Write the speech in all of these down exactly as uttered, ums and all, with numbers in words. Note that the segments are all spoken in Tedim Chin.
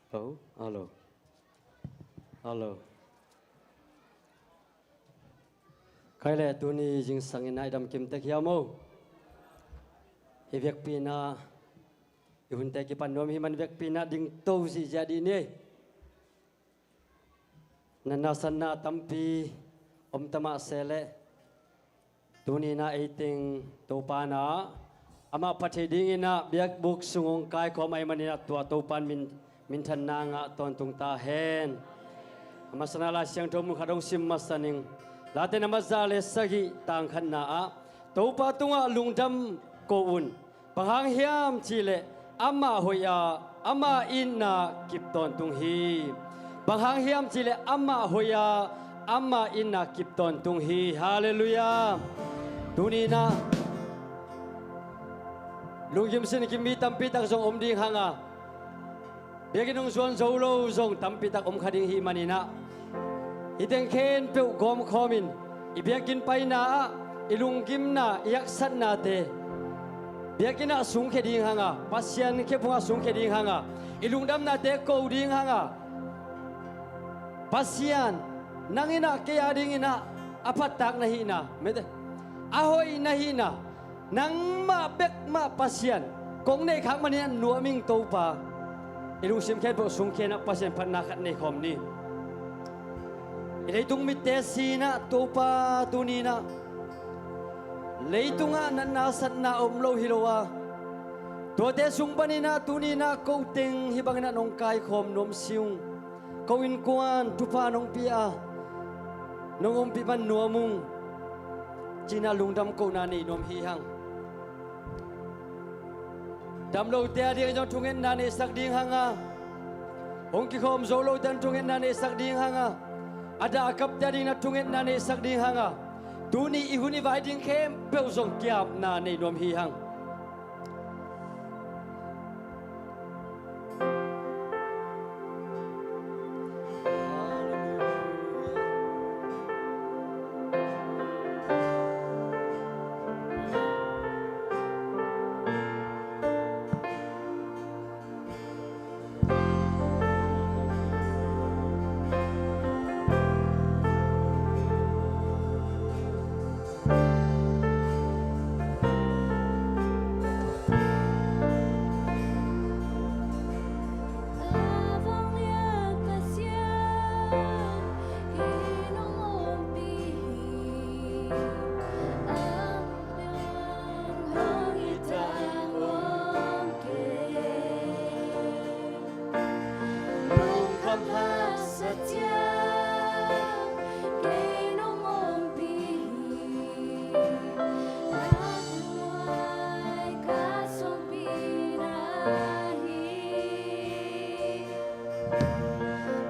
Hello, hello, hello. Kei le tuni zingsang in a i dam kim tek hiam o? Hi vekpi in a i hunte kipan nuam hi man vekpi in a dingto zihziah dih ni. Natna satna tampi om ta mah se leh, tuni in a ei teng Topa in a amah phat theih dingin a biakbuk sung hong kaikhawm ahih manin a tua Topa in min, minthanna ngah tawntung ta hen. A masa in a Lai Siangtho mun khat hong sim masa ning. Late na masa le sagih tang khatna ah Topa tungah lungdam ko un. Bang hang hiam cih leh amah hoih a, ama itna kip tawntung hi. Bang hang hiam cih leh amah hoih a, ama itna kip tawntung hi. Halleluiah. Tuni in a lunggim sin kim mi tampi tak zong om ding hang a, biakinn hong zuan zo lo zong tampi tak om kha ding hi manin a, hih teng khempeuh gawmkhawm in i biakinn paina ah i lunggimna, i haksatnate biakinn ah sungkhia ding hang a, Pasian khephung ah sungkhia ding hang a, i lungdamnate ko ding hang a, Pasian, nang in a kei a dingin a, a phattak na hihna, mete, a hoih na hihna, nangmah bek mah Pasian kong neih khak manin a nuam ing Topa. I lungsim khempeuh sungkhia in a Pasian phatna khat nei khawm ni. I leitung mitte si in a Topa tuni in a leitungah natna satna om lo hi lo a, tuate sung panin a tuni in a ko teng hih bangin a nong kaikhawm nuam si ung. Ko innkuan thupha nong pia a, nong ompih man nuam ung, ci in a lungdam kohna nei nuam hi hang. Dam lote a ding zong thungetna neihsak ding hang a, hong kikhawm zo lote a thungetna neihsak ding hang a, a dah a kapte a ding a thungetna neihsak ding hang a, tuni i hun i vai ding khempeuh zong kiapna nei nuam hi hang.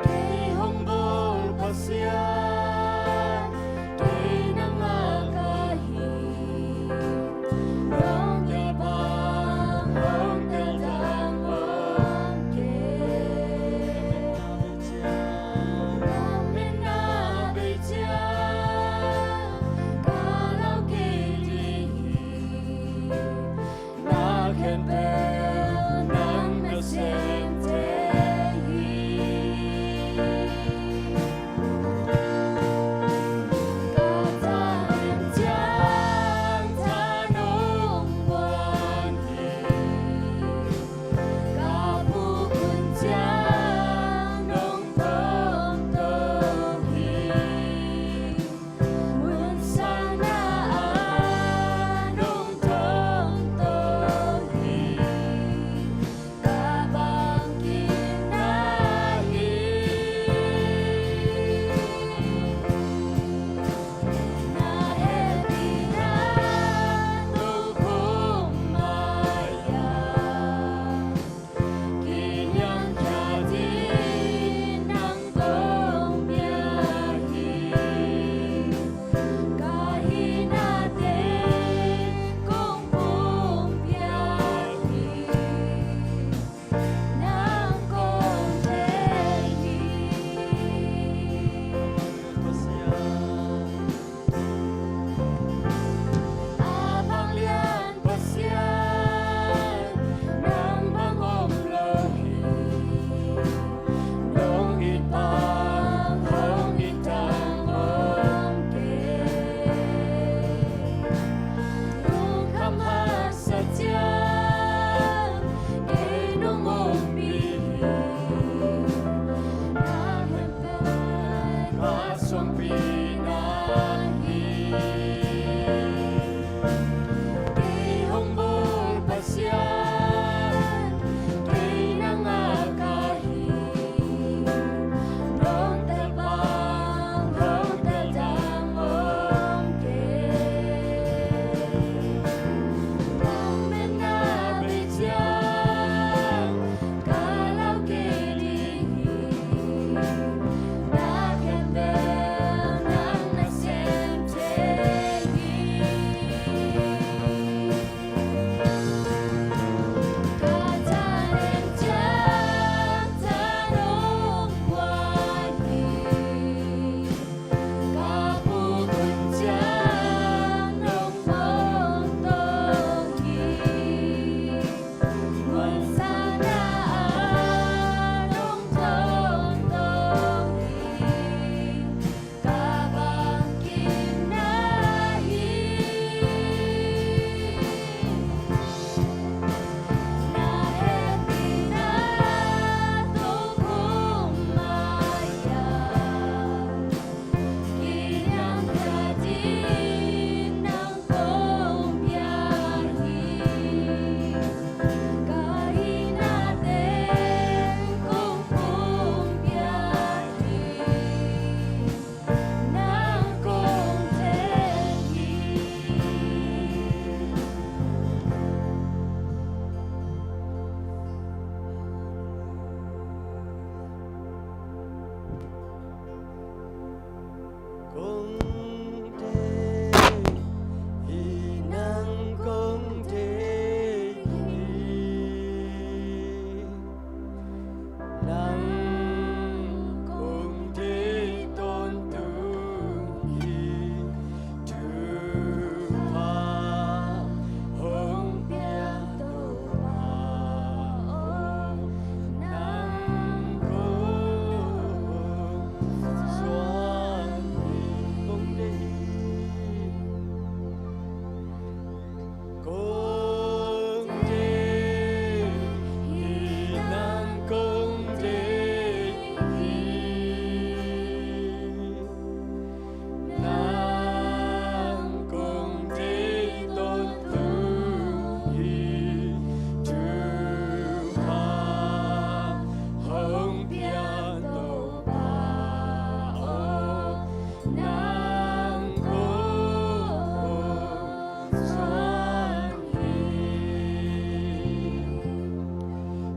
Kei hong bawl Pasian, kei nangmah ka hi. Nong tel bang hong tel tang om kei. Nong min na bei ciang ka lau kei ding hi. Na khempeuh na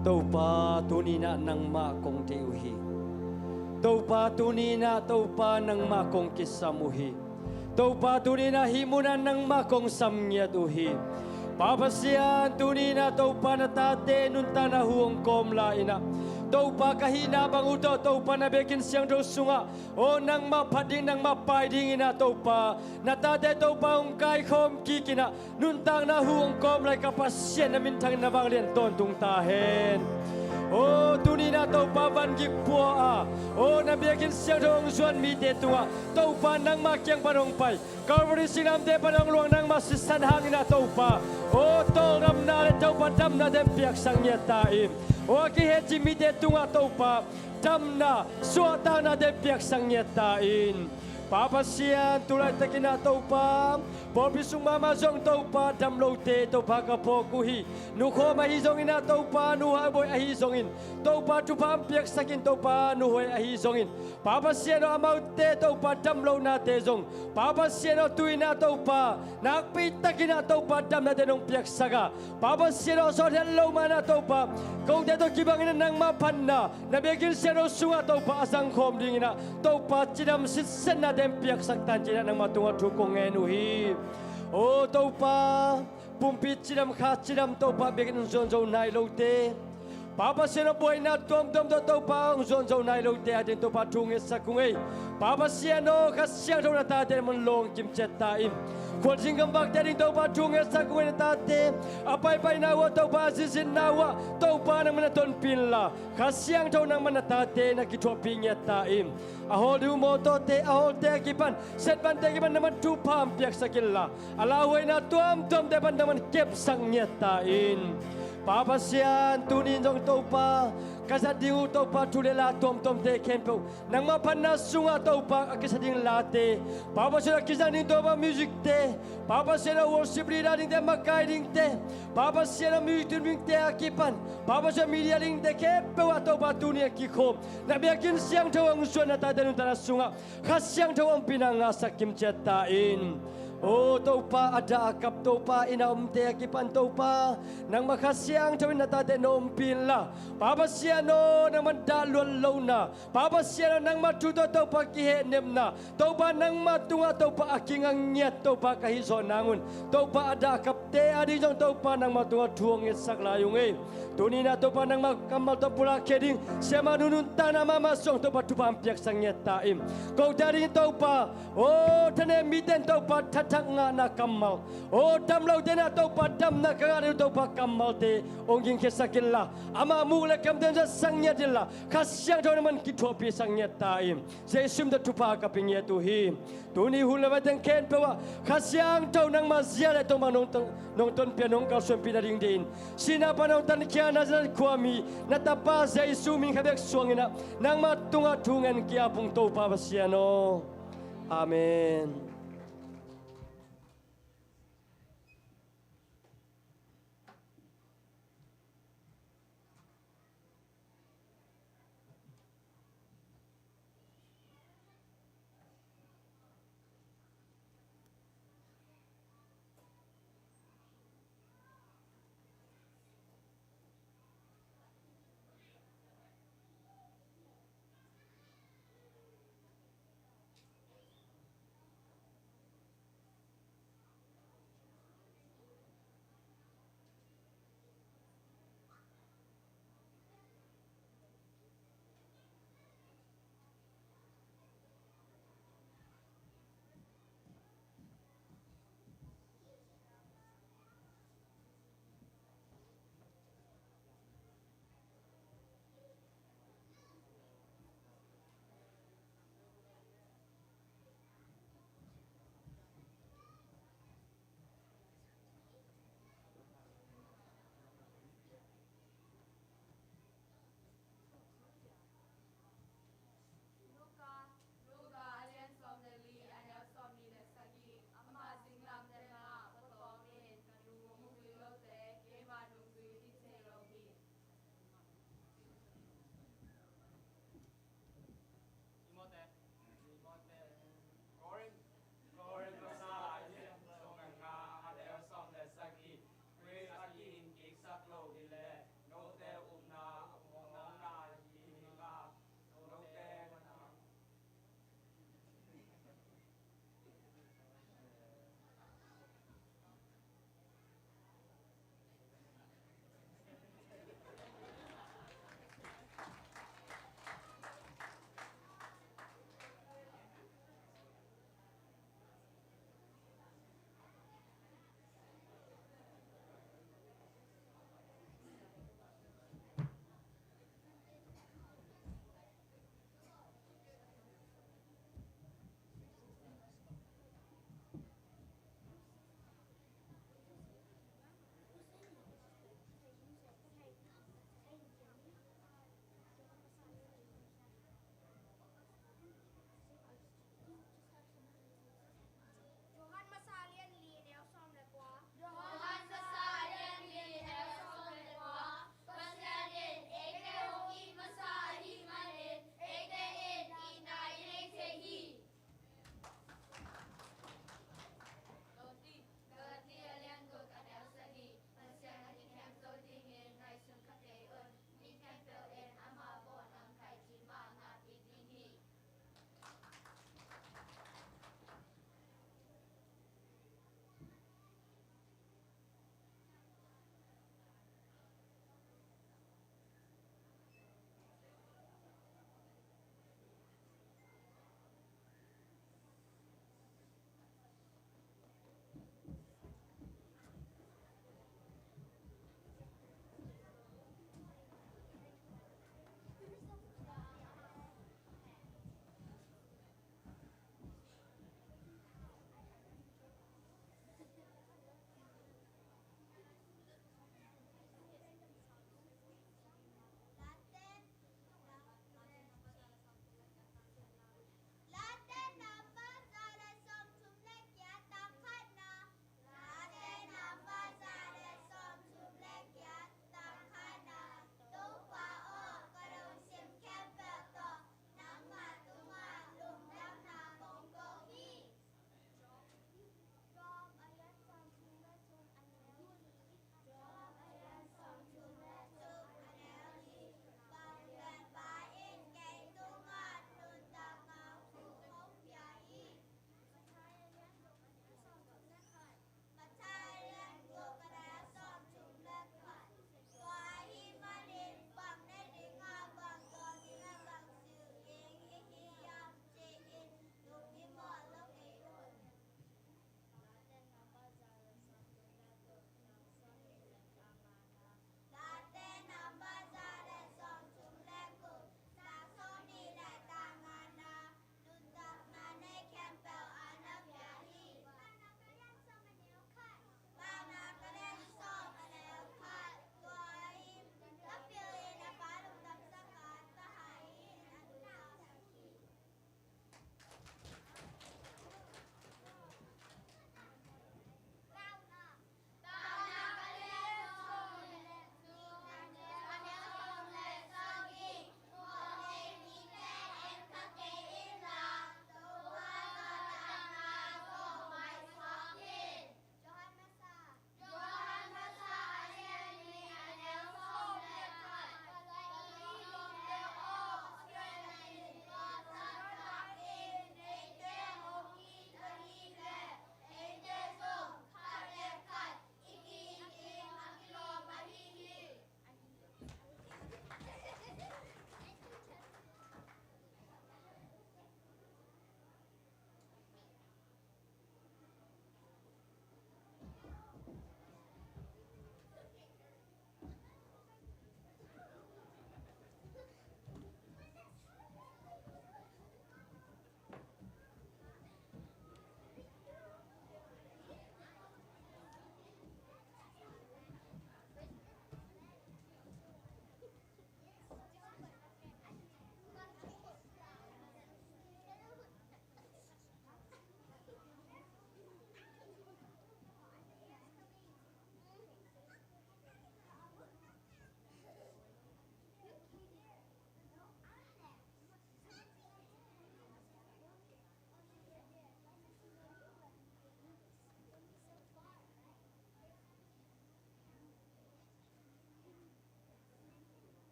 Topa, tuni-in ah nangmah kong deih uh hi. Topa, tuni-in ah Topa, nangmah kong kisam uh hi. Topa, tuni-in ah hih munah nangmah kong sam ngiat uh hi. Pa Pasian, tuni-in ah Topa, na tate nuntakna hu hong kawm lai-in ah, Topa, ka hihna bang uh tawh Topa, na biakinn siangtho sungah, aw, nangmah phat ding, nangmah pai dingin ah Topa, na tate Topa hong kaikhawm kik in ah, nuntakna hu hong kawm lai ka Pasian, na minthangin na vanglian tawntung ta hen. Aw, tuni-in ah Topa, van gik pua a, aw, na biakinn siangtho hong zuan mite tungah Topa, nangmah kiang pan hong pai, Calvary singlamteh pan hong luang nangmah sisan hangin ah Topa, aw, tawldamna le Topa, damnate piaksak ngiat ta in. Aw, a kiheci mite tungah Topa, damna, suahtaknate piaksak ngiat ta in. Pa Pasian, tu laitakin ah Topa, pawlpi sung mahmah zong Topa, dam lote Topa ka phawk uh hi. Nukhawm ahi zongin ah Topa, nuhaibuai ahi zongin, Topa, thupha hong piaksak in, Topa, nuhuai ahi zongin, Pa Pasian aw, amaute Topa, dam lonate zong, Pa Pasian aw, tu-in ah Topa, nakpi takin ah Topa, damnate nong piaksak a, Pa Pasian aw, sawt het lo man ah Topa, kote tawh kibangin ah nangmah phatna na biakinn siangtho sungah Topa, a zangkhawm dingin ah Topa, cidam sitsetnate hong piaksak ta in, ci-in ah nangmah tungah thu kong ngen uh hi. Aw Topa, pumpi cidam, kha cidam Topa, biakinn hong zuan zo nai lote, Pa Pasian aw, buaina tuamtuam tawh Topa, hong zuan zo nai lote ading Topa, thu ngetsak ung ei. Pa Pasian aw, Kha Siangtho na tate na man lawng kim ciat ta in. Khualzin gamvakte ading Topa, thu ngetsak ung ei. Na tate a paipaina uh ah Topa, a zitzitna uh ah Topa, nangman na tonpih inla, Kha Siangtho nangman na tate na kithuahpih ngiat ta in. A hawl ding uh mawtawte, a hawlte a kipan, setbante a kipan nangman thupha hong piaksak inla, a lauhuaina tuamtuamte pan nangman kepsak ngiat ta in. Pa Pasian, tuni-in zong Topa, ka zat ding uh Topa, thu le la tuamtuamte khempeuh nangmah phatna sungah Topa, a kisa ding late, Pa Pasian aw, a kizang ding Topa, musicte, Pa Pasian aw, worship leader dingte, makai dingte, Pa Pasian aw, music team dingte a kipan, Pa Pasian aw, media dingte khempeuh ah Topa, tuni a kikhawm na biakinn siangtho hong zuan na tate nuntakna sungah Kha Siangtho ompihna ngahsak kim ciat ta in. Aw Topa, a dah a kap Topa, inn a omte a kipan Topa, nangmah Kha Siangtho in na tate na ompih inla, Pa Pasian aw, nangman dah luat lohna, Pa Pasian aw, nangmah thu tawh Topa, kihehnepna, Topa, nangmah tungah Topa, a kinga ngiat Topa, ka hih zawh nangun Topa, a dah a kapte ading zong Topa, nangmah tungah thu hong ngetsak lai ung ei. Tuni-in ah Topa, nangmah kammal tawh pulak khia ding siamah nu nuntakna mahmah sung Topa, thupha hong piaksak ngiat ta in. Kote ading Topa, aw, thanem mite in Topa, thathak ngahna kammal, aw, dam lote in ah Topa, damna ka ngah ding uh Topa, kammalte hong gingkhiasak inla, amah muk le kamte hong zatsak ngiat inla, Kha Siangtho nangman kithuahpihsak ngiat ta in. Jesu min tawh thupha ka pia ngiat uh hi. Tuni hun le vai teng khempeuh ah Kha Siangtho nangmah zia le tongmang nong ton, nong tonpih a, nong kalsuanpih nading deih in, sihna pan hong tankhia Nazareth khuami na Tapa Jesu min kha bek suangin ah nangmah tungah thu ngen, ki-ap ung Topa Pasian aw. Amen.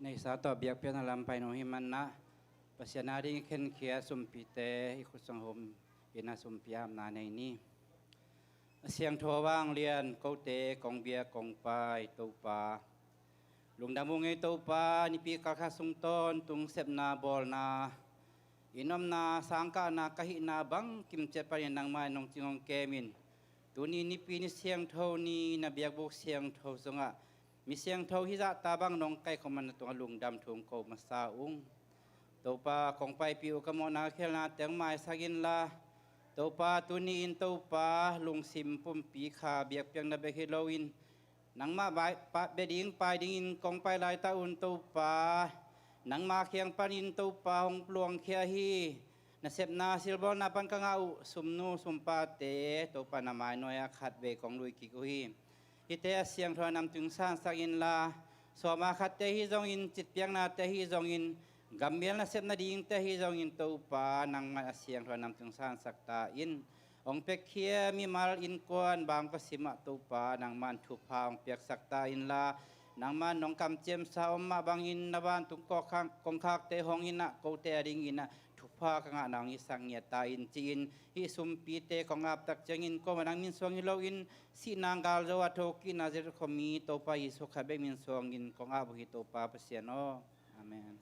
Neihsa tawh biakpiakna lam pai nuam ahih manin ah, Pasian ading i khenkhia sumpite i khut sung hawm in ah sumpi apna nei ni. A siangtho vanglian kote kong biak kong pai Topa, lungdam ung ei Topa, nipi kalkhat sung tawntung sepna bawlna, inn omna sangkahna ka hihna bangkim ciat panin nangmah in nong cing hong kem in, tuni nipi ni siangtho ni na biakbuk siangtho sungah mi siangtho hizahta bang nong kaikhawm a na tungah lungdam thu hong ko masa ung. Topa, kong paipih uh ka mawhna ka khialhnate hong maisak inla, Topa, tuni in Topa, lungsim pumpi kha biakpiakna bek hi loin, nangmah bai-, pa-, bia ding pai dingin kong pai laitak un Topa, nangma kiang panin Topa hong luangkhia hi. Na sepna silbawlna pan ka ngah uh sumnu sumpate Topa, na mainuai ah khatvei kong lui kik uh hi. Hihte a siangtho a namtui hong sansak inla, sawma khatte hi zongin, citpiaknate hi zongin, gammial nasep nadingte hi zongin Topa, nangmah a siangtho a namtui hong sansak ta in. Hong piakkhia mimal, innkuan, bangkua simah Topa, nangman thupha hong piaksak ta inla, nangman nong kamciamsa om mah bangin na vantung kongkhak, kongkhakte hong in ah, kote adingin ah thupha ka ngahna hong hisak ngiat ta in, ci-in hih sumpite kong aptak ciangin kuamah nang min suang hi loin, sihna galzo a thokikna Jesu khuami Topa Jesu khat bek min suangin kong ap uh hi Topa Pasian aw. Amen.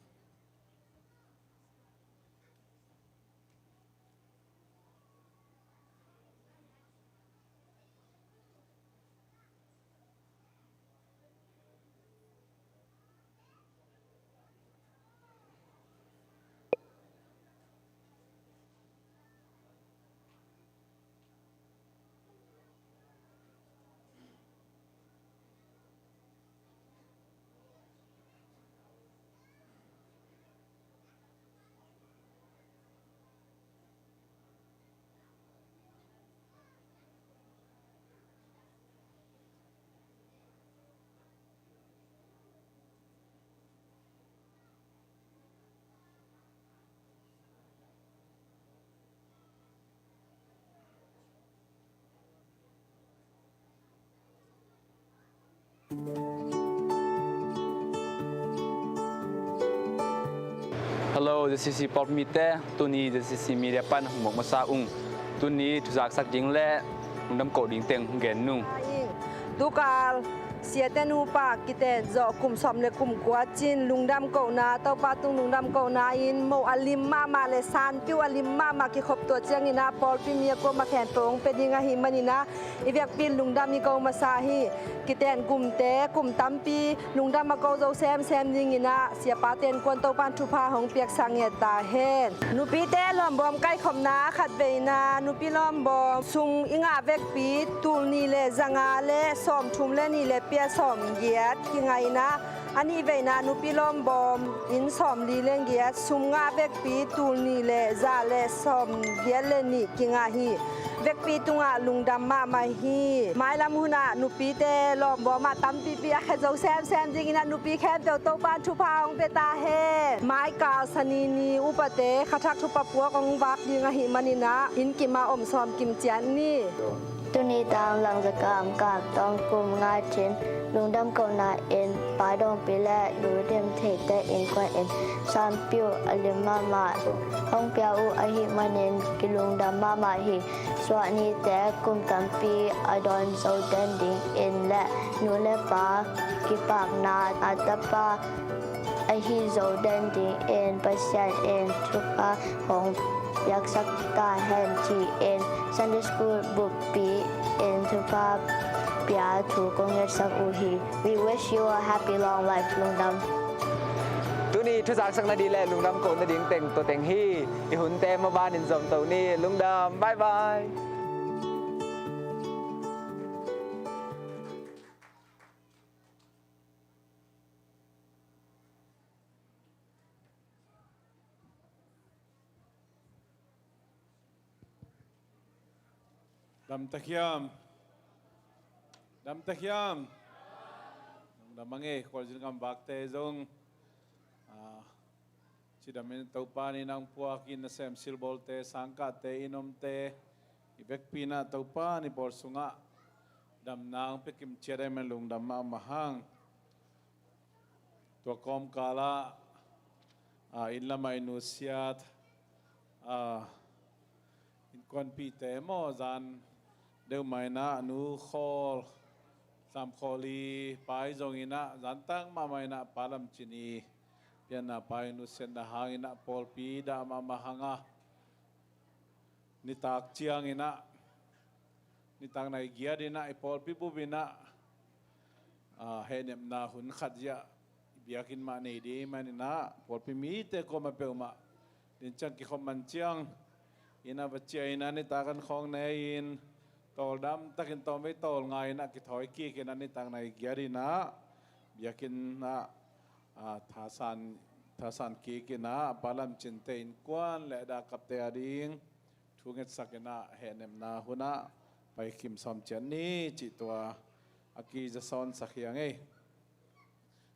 Hello, Z C C pawlpimite, tuni Z C C Media pan hong muak masa ung. Tuni thuzaksak ding le lungdam koh ding teng hong gen nung. Tukal siate nupa kiten zawh kum sawm le kum kua cin lungdam kohna, Topa tung lungdam kohna in moh a lim mahmah le sanpiu a lim mahmah kikhop tuah ciangin ah pawlpi mi a kuamah khempeuh hong pia ding ahih manin ah i vekpi in lungdam i ko masa hi. Kiten kumte kum tampi lungdam a ko zo semsem dingin ah siapa tenkuan Topan thupha hong piaksak ngiat ta hen. Nupite lawmbawm kaikhopna khat veina, nupi lawmbawm sum i ngah vekpi tul nih le za nga le sawmthum le nih le pia sawmgiat kingah in ah, a nih veina nupi lawmbawm in sawmli le giat sum ngah vekpi tul nih le za le sawmgiat le nih kingah hi. Vekpi tungah lungdam mahmah hi. Mailam hunah nupite lawmbawm ah tampipi a khe zo semsem dingin ah nupi khempeuh Topan thupha hong pia ta hen. Maikal sani ni upate khathak thupha puak hong vak ding ahih manin ah inn kim ah om sawm kim ciat ni. Tuni tang Langzakam Kap Tawng kum nga cin lungdam kohna in Pa Dawngpi le Nu Dim Theite innkuan in sanpiu a lim mahmah hong pia uh ahih manin kilungdam mahmah hi. Suahnite kum tampi a dawn zo den dingin le nu le pa kipakna a tapa ahi zo den dingin Pasian in thupha hong piaksak ta hen ci-in Sunday School buppi in thupha pia thu kong ngetsak uh hi. We wish you a happy long life. Lungdam. Tuni thuzaksak nading le lungdam koh nading teng tua teng hi. I hunte maban in zom to ni. Lungdam. Bye bye. Dam ta hiam? Dam ta hiam? Dam a ngei, Khualzin gam vakte zong, ah, cidam in Topa ni nang puak in nasem silbawlte, sangkahte, inn omte i vekpi in ah Topa ni pawl sungah damna hong pia kim ciat ahih man lungdam mahmah hang. Tua kawmkal ah, ah, inn lamah i nusiat, ah, innkuanpihte maw, zan deuh mah in ah Nu Khawl, Sam Khawl i pa i zong in ah, zantak mahmah in ah Pa Lam Cin i pianna pa i nusiatna hang in ah pawlpi dah mahmah hang a, nitak ciang in ah, nitak nai giat in ah i pawlpi bup in ah, ah, hehnepna hun khat ziah i biakinn mah nei ding ahih man in ah, pawlpi mite kuamah peuhmah din ciang kikhop man ciang inn ah va ciah in ah, nitak an khawng ne in, tawldam takin tawmvei tawl ngai in ah kithawi kik in ah, nitak nai giat in ah biakinn ah, ah, thasan, thasan kik in ah Pa Lam Cinte innkuan le dahkapte ading thu ngetsak in ah hehnepna hun ah paikhim sawm ciat ni cih tua a kizasawnsak hi ing ei.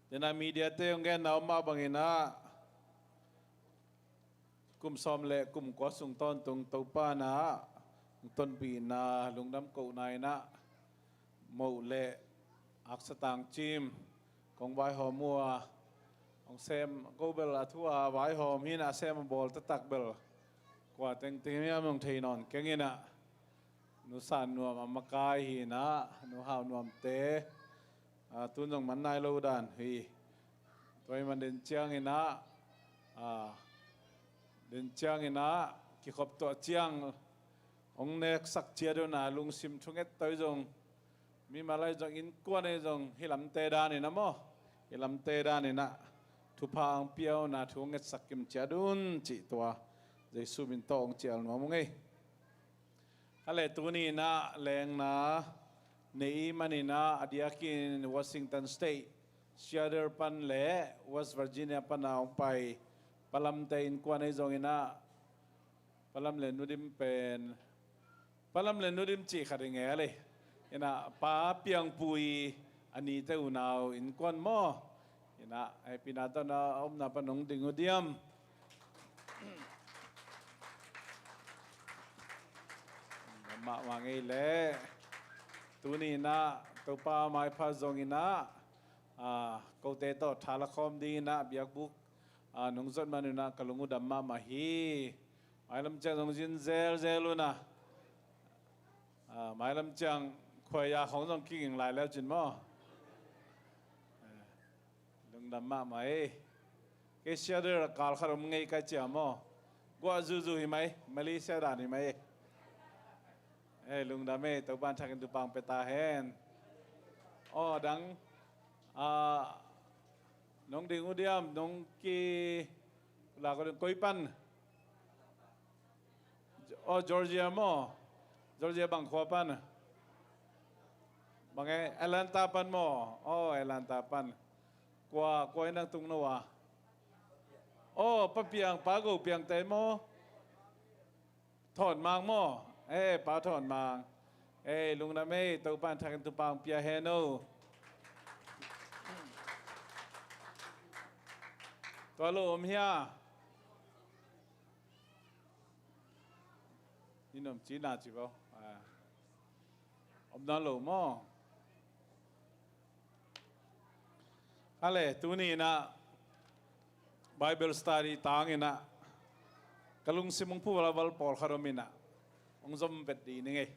Tua in ah mediate hong genna om mah bang in ah, kum sawm le kum kua sung tawntung Topa in ah hong tonpihna, lungdam kohna in ah moh le aksa tangcim kong vaihawm uh a, hong sem ko bel a thu a vaihawm hi in ah, a sem a bawl taktak bel kua tengteng hiam hong thei nawn keng in ah, Nu San Nuam a makai hi in ah, Nu Hau Nuamte, ah, tun zong man nai lo dan hi. Tua ahih man din ciang in ah, ah, din ciang in ah kikhop tuah ciang hong neksak ciat un ah, lungsim thunget tawh zong, mimal ah zong, innkuan ah zong, hih lamte dan in ah maw, hih lamte dan in ah thupha hong pia un ah, thu hong ngetsak kim ciat un cih tua Jesu min tawh hong cial nuam ung ei. A le tuni in ah lengna nei ahih man in ah, a diakin Washington State, Seattle pan le West Virginia pan ah hong pai Pa Lamte innkuan ah zong in ah, Pa Lam le Nu Dim pen, Pa Lam le Nu Dim cih khat i ngel ei. In ah Pa Piang Pu i a nite unau innkuan maw. In ah hehpihna tawh na omna pan hong ding uh diam. Mahmah ngei leh. Tuni in ah Topa maipha zong in ah, ah, kote tawh tha la khawm ding in ah biakbuk, ah, nong zot man un ah ka lung uh dam mahmah hi. Mailam ciang zong zin zelzel un ah, ah, mailam ciang khuaia khawng zong kiging lai leu cin maw. Lungdam mahmah ei. Kei Seattle ah kal khat om ngei ka ci a maw. Guah zuzu hi mai, Malaysia dan hi mai. Eh, lungdam ei, Topa'n thakin thupha hong pia ta hen. Aw, dang, ah, nong ding uh diam, nong ki, la ko ding koi pan. Oh, Georgia maw? Georgia bang khua pan? Bang e, Atlanta pan maw? Oh, Atlanta pan. Kua, kua in nang tung no a? Oh, Pa Piang, Pa Go Piang te maw? Thawn Mang maw? Eh, Pa Thawn Mang. Eh, lungdam ei, Topa'n thakin thupha hong pia hen o. Tua lo om hia? Ni nom ci na ci bo. Ah. Om na lo maw? A le, tuni in ah Bible study tang in ah ka lungsim hong phu valval pawlkhat om in ah hong zom vet dih ning ei.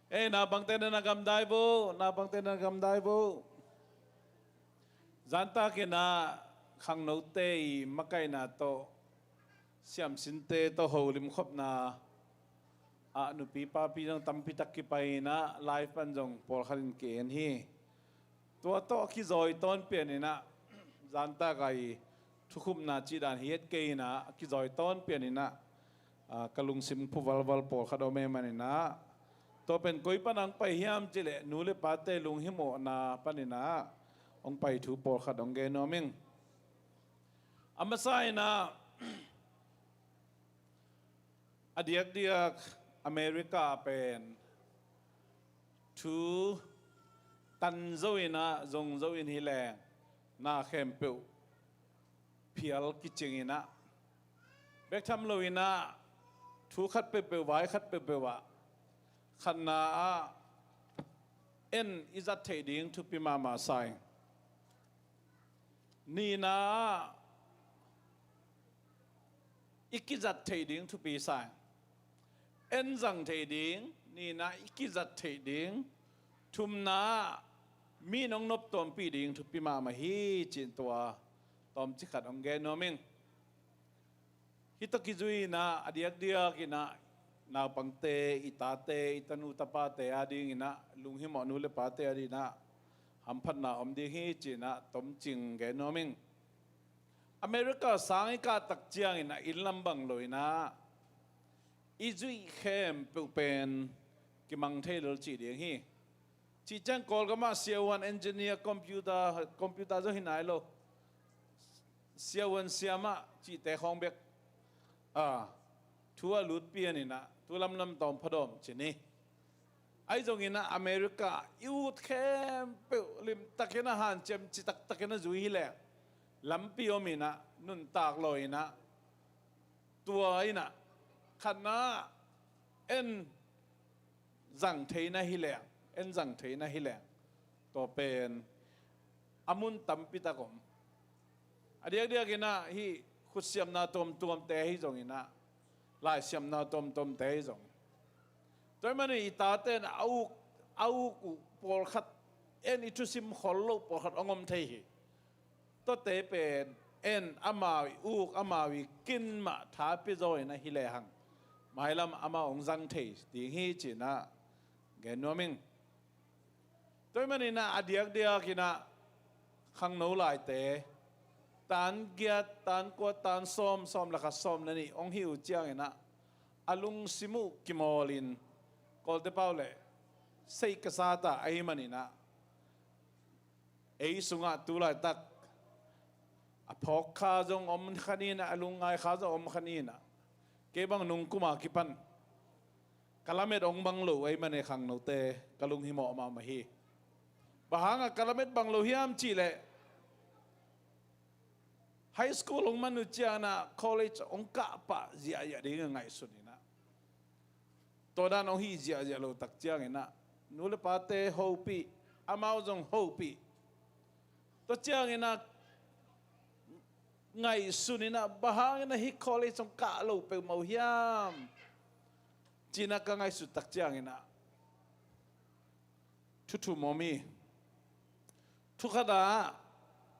Eh, naupangte na na gamdai vo, naupangte na na gamdai vo. Zantak in ah khangnote i makaihna tawh, siamsinte tawh holim khopna ah nupi papi zong tampi tak kipai in ah, live pan zong pawlkhat in ki-en hi. Tua tawh a kizawi tawn pian in ah, zantak a i thukhupna cih dan hi het kei in ah, a kizawi tawn pian in ah, ah, ka lungsim phu valval pawlkhat om e man in ah, tua pen koi pan hong pai hiam cih leh, nu le pate lunghimawhna pan in ah hong pai thu pawlkhat hong gen nuam ing. A masa in ah, a diakdiak America pen thu tan zo in ah, zong zo in hi leng, na khempeuh phial kicing in ah, bek tham lo in ah, thu khat peuhpeuh, vai khat peuhpeuh ah khatna ah en i zat theih ding thupi mahmah sa ing. Nihna ah i kizat theih ding thupi sa ing. En zang thei ding, nihna i kizat theih ding, thumna ah mi nong noptuampih ding thupi mahmah hi, ci-in tua tawmcik khat hong gen nuam ing. Hih tawh kizui inah a diakdiak inah naupangte, i tate, i tanu tapate a ding inah lunghimawh nu le pate a ding inah hamphatna om ding hi, ci-inah tawmcik gen nuam ing. America sang i kah tak ciangin a inn lam bang lo inah i zuih khempeuh pen kimang thei lel cih ding hi. Cih ciang Kawlgam ah siavuan, engineer, computer, computer zong hi nai lo, siavuan, siamah cihte khawng bek, a, thu a lut pian inah thu lamlam tawm phadawm ci ni. Ahi zong inah America i ut khempeuh limtakin a hanciam, citaktakin a zui hi leh lampi om inah nuntak law inah, tua inah khatna ah en zang thei na hi leng, en zang thei na hi leng, tua pen a mun tampi tak om. A diakdiak inah hih khutsiamna tuamtuamte ahi zong inah, laisiamna tuamtuamte ahi zong, tua ahih manin i tate in a uk, a uk uh pawlkhat, en i thusim khol loh pawlkhat hong om thei hi. Tuate pen en amau i uk, amau i kin mah tha pia zaw inah hi lehang, mailam amau hong zang thei ding hi, ci-inah gen nuam ing. Tua ahih manin ah a diakdiak inah khangno laite tan giat, tan kua, tan sawm, sawm le khat, sawm le nih hong hi uh ciang inah a lungsim uh kimawlin, Kawlte pau leh seih ka sat a, ahih manin ah ei sungah tu laitak a phawk kha zong om kha ni inah, a lungngai kha zong om kha ni inah, kei bang nung kum a kipan ka lamet hong bang lo ahih manin khangnote ka lunghimawh mahmah hi. Bang hangah ka lamet bang lo hiam cih leh, high school hong man uh ciang inah college hong kah pah ziahziah ding a ngaihsun inah, tua dan hong hih ziahziah loh tak ciang inah nu le pate hopih, amau zong hopih. Tua ciang inah ngaihsun inah, bang hang inah hih college hong kah lo peuhmah uh hiam, ci-inah ka ngaihsut tak ciang inah thu thum om hi. Thu khat ah,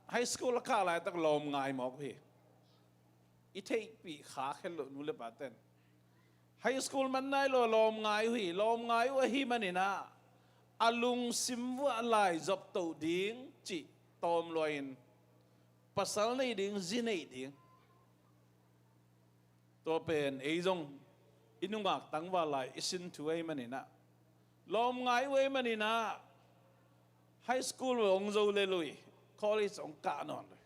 high school a kah laitak lawm ngai mawk uh hi. I theihpih khak het loh nu le pate'n high school man nai lo lawm ngai uh hi. Lawm ngai uh ahih manin ah a lungsim vuah lai zop toh ding cih tawm lua-in, pasal nei ding, zi nei ding. Tua pen ei zong i nungak tangval lai i sin thu ahih manin ah, lawm ngai uh ahih manin ah, high school hong zo le lui, college hong kah nawn lui.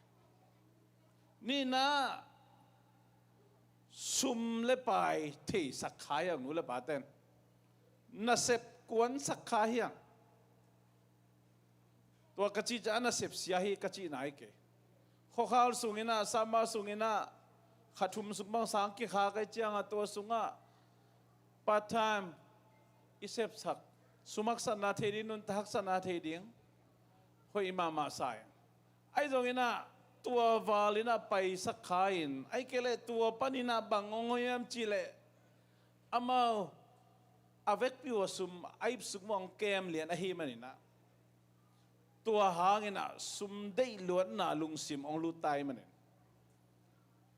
Nihna, sum le pai theisak kha hi hang, nu le pate'n. Nasep kuansak kha hi hang. Tua ka cih ciang a nasep sia hi ka cihna hi kei. Khuakhal sungin ah, summer sungin ah, kha thum sung bang sang kikhak ahih ciangah tua sungah part time i sepsak, sum haksatna thei ding, nuntak haksatna thei ding, hoih mahmah sa ing. Ahi zongin ah tua valin ah paisak kha in, ahih kei leh tua panin ah bang hong hoih hiam cih leh, amau a vekpi uh a sum a ipsuk mawh hong kem lian ahih manin ah, tua hangin ah sum deih luatna lungsim hong lut ta ahih manin,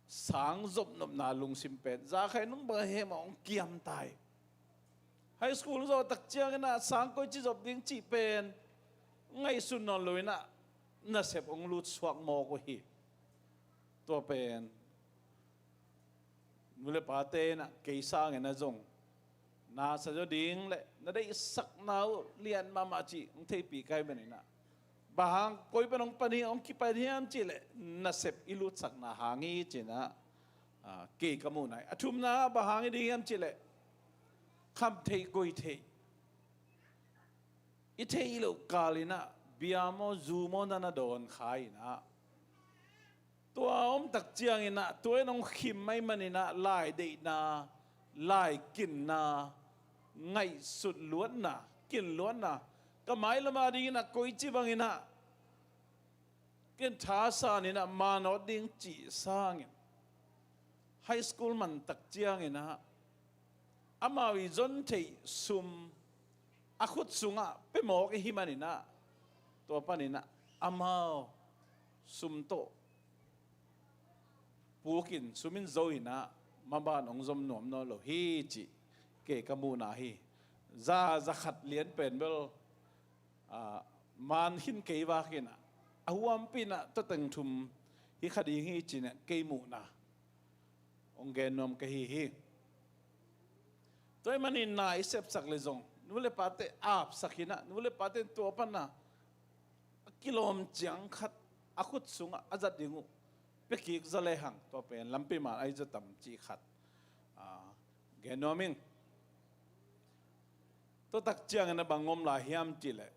sang zop nopna lungsim pen za khat nung bang a hem ah hong kiam ta hi. High school zawh tak ciangin ah sang koici zop ding cih pen ngaihsun nawn lo-in ah nasep hong lut suak mawk uh hi. Tua pen nu le pate in ah kei sangin ah zong na sa zaw ding le na deihsakna uh lian mahmah cih hong theihpih ka hih manin ah, bang hang koi pan hong pan hi, hong kipan hiam cih leh nasep i lutsakna hang hi ci-in ah, ah, kei ka muhna hi. A thumna ah bang hang hi ding hiam cih leh, khamtheih koitheih i theih loh kal in ah bia maw, zu maw na na dawn kha in ah, tua a om tak ciangin ah tua in hong khim ahih manin ah lai deihna, lai kinna, ngaihsut luatna, kin luatna, ka mailam a dingin ah koici bangin ah Ken thasan in ah manawt ding cih sangin high school man tak ciangin ah amau i zon theih sum a khut sungah pia mawk i hih manin ah tua panin ah amau sum tawh pukin sum in zo in ah maban hong zom nuam nawn lo hi cih kei ka muhna hi. Za, za khat lian pen bel, ah, man khin kei vak in ah a huampi in ah tua teng thum hi kha ding hi ci-in ah kei muhna hong gen nuam ka hi hi. Tua ahih manin na i sepsak le zong nu le pate apsak in ah nu le pate in tua pan ah a kilawm ciang khat a khut sungah a zat ding uh pia kik zaw lehang tua pen lampi man ahi zaw tam cih khat, ah, gen nuam ing. Tua tak ciangin a bang om lai hiam cih leh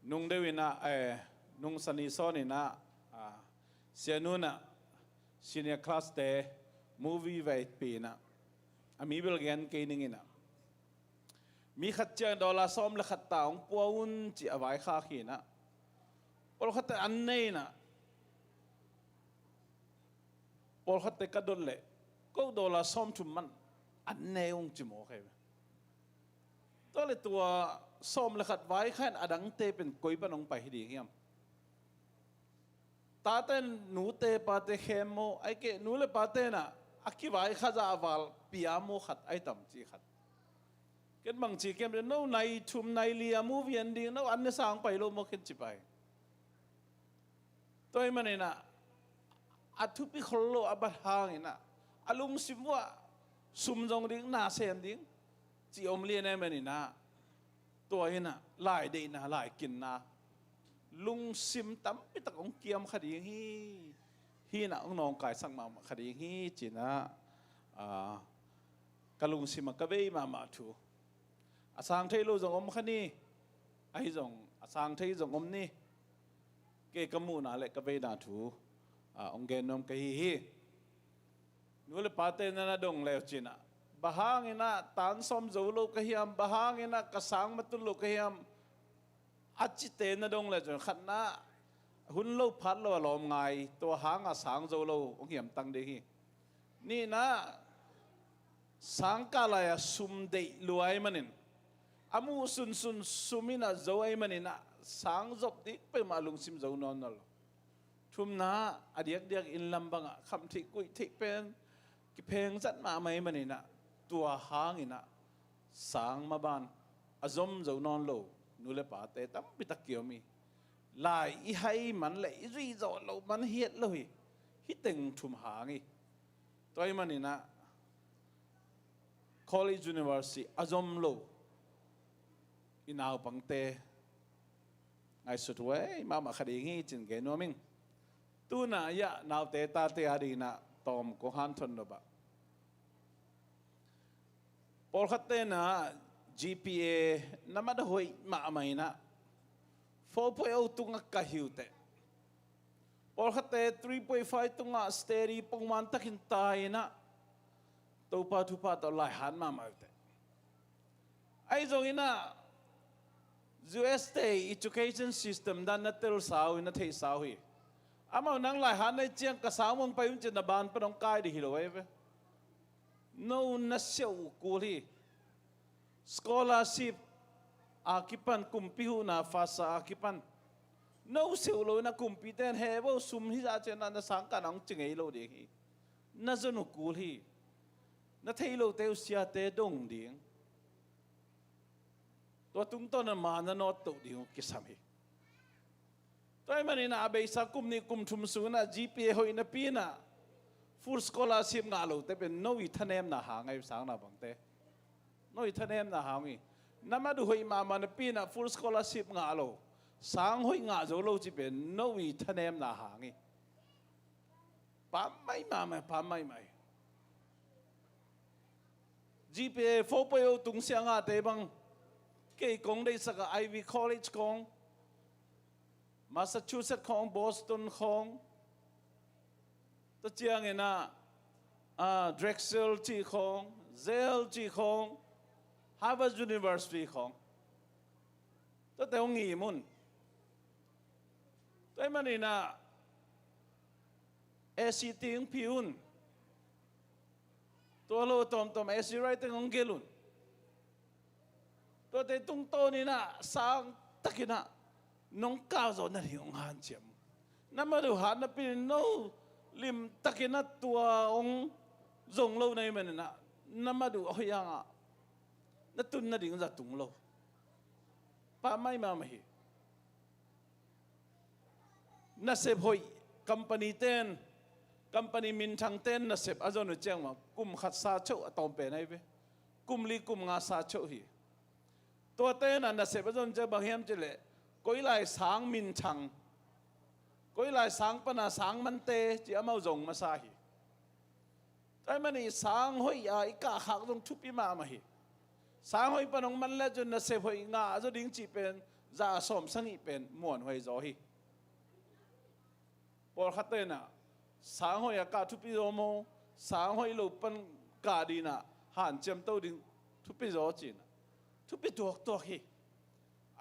nung deuh in ah, eh, nung sani sawn in ah, ah, Sianu in ah senior class te movie vai pih in ah a mi bel gen kei ning in ah mi khat ciang dollar sawm le khat ta hong pua un ci a vaikhak hi in ah pawlkhatte an nei in ah pawlkhatte ka dot leh ko dollar sawm thum man an nei ung ci mawk hi. Tua le tua sawm le khat vaikhak in a dangte pen koi pan hong pai hi ding hiam? Tate in nute pate khem maw, ahih kei leh nu le pate in ah a kivaikha zah a val pia maw khat ahi tam ci khat. Ken bang ci kem leh no nai thum nai li a movie en ding no an ne sang pai lo maw ken ci pai. Tua ahih manin ah a thupi khol lo a bat hangin ah a lungsim uah sum zong ding na sem ding ci om lian ahih manin ah tua in ah lai deihna lai kinna lungsim tampi tak hong kiam kha ding hi. Hi in ah hong nawngkaisak mahmah kha ding hi ci-in ah, ah, ka lungsim ah ka bei mahmah thu. A sang thei lo zong om kha ni, ahi zong a sang thei zong om ni. Kei ka muhna le ka veina thu, ah, hong gen nuam ka hi hi. Nu le pate na na dong le uh ci-in ah bang hangin ah tan sawm zo lo ka hiam, bang hangin ah ka sang matut lo ka hiam a cite na dong le uh ci-in khatna hun lo phat lo a lawm ngai tua hang a sang zo lo hong hiam tang ding hi. Nihna, sang kah lai a sum deih lua ahih manin a muh sunsun sum in ah zo ahih manin ah sang zop ding peuhmah lungsim zo nawn nawn lo. Thumna, a diakdiak inn lam bangah khamh theih kuih theih pen kipheng zat mahmah ahih manin ah tua hangin ah sang maban a zom zo nawn lo nu le pate tampi tak kiom hi. Lai i hai man le i zuih zawh loh man hi het lo hi. Hih teng thum hang hi. Tua ahih manin ah college, university a zom lo i naupangte ngaihsut huai mahmah kha ding hi ci-in gen nuam ing. Tu-in ah naute tate a dingin ah tawm kong hanthawn nop ah pawlkhatte in ah G P A na mat a hoih mahmah in ah four point oh tungah ka hi uh teh. Pawlkhatte three point five tungah steady pongman takin tai in ah Topa thupha tawh laihat mahmah uh teh. Ahi zongin ah U S te education system dan na telsa uh hi, na theihsa uh hi. Amau nang laihat na hih ciang ka sang hong pai un ci-in na ban pan hong kai ding hi lo ahi ve. No na siauh uh kul hi. Scholarship a kipan, kumpi huhna FAST a kipan no siauh lo in ah kumpite in he bo sum hizah ciang na, na sang kah na hong ci ngei lo ding hi. Na zon uh kul hi. Na theih lote uh siate dong ding. Tua tungtawn a ma na nawt toh ding uh kisam hi. Tua ahih manin ah a beisa kum nih kum thum sungin ah G P A hoih napi in ah full scholarship ngah lote pen no i thanemna hang ahi, sang naupangte. No i thanemna hang hi. Na mat uh hoih mahmah napi in ah full scholarship ngah lo, sang hoih ngah zo lo cih pen no i thanemna hang hi. Pam maimai, pam maimai. G P A four point oh tung sia ngahte bang kei kong deihsak a Ivy College khawng, Massachusetts khawng, Boston khawng, tua ciangin ah, ah, Drexel cih khawng, Yale cih khawng, Harvard University khawng, tuate hong ngim un. Tua ahih manin ah, A C ting phi un. Tua lo tawmtawm A C ride teng hong gelh un. Tuate tungtawnin ah sang takin ah nong kah zawh nading hong hanciam. Na madu hat napi-in no limtakin ah tua hong zong lo na hih manin ah, na madu a hoih hangah na tun nading za tung lo. Pammaih mahmah hi. Nasep hoih, company ten, company minthang ten nasep a zon uh ciang mah kum khat sa choh a tawm pen ahi ve. Kum li kum nga sa choh hi. Tuate in ah nasep a zon ciang bang hiam cih leh, koi lai sang minthang, koi lai sang pan a sang mante ci amau zong masa hi. Tua ahih manin sang hoih a i kahkhak zong thupi mahmah hi. Sang hoih pan hong man le cun nasep hoih ngah zaw ding cih pen za sawm sagih pen muanhuai zaw hi. Pawlkhat in ah sang hoih a kah thupi zaw maw, sang hoih lo pan kah ding ah hanciam to ding thupi zaw ci-in ah thupi tuaktuak hi.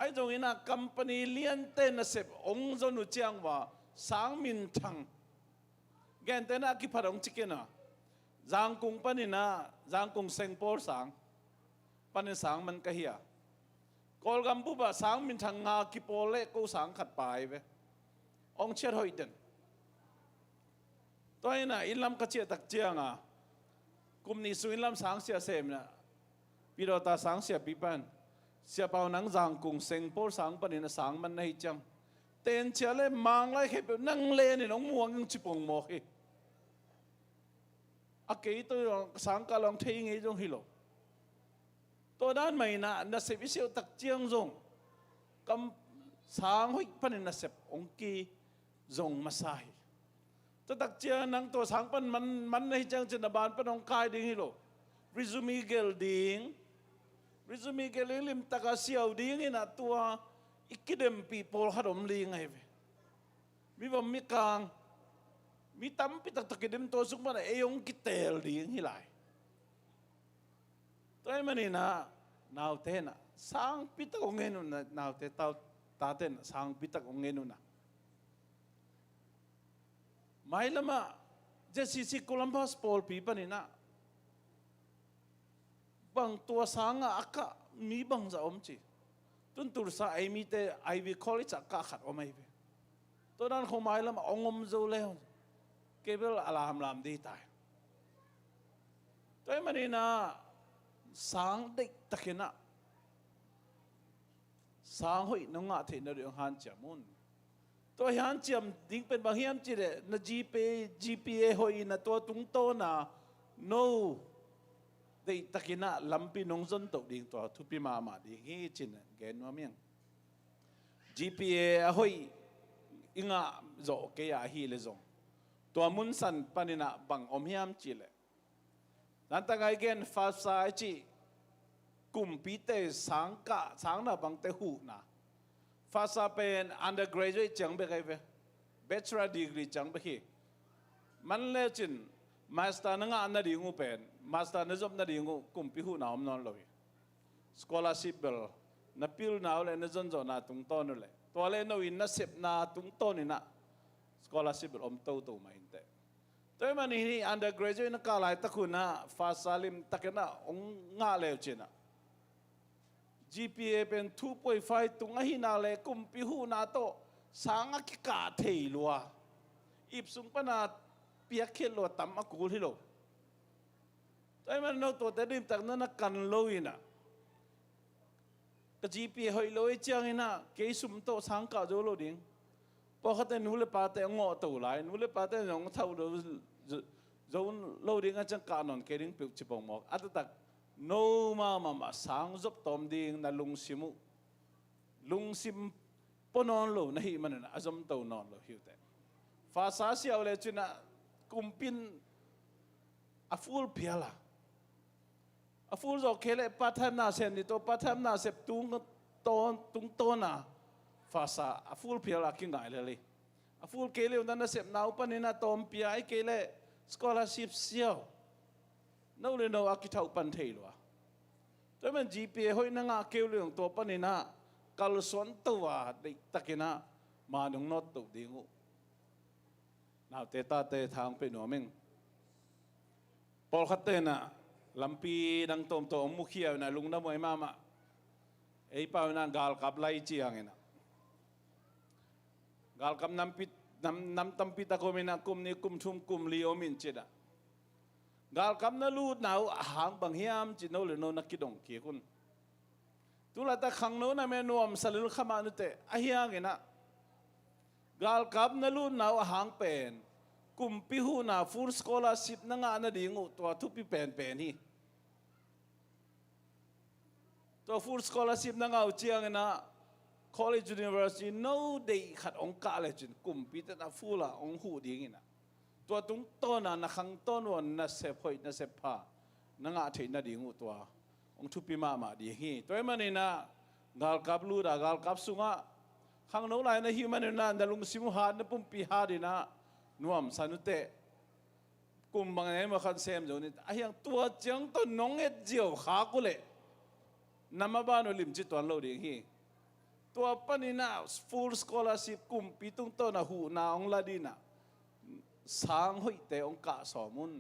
Ahi zongin ah company liante nasep hong zon uh ciang uh a sang minthang, gentehna a kiphat hong ci kei in ah, Zangkung panin ah, Zangkung Saint Paul sang panin sang man ka hi a, Kawlgam bup ah sang minthang nga kipawl leh ko sang khat pa ahi ve. Hong ciat hoih den. Tua in ah inn lam ka ciah tak ciang a, kum nih sung inn lam sang sia sem in ah, Pidawta sang siapi pan, "Sia Pau, nang Zangkung Saint Paul sang panin a sang man na hi ciang, tencia le Manglai khempeuh nang len in hong muang ing," ci pongmawk hi. A kei tawh sangkah lawng thei ngei zong hi lo. Tua dan mah in ah nasep i siauh tak ciang zong kam sang hoih panin nasep hong ki zong masa hi. Tua tak ciang nang tua sang pan man, man na hi ciang cin a ban pan hong kai ding hi lo. Resume gelh ding. Resume gelh ding, limtak a siau ding in ah tua i kidempih pawlkhat om ding ahi ve. Mi vom mi kang, mi tampi taktak kidem, tua sung pan a ei hong kiteel ding hi lai. Tua ahih manin ah naute in ah sangpi tak hong en un ah, naute tau, tate in ah sangpi tak hong en un ah. Mailam ah Z C C Columbus pawlpi panin ah bang tua sang ah a kah mi bangzah om ci. Tun Tulsa ei mite Ivy College ah kah khat om ahi ve. Tua dan khawng mailam ah hong om zo le, kei bel a lamlam ding hi ta hi. Tua ahih manin ah sang deihtakin ah sang hoih nong ngah theih nading hong hanciam un. Tua hanciam ding pen bang hiam cih leh, na G P A, G P A hoih in ah tua tungtawn a no deihtakin ah lampi nong zontoh ding tua thupi mahmah ding hi ci-in gen nuam ing. G P A a hoih i ngah zawh kei a ahih leh zong, tua mun san panin ah bang om hiam cih leh, zan tak a i gen FAFSA i cih kumpite sangkah, sang na bangte huhna. FAFSA pen undergraduate ciang bek ahi ve. Bachelor degree ciang bek hi. Man le cin, master na ngah nading uh pen, master na zop nading uh kumpi huhna om nawn lo hi. Scholarship bel na pilna uh le na zonzawhna tungtawn uh le, tua le no in na sepna tungtawn in ah scholarship bel om toto mah inteh. Tua ahih manin hih undergraduate na kah laitak hun ah FAFSA limtakin ah hong ngah le uh cin ah, G P A pen two point five tung ahihna le kumpi huhna tawh sang a kikah thei lua, ip sung pan a piakkhiat lua tam a kul hi lo. Tua ahih manin no tuate limtak na na kan lo in ah, ka G P A hoih lo ahih ciangin ah kei sum tawh sang kah zo lo ding. Pawlkhatte nu le pate hong ngawhto lai, nu le pate zong thauh lo, zo, zo lo ding a ciang kah nawn kei ding peuh ci pongmawk. A taktak no mahmah mah sang zop tawm ding na lungsim uh, lungsim pua nawn lo na hih manin a zomto nawn lo hi uh teh. FAFSA siau le cin ah kumpi in a full phial a, a full zawh kei leh part time na sem ni, tua part time na sep tungtawn, tungtawn a FAFSA a full phial a kingai lel hi. A full kei le uh na na sepna uh panin a tawm pia, ahih kei leh scholarship siau, no le no a kithauh pan thei lua. Tua ahih manin G P A hoih na ngah kei uh le uh tua panin ah kalsuanto a deihtakin ah ma nong nawt toh ding uh. Naute tate thang pe nuam ing. Pawlkhat tenah lampi dang tawmtawm hong mukhia inah lungdam huai mahmah. Ei pau inah galkap lai cianginah galkap nampi, nam, nam tampi tak om inah kum nih kum thum kum li om in cinah galkap na lutna uh a hang bang hiam ci no le no na kidong kik un. Tulaitak khangno na me nuamsa lel khamah nute ahi hanginah galkap na lutna uh a hang pen kumpi huhna full scholarship na ngah nading uh tua thupi penpen hi. Tua full scholarship na ngah uh cianginah college university no deih khat hong kah lecin kumpi tenah full ah hong huh dinginah tua tungtawna na khangtawn uh a nasep hoih nasep pha na ngah theih nading uh tua hong thupi mahmah ding hi. Tua ahih maninah galkap luta galkap sungah khangno lai na hih maninah na lungsim uh hat na pumpi hat inah nuamsa nute. Kum bang nei mah khan sem zo ni. Ahi hang tua ciang tawh nong et ziau khak uh leh na maban uh limci tuan lo ding hi. Tua paninah full scholarship kumpi tungtawna huhna hong la dinah sang hoihte hong kah sawm un.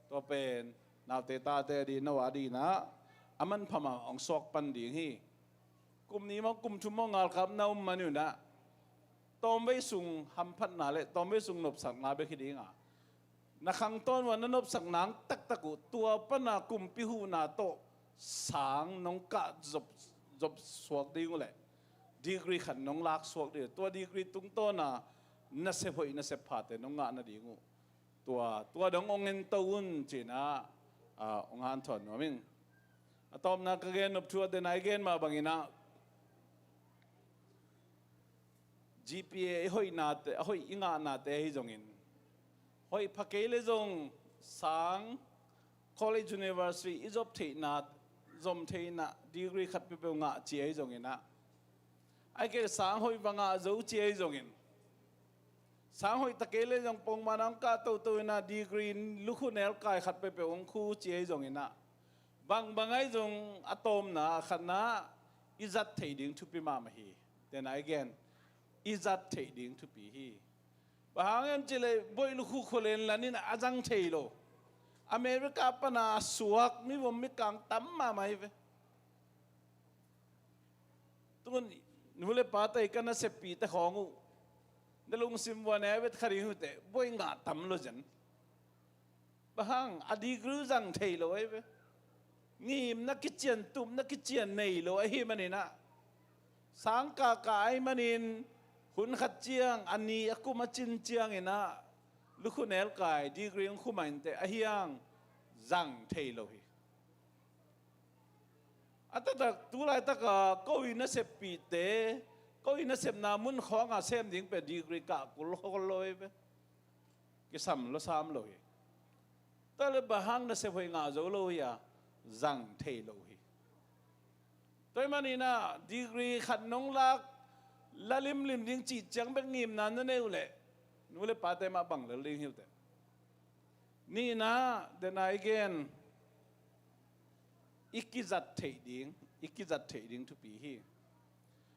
Tua pen naute tate a di no a dinah a manpha mah hong suak pan ding hi. Kum nih maw kum thum maw galkap na om man unah tawmvei sung hamphatna le tawmvei sung nopsakna bek hi dinga na khangtawn uh a na nopsak nang taktak uh tua pana kumpi huhna tawh sang nong kah zop, zop suak ding uh leh degree khat nong lak suak ding uh tua degree tungtawna nasep hoih nasep phate nong ngah nading uh tua, tua dong hong ento un cinah hong hanthawn nuam ing. A tawpna ka gen nop thu a tenah i gen mah banginah G P A i hoihnate a hoih i ngahnate ahi zongin hoih pha kei le zong sang college university i zop theihna zom theihna degree khat peuhpeuh ngah ci ahi zonginah ai kei le sang hoih va ngah zo ci ahi zongin sang hoih ta kei le zong pongmana hong kah toto inah degree lukhu nelkai khat peuhpeuh hong khu ci ahi zonginah bangbang ahi zong a tawmna a khatna i zat theih ding thupi mahmah hi. Tenah i gen i zat theih ding thupi hi. Bang hang hiam cileh boih lukhu khualen lanin a zang thei lo America pana a suak mivom mikang tam mahmah hi ve. Tun nu le pa tei ka naseppihte khawng uh na lungsim vua ne vet kha ding uh teh boih ngah tam lo zen. Bang hang a degree zang thei lo ahi ve. Ngimna kician tupna kician nei lo ahi maninah sang kaka ahi manin hun khat ciang a ni a kum a cin cianginah lukhu nelkai degree hong khu mah inteh ahi hang zang thei lo hi. A taktak tulaitaka ko i naseppihte ko i nasepna mun khawngah sem ding pen degree kah kul khol lo ahi ve. Kisam lo sam lo hi. Tua le bang hang nasep hoih ngah zo lo hi a zang thei lo hi. Tua ahih maninah degree khat nong lak la limlim ding cih ciang bek ngimna na nei uh leh nu le pate mah bang lel ding hi uh teh. Nihna dena i gen i kizat theih ding i kizat theih ding thupi hi.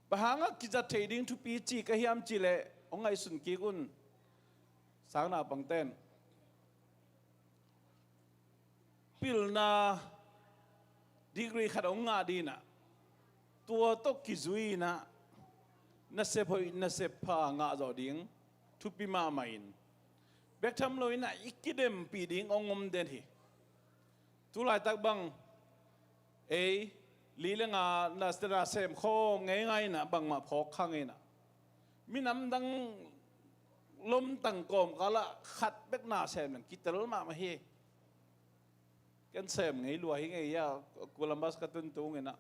Bang hangah kizat theih ding thupi cih ka hiam cihleh hong ngaihsun kik un. Sang naupangten pilna degree khat hong ngah dinah tua tawh kizui inah nasep hoih nasep pha ngah zawh ding thupi mahmah in bek tham lo inah i kidempih ding hong om den hi. Tulaitak bang ei li le nga na sem khawm ngeingai inah bangmah phawk kha ngei inah minam dang lomtang kawmkalah khat bek na sem leng kitel mahmah hi. Ken sem ngei lua hi ngei a Columbus ka tun tunginah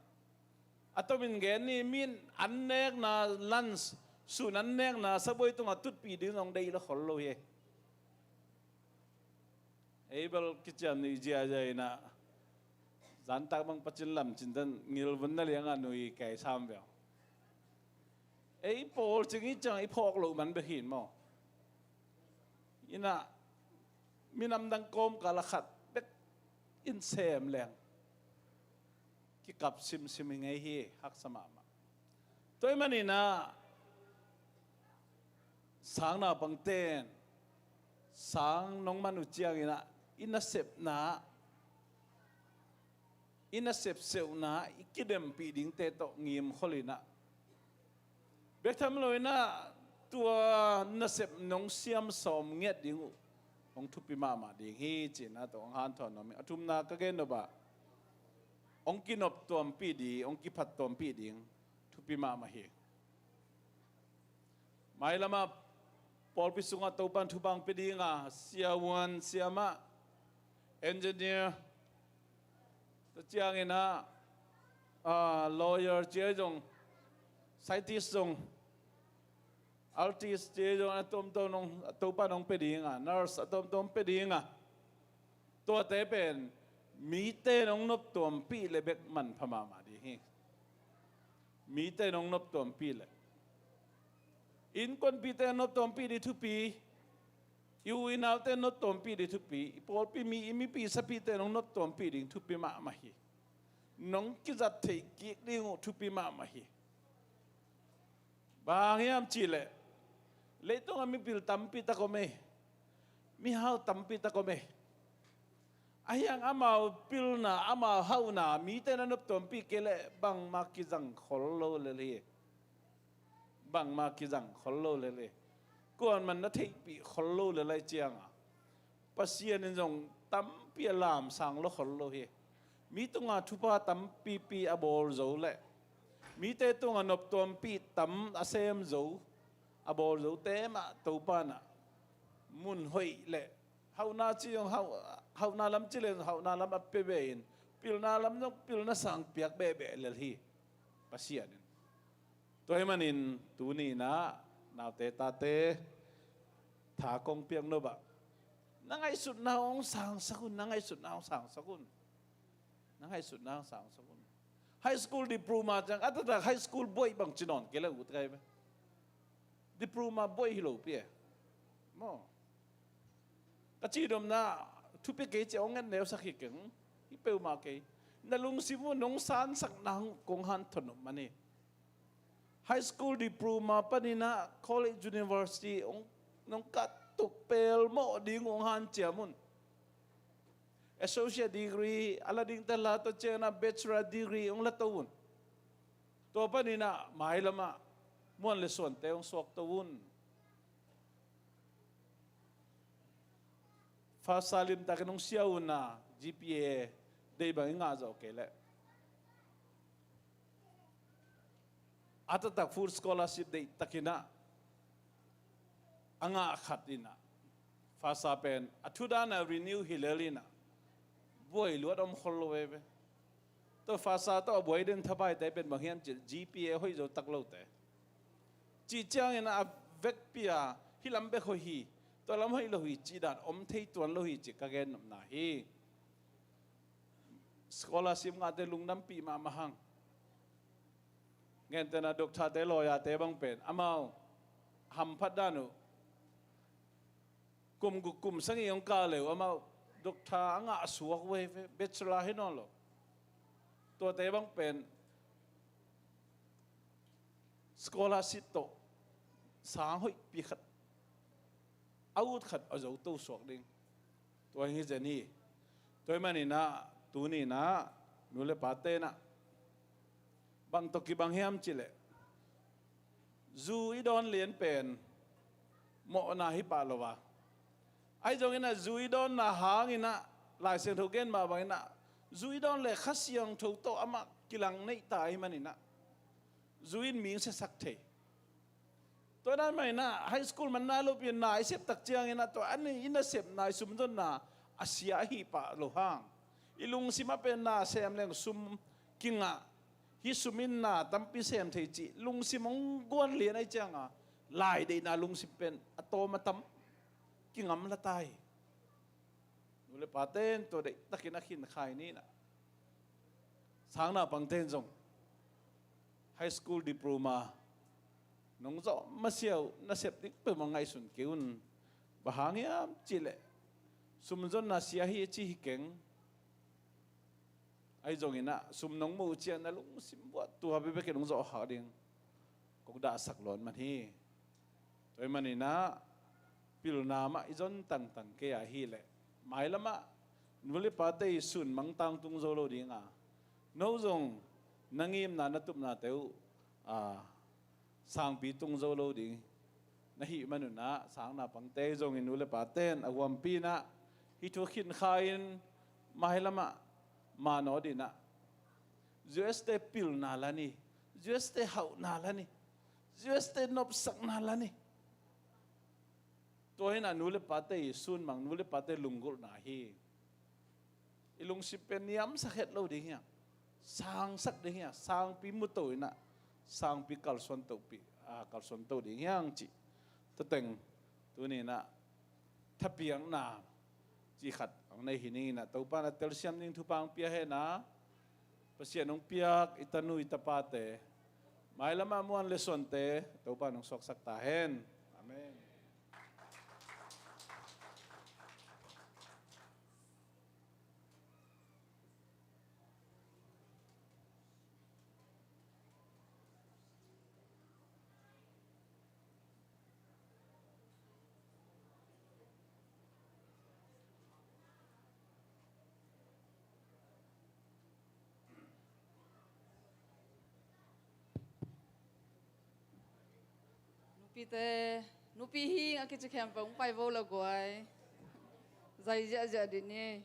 a tomin gen ni min an nekna lunch sun an nekna saboi tungah tutpih ding zong deih la khol lo hi. Ei bel kiciam nih ziazia inah zantak bang pacin lam cinten ngilvun na liangah nui kei sam veu. Ei pawl cing i ciang i phawk loh man bek hin maw? Inah minam dang kawmkal a khat bek in sem leng kikap simsim hi ngei hi. Haksa mahmah. Tua ahih maninah Sang naupangten sang nong man uh ciangin ah i nasepna, i nasepseuhna i kidempih dingte tawh ngimkholin ah, bek tham loin ah tua nasep nong siam sawm ngiat ding uh hong thupi mahmah ding hi, ci-in ah tua hong hanthawn nuam ing. A thumna ka gen nop ah, hong kinop tuampih ding, hong kiphat tuampih ding thupi mahmah hi. Mailamah pawlpi sungah Topan thupha hong pia ding a, siavuan, siamah, engineer, tua ciangin ah, ah, lawyer ci-a zong, scientist zong, artist ci-a zong, a tuamtuam nong, Topan hong pia ding a, nurse a tuamtuam hong pia ding a, tuate pen mite nong nop tuampih le bek manpha mahmah ding hi. Mite nong nop tuampih le, innkuanpihte nong nop tuampih ding thupi, i u i naute nong nop tuampih ding thupi, i pawlpi mi, i mipi sapite nong nop tuampih ding thupi mahmah hi. Nong kizat theih kik ding uh thupi mahmah hi. Bang hang hiam cih leh, leitungah mipil tampi tak om e, mihau tampi tak om e. Ahi hang amau pilna, amau hauhna mite na nop tuampih kei leh bangmah kizang khol lo lel hi. Bangmah kizang khol lo lel hi. Kuaman na theihpih khol lo lel ahih ciangin, Pasian in zong tampi a lamsang lo khol lo hi. Mi tungah thupha tampipi a bawl zo le, mite tungah nop tuampih tam a sem zo, a bawl zote mah Topan ah mun hoih le, hauhna ci zong hau, hauhna lam ci le hauhna lam a pia ve in, pilna lam zong pilna sang piak behbeh lel hi Pasian in. Tua ahih manin tuni-in ah naute tate tha kong piak nop ah, na ngaihsutna hong sangsak un, na ngaihsutna hong sangsak un. Na ngaihsutna hong sangsak un. High school diploma ciang, a taktak high school buaih bang ci nawn kei le, ut kai ve. Diploma buaih hi lopi e. Maw. Ka cih domna, thupi kei ci-a hong ngen neusak hi keng. Hi peuhmah kei. Na lungsim uh nong sansak nang kong hanthawn nop man hi. High school diploma panin ah college, university hong, nong kattuk pelmawh ding uh hong hanciam un. Associate degree a la dingte la, tua ciangin ah bachelor degree hong la to un. Tua panin ah mailamah muan le suante hong suak to un. Fasa limtakin hong sia un a, G P A deih bang i ngah zawh kei leh, a taktak full scholarship deihtakin ah a ngah khat in ah, Fasa pen a thu dan a renew hi lel in ah, buai luat om khol lo veve. Tua Fasa tawh a buai den thapaite pen bang hiam cih leh G P A hoih zo tak lote. Cih ciangin a vekpi a hih lam bek hoih hi, tua lam hoih lo hi cih dan om thei tuan lo hi cih ka gen nopna hi. Scholarship ngahte lungdampih mahmah hang. Gentehna doctorte, lawyerte bang pen amau hamphat dan uh, kum guk kum sagih hong kah le uh amau doctor a ngah suak uh hi ve, bachelor hi nawn lo. Tuate bang pen scholarship tawh sang hoihpi khat, a ut khat a zo to suak ding. Tua hi zen hi. Tua ahih manin ah tuni-in ah nu le pate in ah bang tawh kibang hiam cih leh, zu i dawn lian pen mawhna hi pah lo a, ahi zongin ah zu i dawnna hangin ah, Lai Siangtho gen mah bangin ah, zu i dawn leh Kha Siangtho tawh amah kilang neih ta ahih manin ah, zu in mi hong siasak thei. Tua dan mah in ah high school man nai lopi-in na i sep tak ciangin ah tua a ni i nasepna, i sumzonna a sia ahi pah lo hang, i lungsim ah pen na sem leng sum kingah, hih sum in na tampi sem thei cih lungsim hong guan lian ahih ciangin, lai deihna lungsim pen a tawm a tam kingamla ta hi. Nu le paten tua deihtakin a khinkhai ni in ah, sang naupangten zong high school diploma nong zawh masiah uh nasep ding peuhmah ngaihsun kei un. Bang hang hiam cih leh, sumzonna sia hi a ci hi keng. Ahi zongin ah sum nong muh uh ciang na lungsim buaituah bekbek in hong zawh khak ding kong dahsak lawn man hi. Tua ahih manin ah pilna mah i zon tangtang kei a hih leh, mailam ah nu le pate i sun mang tangtung zo lo ding a, no zong na ngimna na tupnate uh, a, sangpi tung zo lo ding na hih manun ah, sang naupangte zong i nu le pate in a huampi in ah hih thu khin kha in, mailam ah manawt in ah, U S te pilna la ni, U S te hauhna la ni, U S te nopsakna la ni. Tua hi in ah nu le pate i sun mang, nu le pate lunggulhna hi. I lungsim pen niamsak het lo ding hi a, sangsak ding hi a, sangpi mu to in ah, sangpi kalsuan to pi, a, kalsuan to ding hi hang cih. Tua teng tuni in ah thapiakna cih khat hong nei hi ning in ah, Topa in ah telsiam ding thupha hong pia hen a, Pasian hong piak i tanu i tapate, mailam ah muan le suante Topa in hong suaksak ta hen. Amen. Nupite, nupi hing a kici khempeuh hong pai vo la guai. Zai ziahziah dih ni.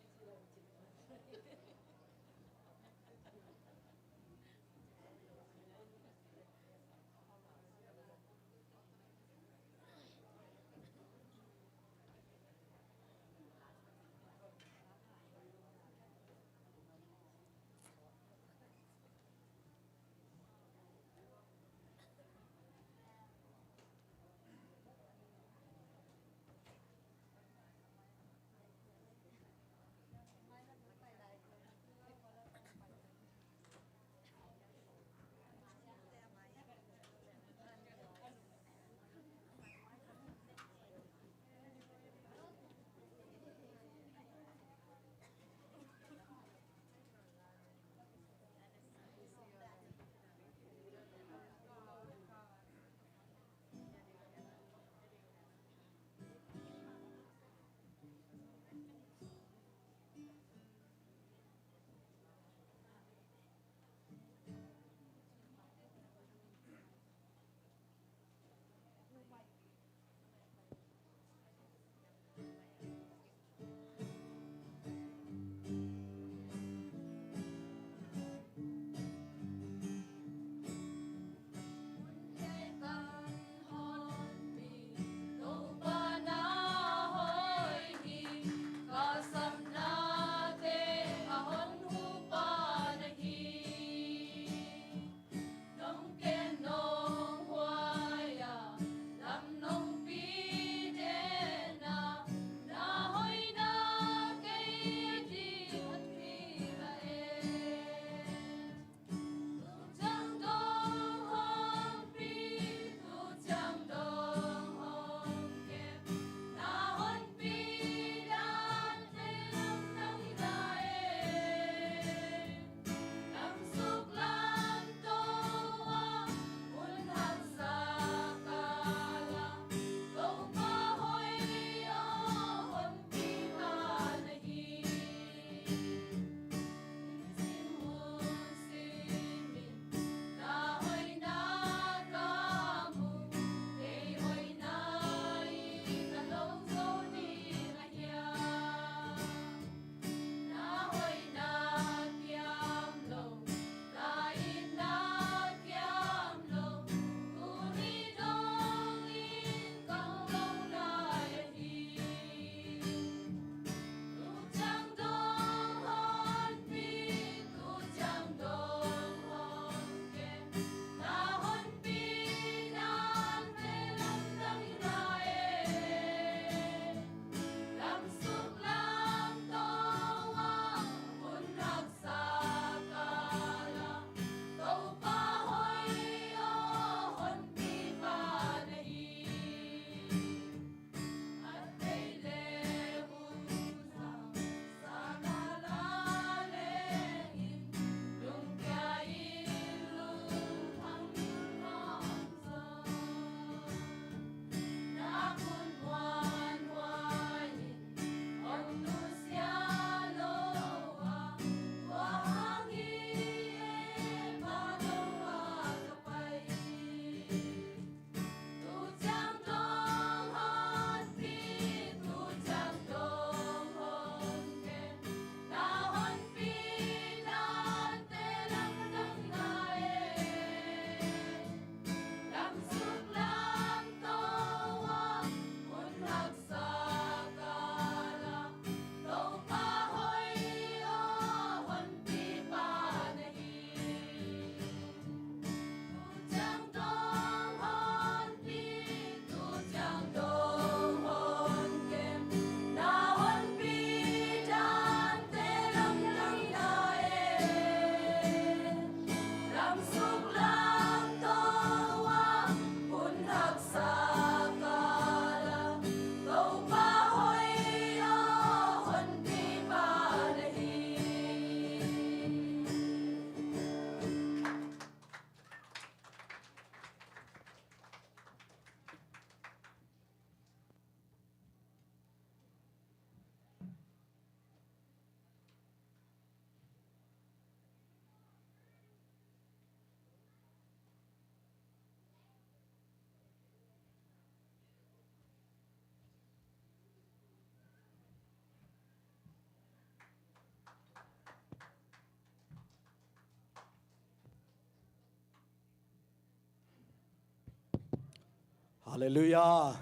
Halleluiah.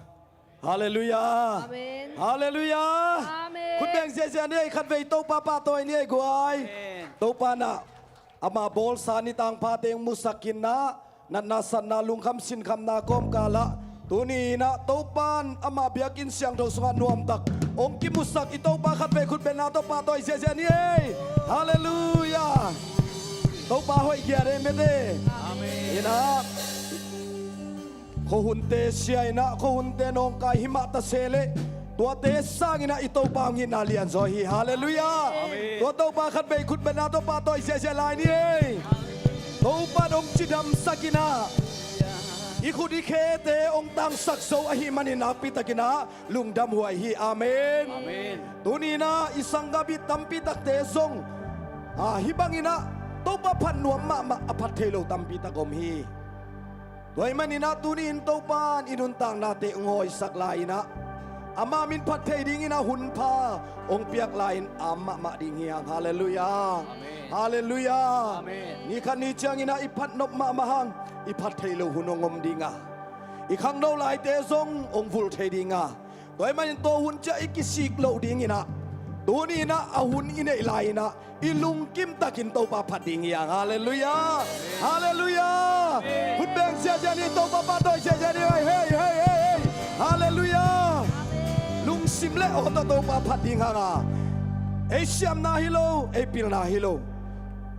Halleluiah. Amen. Halleluiah. Amen. Khut beng ziahziah ni ei, khatvei Topa pahtawi ni ei guai. Amen. Topa in ah ama bawlsa ni tangphate hong musak in ah, natna satna lungkham sinkhamna kawmkal ah tuni in ah Topa in ama biakinn siangtho sungah nuamtak hong kimusak i Topa khatvei khut bengna tawh pahtawi ziahziah ni ei. Halleluiah. Topa hoih giat ei mete. Amen. In ah khuahunte sia in ah khuahunte nawngkai himah ta se leh tuate sang in ah i Topa hong itna lianzaw hi. Halleluiah. Amen. Tua Topa khatvei khut bengna tawh pahtawi ziahziah lai ni ei. Topa in hong cidamsak in ah i khut i khete hong tangsak zo ahih manin nakpi takin ah lungdam huai hi. Amen. Amen. Tuni in ah i sanggam bit tampi takte zong, ah, hih bangin ah Topa phat nuam mahmah a phat thei lo tampi tak om hi. Tua ahih manin ah tuni in Topa in i nuntaknate hong hawisak lai in ah ama min phat thei dingin ah hunpha hong piak lai-in a om mahmah ding hi hang. Halleluiah. Amen. Halleluiah. Amen. Ni khat ni ciangin ah i phat nop mahmah hang i phat thei lo hun hong om ding a, i khangno laite zong hong vul thei ding a, tua ahih manin tua hun ciang i kisik loh dingin ah tuni in ah a hun i neih lai-in ah i lungkim takin Topa phat ding hi hang. Halleluiah. Halleluiah. Khut beng ziahziah ni, Topa pahtawi ziahziah ni. Hei, hei, hei, hei, hei. Halleluiah. Lungsim le aw tawh Topa phat ding hang a, ei siamna hi lo, ei pilna hi lo,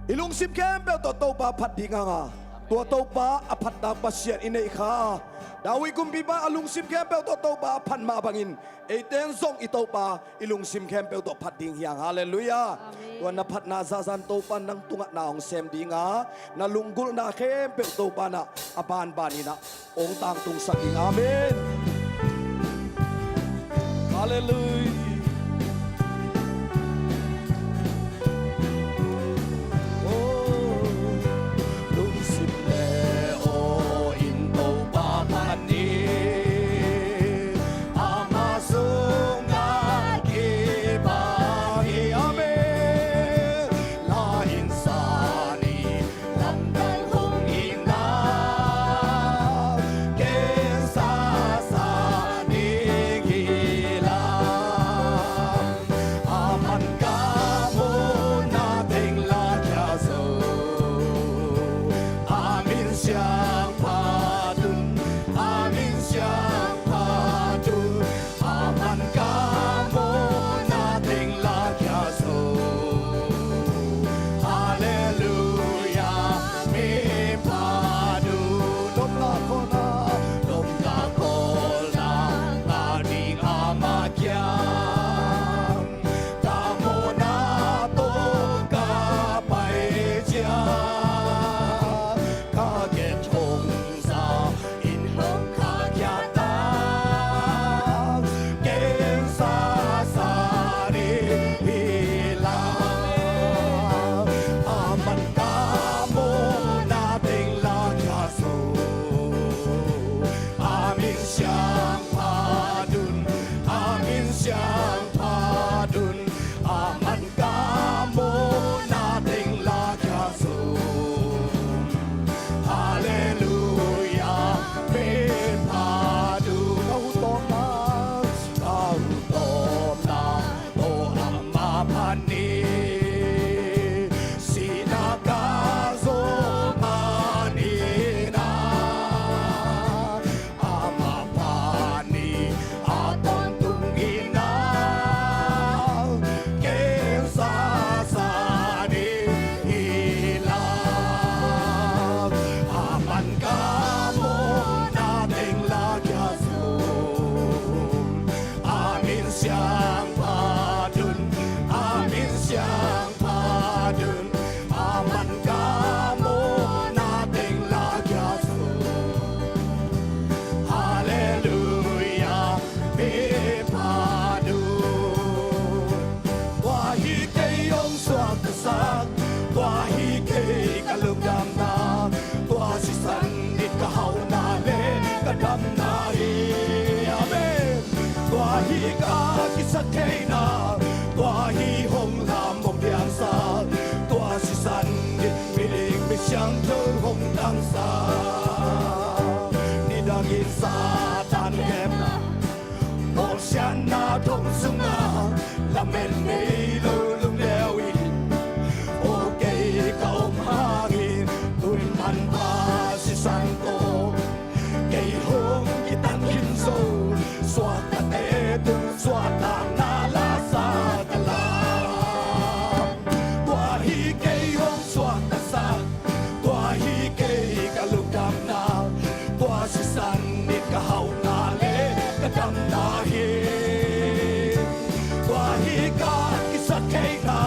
i lungsim khempeuh tawh Topa phat ding hang a, tua Topa a phatna Pasian i neih kha. David kumpipa a lungsim khempeuh tawh Topa a phat mah bangin eite in zong i Topa i lungsim khempeuh tawh phat ding hi hang. Halleluiah. Amen. Tua na phatna zahzah in Topa in nang tungah na hong sem ding a, na lunggulhna khempeuh Topa in ah a banban in ah hong tangtungsak ding. Amen. Halleluiah. Oh, lungsim le aw in Topa phat ni. Ama sungah kibang hi. Amen. La in sa ni, lamdang hong itna, gensa sa ding hi lam. A man ka muhna teng lakhia zo, a min siangtho phat un, a min siangtho phat un. A man ka muhna teng lakhia zo. Halleluiah, mi phat un. Lawm la khawlna, lawm la khawlna ngah ding ama kiang. Ka mawhna tawh ka pai ciang, ka gen thong sa in hong khahkhia ta, gensa sa ding hi lam. A man ka mawhna teng lakhia zo, a min siangtho phat un, a min siangtho phat un. A man ka mawhna teng lakhia zo. Halleluiah, mi phat un. Ka hun tawpna, ka hun tawpna tawh ama phat ni. Sihna ka zawh man in ah, ama phat ni. A tawntung in ah gensa sa ding hi lam. A man ka mawhna teng lakhia zo. A min siangtho phat un, a min siangtho phat un. A man ka mawhna teng lakhia zo. Halleluiah, mi phat un. Tua hi kei hong suaktasak, tua hi kei ka lungdamna, tua sisan in ka hauhna le ka damna hi. Amen. Tua hi ka kisaktheihna, tua hi hong lam hong piangsak, tua sisan in midik misiangtho hong tangsak. Nidangin sa An kepna, bawlsiatna thong sungah lamen nei lo lungneu in, aw kei ka om hangin tun manpha sisan tawh kei hong kitan khin zo. Suaktate tung suahtakna lasa ka lam. Tua hi kei hong suaktasak, tua hi kei ka lungdamna, tua sisan in ka hauhna le ka damna hi. Tua hi ka kisaktheihna,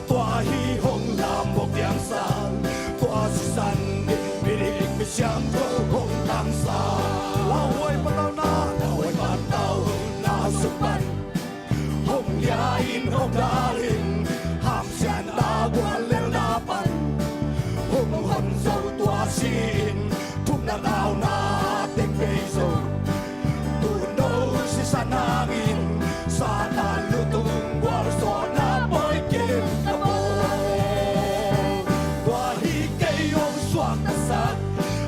tua hi hong lam bok diang sang, tua sisan in midik misiangtho hong tangsa. Lauhuai patauhna, lauhuai patauhna sung pan hong lia in hong dal in, hamsiatna guallelhna pan hong hon zo tua si-in, thumna nauna teng bei zo. Tuuno sisan hangin Satan lutung gualzawhna pawi kim ka bawl. Tua hi kei hong suaktasak,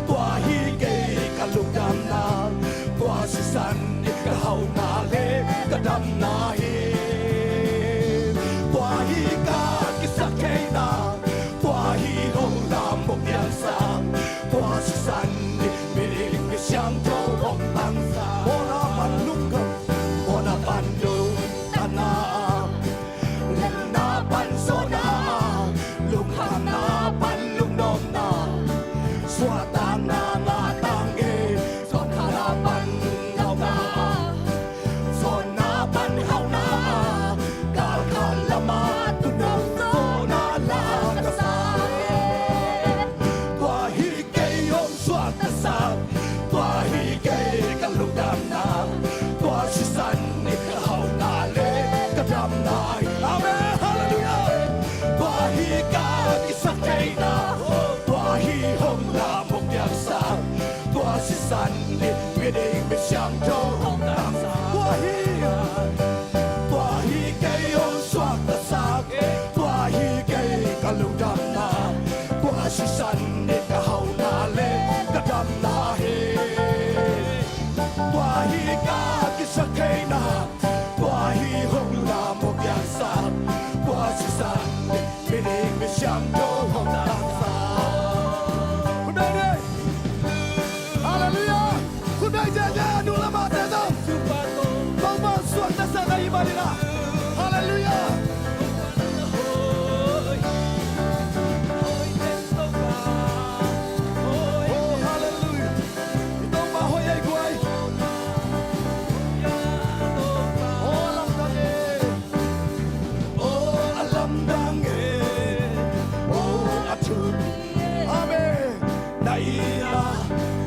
tua hi kei ka lungdamna, tua sisan in ka hauhna le ka damna hi. Tua hi ka kisaktheihna, tua hi hong lam bok diang sang, tua sisan in midik misiangtho hong tangsa. Mawhna pan lungkham, mawhna pan lungkhamna, lemna pan zawhna, lungkhamna pan lungnopna, suahtakna ngah tang e, suahtakna pan ngauhna, zawnna pan hauhna, galkhat lama tuuno zawhna la ka sa. Tua hi kei hong suaktasak, tua hi kei ka lungdamna, tua sisan in ka hauhna le ka damna hi. Amen. Halleluiah. Tua hi ka kisaktheihna, tua hi hong lam bok diang sang, tua sisan in midik misiangtho hong tangsa. Tua hi, tua hi kei hong suaktasak, tua hi kei ka lungdamna, tua sisan in ka hauhna le ka damna hi. Tua hi ka kisaktheihna, tua hi hong lam bok diang sang, tua sisan in midik misiangtho hong tangsa. Khut beng ni. Halleluiah. Khut beng ziahziah, a nung le a mah te zong Topa suaktasak ahih manin ah. Halleluiah. Oh, halleluiah. I Topa hoih ei guai. Oh, lamdang e. Oh, a lamdang e. Oh, a thupi e. Amen. Na itna,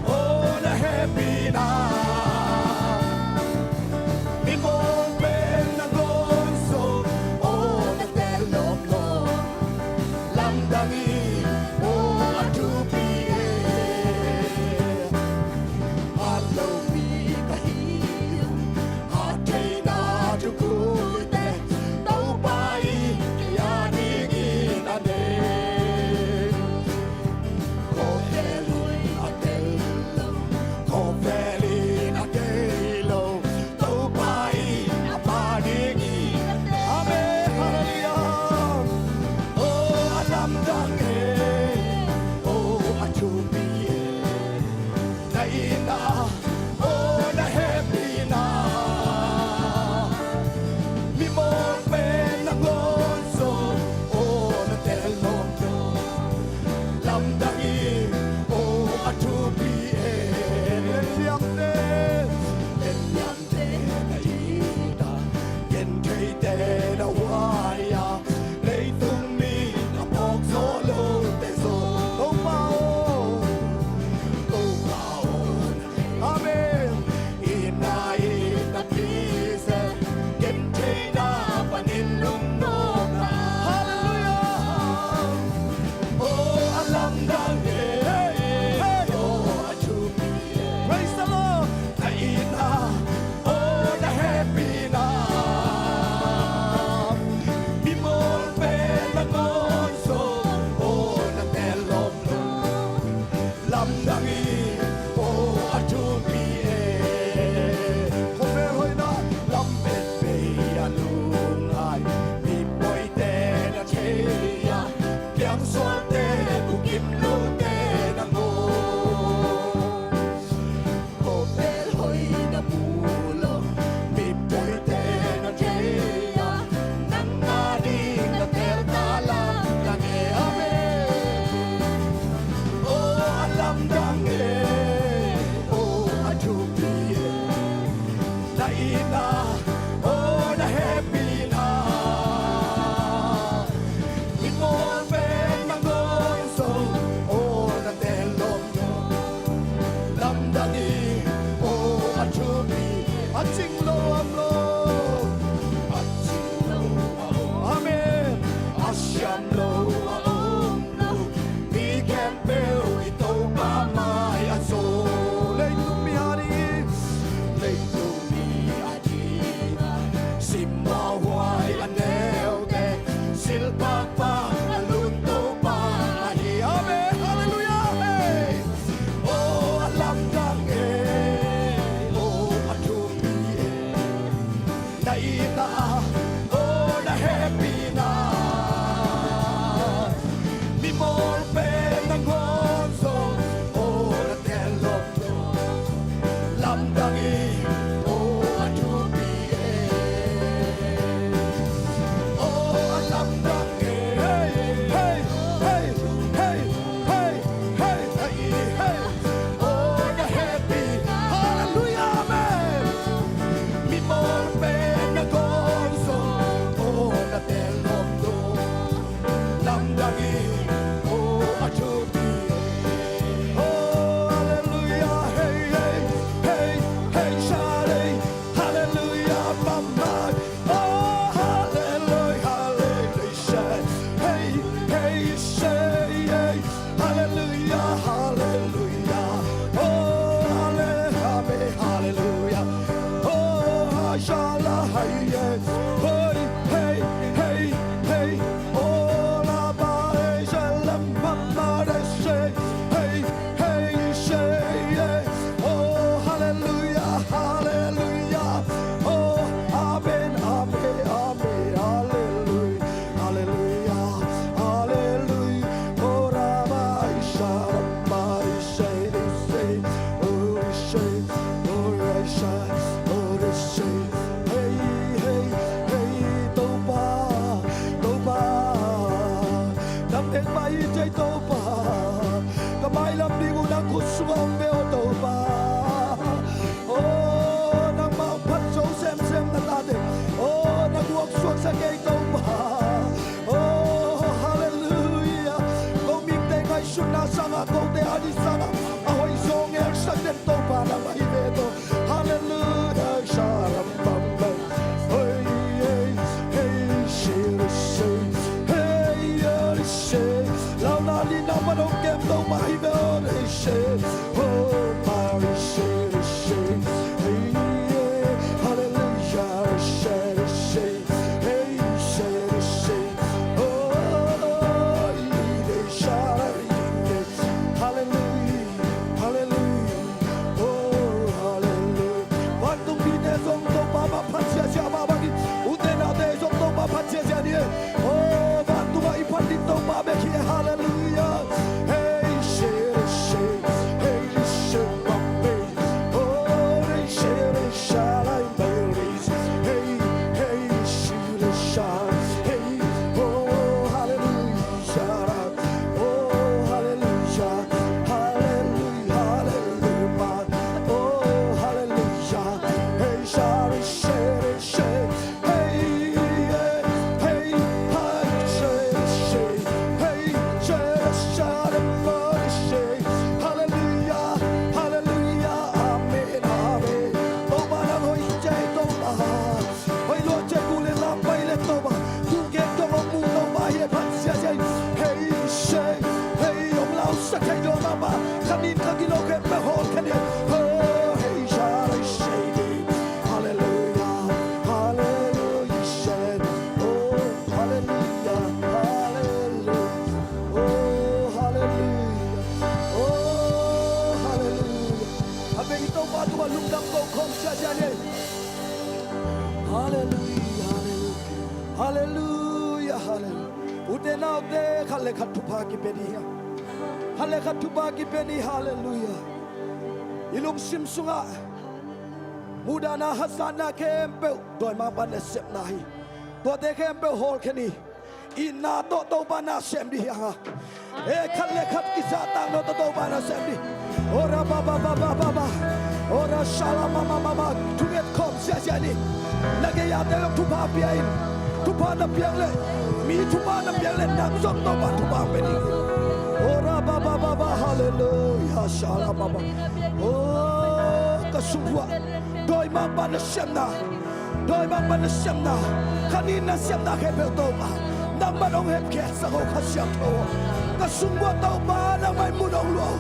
oh, na hehpihna, mi mawk pen na ngawn zo, oh, na tel lawmlawm. Lamdang hi, oh, a thupi e. Hat lo mi ka hi, hat theihna thukhuite Topa in kei a dingin a nei. Khawvel in a tel lo, khawvel in a kei lo, Topa in a pha dingin a tel. Amen. Halleluiah. Oh, a lamdang e. Oh, a thupi e. Na itna, oh, na hehpihna, mi mawk pen na ngawn zo, oh, na tel lawmlawm. Lamdang hi, oh, a thupi e. Lemliamte, lemliamte na itna, gentheite na huai a, leitung mi a phawk zo lote zo. Topa aw, Topa aw. Amen. Aw, a thupi, a cing lo a om lo. A cing lo a om. Amen. A siam lo a om lo. Mi khempeuh i Topa mai a zaw. Leitung mi a ding, leitung mi a ding, simmawhhuai a neute, silpakpak a lun Topa ahi. Amen. Halleluiah. Hey. Aw, a lamdang e, aw, a thupi e. Na itna, aw, na hehpihna, mi mawl pen nangawn zong, aw, na tel lawm lamdang e, aw, a thupi e. Aw, a lamdang e. Hey, hey, hey, hey, hey, hey, hey, hey. Aw, na hehpih. Halleluiah, amen. Mi mawl pen nangawn zong, aw, na tel lawm tua. Lamdang e, aw, a thupi. Aw, halleluiah, hey, hey, hey, hey, share. Halleluiah, mama. Aw, halleluiah, halleluiah, share. Hey, hey, share, hey. Halleluiah, halleluiah. Oh, halle-, halle-, halleluiah. Oh, hashala, haye. Hey, hey, hey, hey. Oh, la ba, eh, shalom, mama, de, she. Hey, hey, she, yeah. Oh, halleluiah, halleluiah. Oh, amen, amen, amen, halleluiah. Halleluiah, halleluiah. Oh, Rabbi, Shalom, Rabbi, say, they say, oh, they say, oh, they say, oh, they say. Hey, hey, hey, Topa, Topa. Nang teng mah hi, Topa. Ka mailam ding uh nang khut sungah om ve aw, Topa. Oh, nangmah hong phat zo semsem na tate. Oh, na guak suaksak ei, Topa. Oh, halleluiah. Ko mite ngaihsutna sangah, kote ading sangah a hoih zaw ngelsak den Topa nangmah hi ve tawh. Halleluiah. Shalom, bam, bam. Hey, hey, hey, shiri, shiri. Hey, yari, shiri. Launa li na manong kem Topa hi ve aw, hey, shiri. Oh, Mary, shiri, shiri. Hey, yeah. Halleluiah, shiri, shiri. Hey, shiri, shiri. Oh, ide, shara, ide. Halleluiah, halleluiah. Oh, halleluiah. Vantung mite zong Topa mah phat ziahziah mah bangin, ute naute zong Topa phat ziahziah ni. Oh, vantung ah i phat ding Topa bek hi. Halleluiah. Hey, shiri, shiri. Hey, shiri, shiri. Oh, hey, shiri, shiri. Hey, hey, shiri, shiri. Hey, oh, halleluiah. Oh, halleluiah, halleluiah, halleluiah. Oh, halleluiah. Hey, shari, shari, shari. Hey, yeah. Hey, hi, shari, shari. Hey, shari, shari, shari. Halleluiah, halleluiah. Amen, amen. Topa nang hoih ciai, Topa. Hoih lua ciai, gu le lam pai le Topa. Gu gen tong ong mu Topa hi e, phat ziahziah. Hei, shei, hei, ong lausak thei lo mama. Khanin ka gilo khe pe hol khe ni. Oh, hei, shei, shei ni. Halleluiah, halleluiah, shei. Oh, halleluiah, halleluiah. Oh, halleluiah. Oh, halleluiah. A vei Topa tungah lungdam ko khawm ziahziah ni. Halleluiah, halleluiah. Halleluiah, halleluiah. Ute naute, khat le khat thupha kipia ni. Khat le khat thupha kipia ni. Halleluiah. I lungsim sungah muhdahna, hazatna khempeuh dawimangpa nasepna hi. Tuate khempeuh hawlkhia ni. Itna tawh Topa na sem ding hi hang a. E, khat le khat kizahtak lo tawh Topa na sem ding. Ora ba ba ba ba ba ba. Ora shala ma ma ma ma. Thunget khawm ziahziah ni. Na gei-ate zong thupha pia in. Thupha na piak leh, mi thupha na piak leh, nang zong Topa thupha pia ding. Ora ba ba ba ba. Halleluiah. Shala ma ma. Oh. sung uah dawimangpa na siamna, dawimangpa na siamna, kha nin na siamna khempeuh Topa, nangman hong hemkhiatsak o Kha Siangtho. Ka sung uah Topa nangmah in mun hong lua o.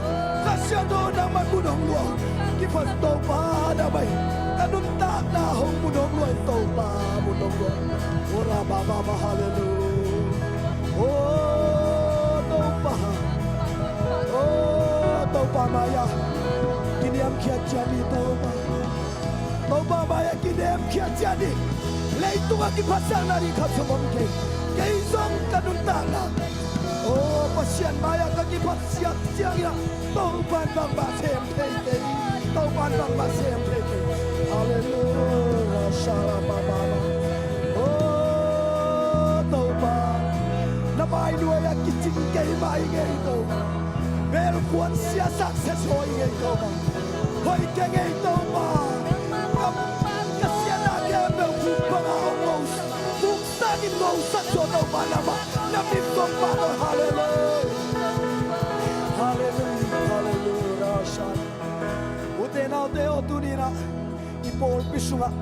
Kha Siangtho nangmah in mun hong lua o. Kiphat Topa nangmah in ka nuntakna hong mun hong lua in Topa mun hong lua. Ora ba ba ba, hallelujah. O Topa, o Topa mai-ah kiniamkhiat ciat ni Topa. Topa mai-ah kiniamkhiat ciat ni. Leitungah kiphatsakna ding khat zong om kei. Kei zong ka nuntakna, o Pasian mai-ah ka kiphatsiat ciangin ah Topa in bangmah sem thei kei. Topa in bangmah sem thei kei. Hallelujah. Shalabababa. O Topa, na mai nuai-ah kicing kei mah i ngei Topa. Belkhuan siasak siazaw i ngei Topa. Hoih kei ngei Topa. Ka, ka siatna khempeuh buk bangah hong ngosak, buk sangin ngosak zaw Topa nangmah na mit kong pah tawh. Hallelujah. Hallelujah. Hallelujah. Ute naute aw, tuni-in ah i pawlpi sungah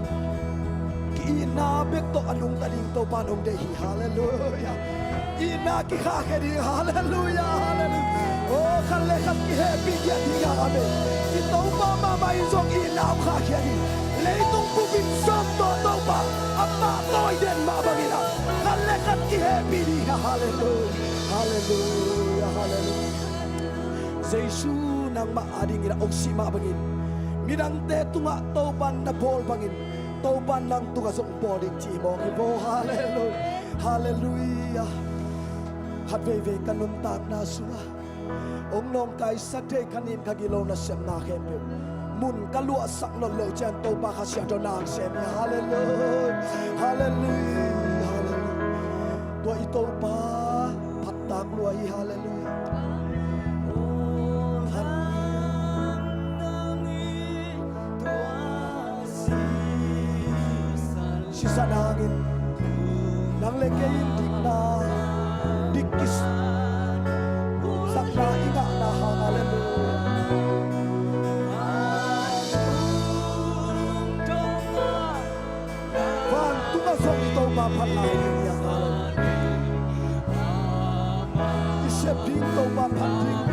ki-itna bek tawh a nungta ding Topa in hong deih hi. Hallelujah. Itna kikhahkhia ding. Hallelujah. Hallelujah. O, khat le khat kihehpih ding a ding a, amen. I Topa mahmah in zong itna hong khahkhia ding. Leitung bup in sawm tawh Topa amah tawi den mah bangin ah khat le khat kihehpih ding hi. Hallelujah. Hallelujah. Hallelujah. Jesu nangmah adingin ah hong sih mah bangin, midangte tungah Topa in na bawl bangin Topa in nang tungah zong bawl ding ci hi mawk hi maw. Hallelujah. Hallelujah. Khat veivei ka nuntakna sungah hong nawngkaisak thei kha nin kha gilo na siamna khempeuh mun ka luahsak nawn loh ciang Topa Kha Siangtho nang sem hi. Hallelujah. Hallelujah. Hallelujah. Tua i Topa phattak lua hi. Hallelujah. Sisan hangin nang le kei in dikna, dik kisakna i ngahna hang. Hallelujah. Vantungah zong i Topa phat lai ding hi hang. Hallelujah. I sep ding Topa phat ding.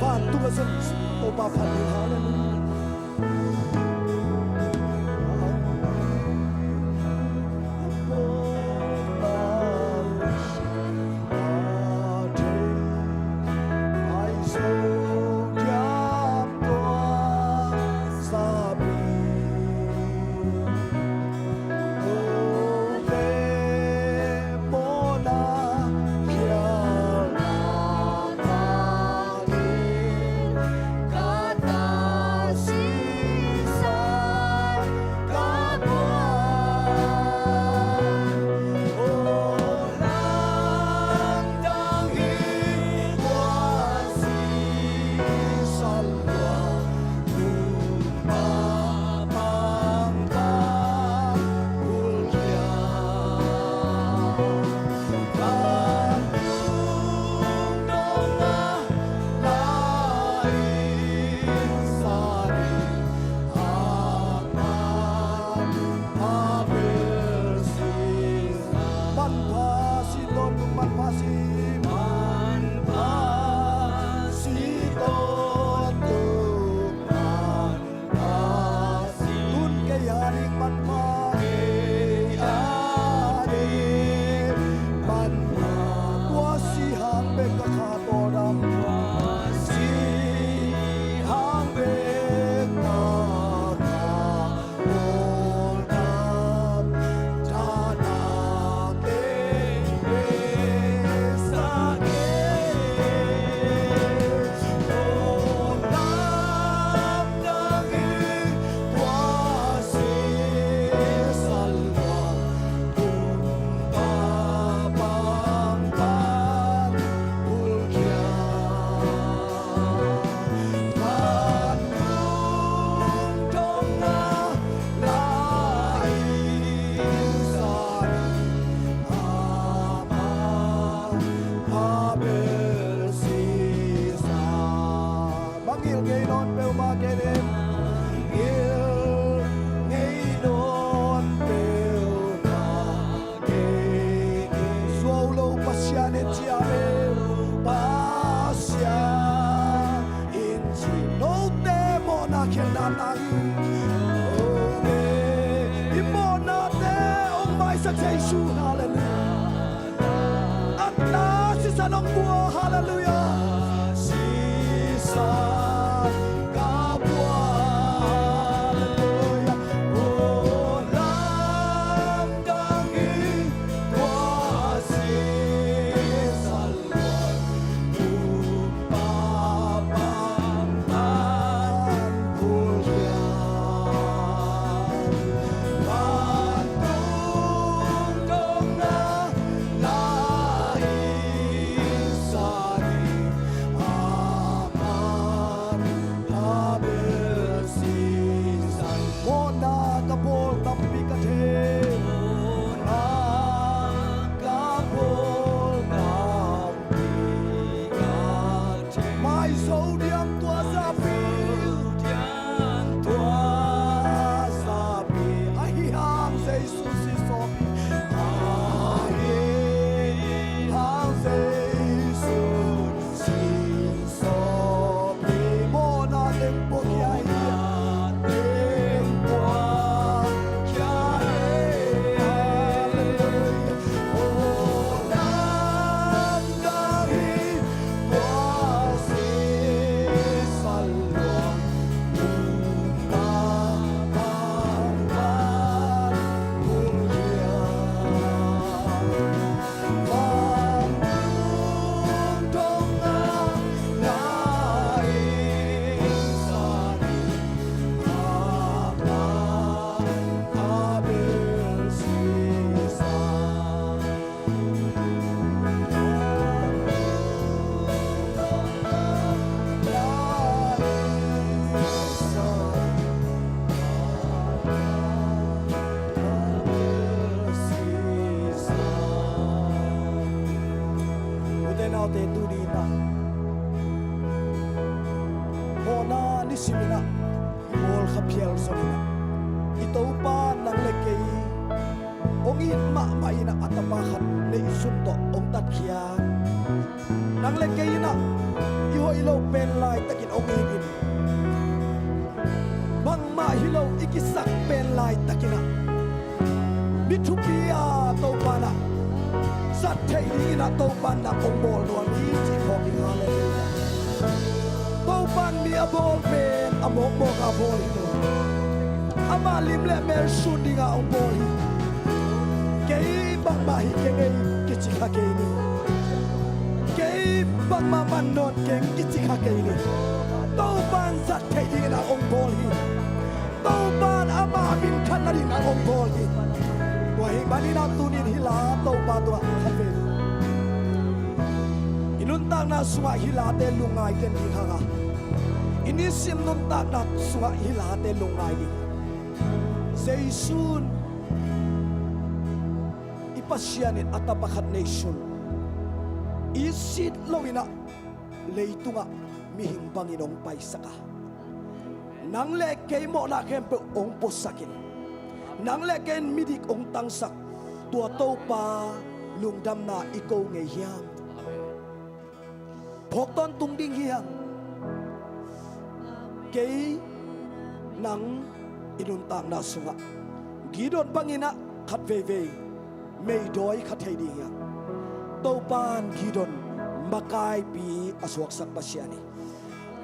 Vantungah zong Topa phat ding. Hallelujah. Jesu, halleluia. An ta sisan hong bua, halleluia. Sisan ka bua, halleluia. Tua lam ka hi, tua sisan luan. Mawhna ka bawl tampi ka thei. Mawhna ka bawl tampi ka thei. Mai zo diam tua zapi. Mai zo diam tua zapi. Ahi hang Jesu si sawpi. Ahi hang Jesu si sawpi. Mawhna teng pua kia hi. Teng pua kia hi. Halleluia. Ute naute, tuni in ah mawhna nisimin ah i bawl kha phial zongin ah, i Topa nang le kei hong it mahmah in ah, a tapa khat neihsun tawh hong tatkhia. Nang le kei in ah i hoih lo pen laitakin hong it in, bangmah hi lo i kisak pen laitakin ah, mi thupi a Topa in ah zat theih dingin ah Topa in nang hong bawl nuam hi cih phawk ding. Halleluia. Topa in mi a bawl pen a mawkmawk a bawl hi lo. Amah lim le mel sun dingin hong bawl hi. Kei bangmah hi keng ei kici kha kei ni. Kei bangmah man nawn keng kici kha kei ni. Topa in zat theih dingin ah hong bawl hi. Topa in ama minthanna dingin ah hong bawl hi. Tua ahih manin ah tuni in hih la Topa tungah khat vei, i nuntakna sungah hih late lungngai den ding hang a, i nisim nuntakna sungah hih late lungngai ding. Jesu in, i Pasian in a tapa khat neihsun, i sit loin ah leitungah mihing bangin hong paisak a, nang le kei mawhna khempeuh hong puasakin, nang le kei in midik hong tangsak, tua Topa lungdamna i ko ngei hiam? Phawk tawntung ding hi hang. Kei, nang, i nuntakna sungah Gideon bangin ah khat veivei meidawi kha thei ding hi hang. Topa in Gideon makaipi a suaksak Pasian hi.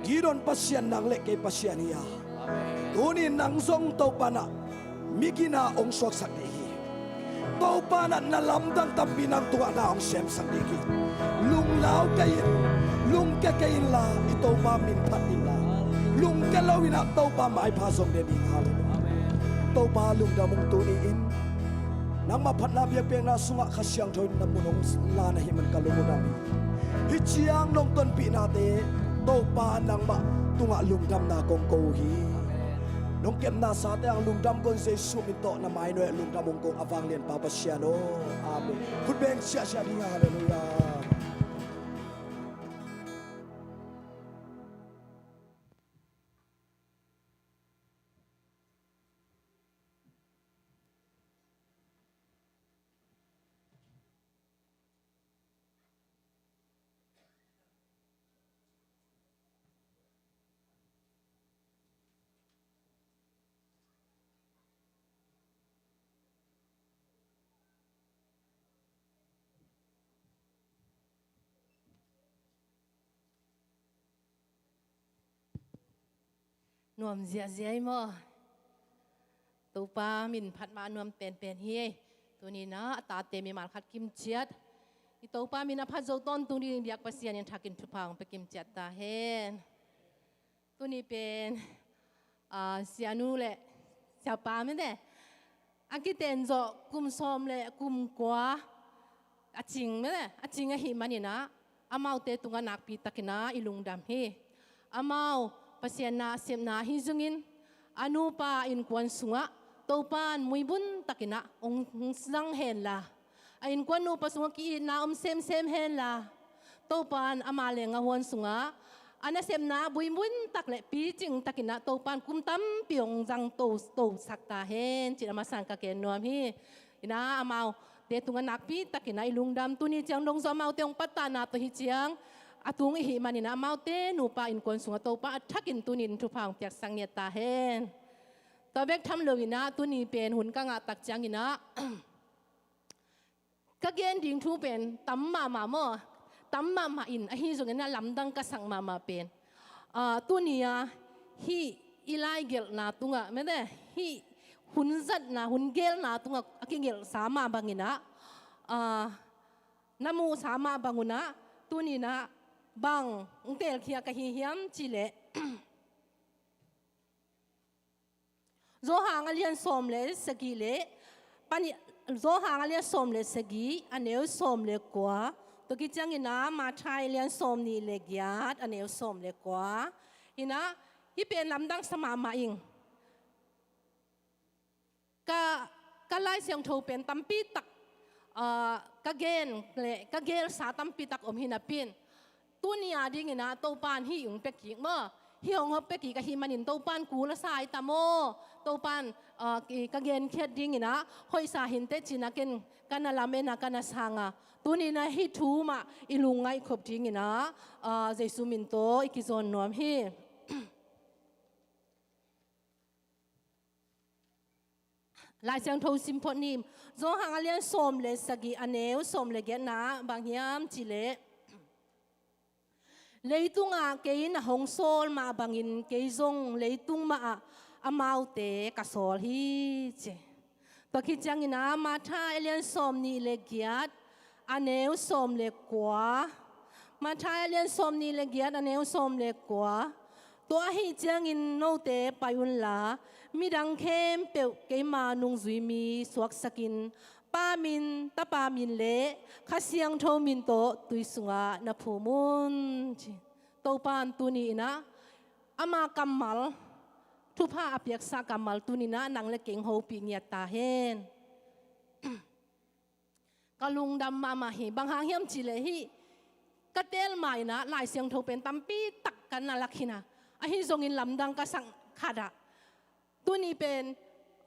Gideon Pasian nang le kei Pasian hi a, tuni in nang zong Topa in ah migina hong suaksak ding hi. Topa in ah na lamdang tampi nang tungah na hong semsak ding hi. Lunglau kei in, lungkia kei inla i Topa min phat inla, lungkia loin ah Topa maipha zong ne ding. Halleluia. Topa lungdam ung. Tuni in nangmah phatna biakpiakna sungah Kha Siangtho in na mun hong la na hih man ka lungdam hi. Hih ciang nong tonpihnate Topa nangmah tungah lungdamna kong ko uh hi. Nong kepna sate ang lungdam kong, Jesu min tawh na mai nuai ah lungdam ung kong, a vanglianpa Pasian aw. Amen. Khut beng siahsiah ding. Halleluia. Nuam ziahziah ei maw? Topa min phat mah nuam penpen hi. Tuni-in ah a tate mimal khat kimciat, i Topa min a phat zo tawntung dingin biak Pasian in thakin thupha hong pia kimciat ta hen. Tuni pen, ah, sianu le siapa mite a kiten zawh kum sawm le kum kua a cing mite, a cing ahih manin ah amaute tungah nakpi takin ah i lungdam hi. Amau Pasian nasepna ahi zongin a nupa innkuan sungah Topa in muibun takin ah hong zang henla, a innkuan nupa sungah ki-itna om semsem henla, Topa in ama le nga huan sungah a nasepna buibun tak le picing takin ah Topa in kum tampi hong zang to, tosak ta hen, ci-in a masa-in ka gen nuam hi. Ina, amaute tungah nakpi takin ah i lungdam. Tuni ciang dong zawh amaute hong pattahna tawh hi ciang a tung i hih manin ah amaute nupa innkuan sungah Topa a thakin tuni-in thupha hong piaksak ngiat ta hen. Tua bek tham loin ah tuni pen hun ka ngah tak ciangin ah ka gen ding thu pen tam mahmah maw? Tam mahmah in, ahi zongin ah lamdang ka sak mahmah pen, ah, tuni-a hih i laigelhna tungah mite, hih hun zatna, hun gelhna tungah a kigelhsa mah bangin ah, ah, na muhsa mah bangun ah tuni-in ah bang hong teelkhia ka hi hiam cih leh, Johan a lian sawm le sagih le pani-, Johan a lian sawm le sagih, a neu sawm le kua. Tua khit ciangin ah Matthai a lian sawm nih le giat, a neu sawm le kua. Hi-in ah hih pen lamdang sa mahmah ing. Ka, ka Lai Siangtho pen tampi tak, ah, ka gen le ka gelsa tampi tak om hi napi-in, tuni a dingin ah Topa in hih hong pia kik maw? Hih hong pia kik ahih manin Topa in kul a sa hi ta maw? Topa in, ah, i, ka genkhiat dingin ah hoihsa hi inteh ci-in ah ken ka na lamen a, ka na sang a. Tuni-in ah hih thu mah i lungngaih khop dingin ah, ah, Jesu min tawh i kizawn nuam hi. Lai Siangtho sim phot ni. Johan a lian sawm le sagih, a neu sawm le giatna bang hiam cih leh, leitungah kei na hong sawl mah bangin kei zong leitung mah ah amaute ka sawl hi, ci. Tua khit ciangin ah Matthai a lian sawm nih le giat, a neu sawm le kua. Matthai a lian sawm nih le giat, a neu sawm le kua. Tua ahih ciangin note pai unla, midang khempeuh keima nungzui mi suaksakin, Pa min, Tapa min le Kha Siangtho min tawh tui sungah na phum un, ci. Topa in tuni-in ah ama kammal, thupha a piaksa kammal tuni-in ah nang le kei hong hopih ngiat ta hen. Ka lungdam mahmah hi. Bang hang hiam cih leh hih ka teel ma-in ah Lai Siangtho pen tampi tak ka na lak hi-in ah, ahi zongin lamdang ka sak khat ah, tuni pen,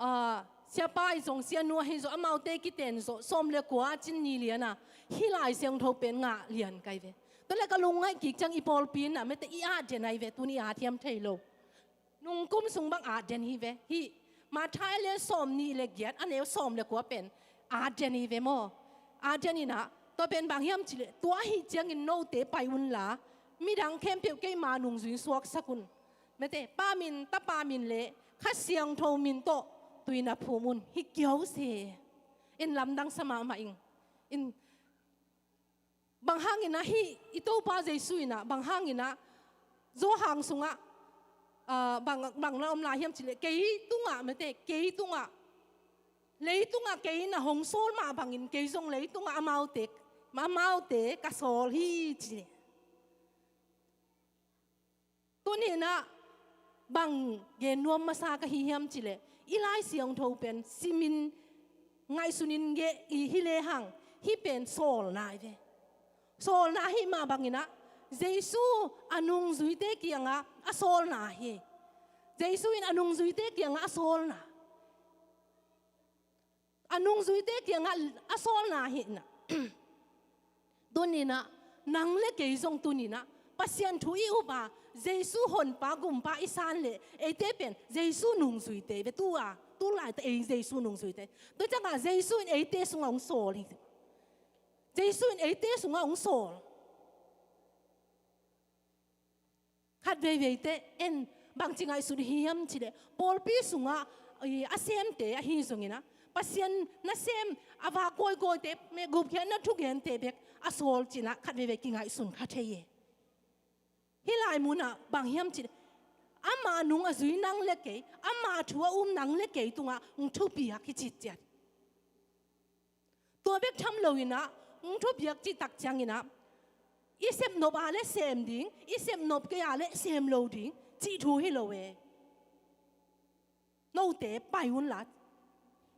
ah, siapa ahi zong, sianu ahi zong, amaute kiten zawh sawm le kua a cin ni lian ah, hih Lai Siangtho pen ngah lian ka hi ve. Tua leh ka lungngaih kik ciang i pawlpi in ah mite i at den ahi ve, tuni at hiam thei lo. Nungkum sung bang at den hi ve. Hih Matthai a lian sawm nih le giat, a neu sawm le kua pen at den hi ve maw? At den in ah, tua pen bang hiam cih leh, tua ahih ciangin note pai unla, midang khempeuh keima nungzui suaksak un. Mite, Pa min, Tapa min le Kha Siangtho min tawh tui na phum un. Hih kiau se. In lamdang sa mahmah ing. In Bang hangin ah hih i Topa Jesu in ah, bang hangin ah Johan sungah, ah, bang, bang na om lai hiam cih leh, kei tungah mite, kei tungah, leitungah kei na hong sawl mah bangin kei zong leitungah amaute, amaute ka sawl hi, ci. Tuni-in ah bang gen nuam masa ka hi hiam cih leh, i Lai Siangtho pen simin ngaihsunin geh i hi lehang, hih pen sawlna hi ve. Sawlna ahih mah bangin ah Jesu a nungzuite kiangah a sawlna hi. Jesu in a nungzuite kiangah a sawlna. A nungzuite kiangah a sawlna hi-in ah. Tuni-in ah nang le kei zong tuni-in ah Pasian thu i up a, Jesu Honpa Gumpa i san leh eite pen Jesu nungzuite hi ve. Tu-a, tu laitakin ei Jesu nungzuite. Tua ciangah Jesu in eite sungah hong sawl hi. Jesu in eite sungah hong sawl. Khat veivei teh en, Bangci ngaihsut hiam cileh, pawlpi sungah i, a semte ahi zongin ah, Pasian nasem a vak kawikawite, gupkhiatna thugente bek a sawl cih ah khat veivei kingaihsun kha thei e. Hih lai munah bang hiam cileh, ama nung a zui nang le kei, ama thu a um nang le kei tungah hong thupiak hi citciat. Tua bek tham loin ah, hong thupiak cih tak ciangin ah, i sepnop a le sem ding, i sepnop kei a le sem lo ding cih thu hi lo e. Note pai unla,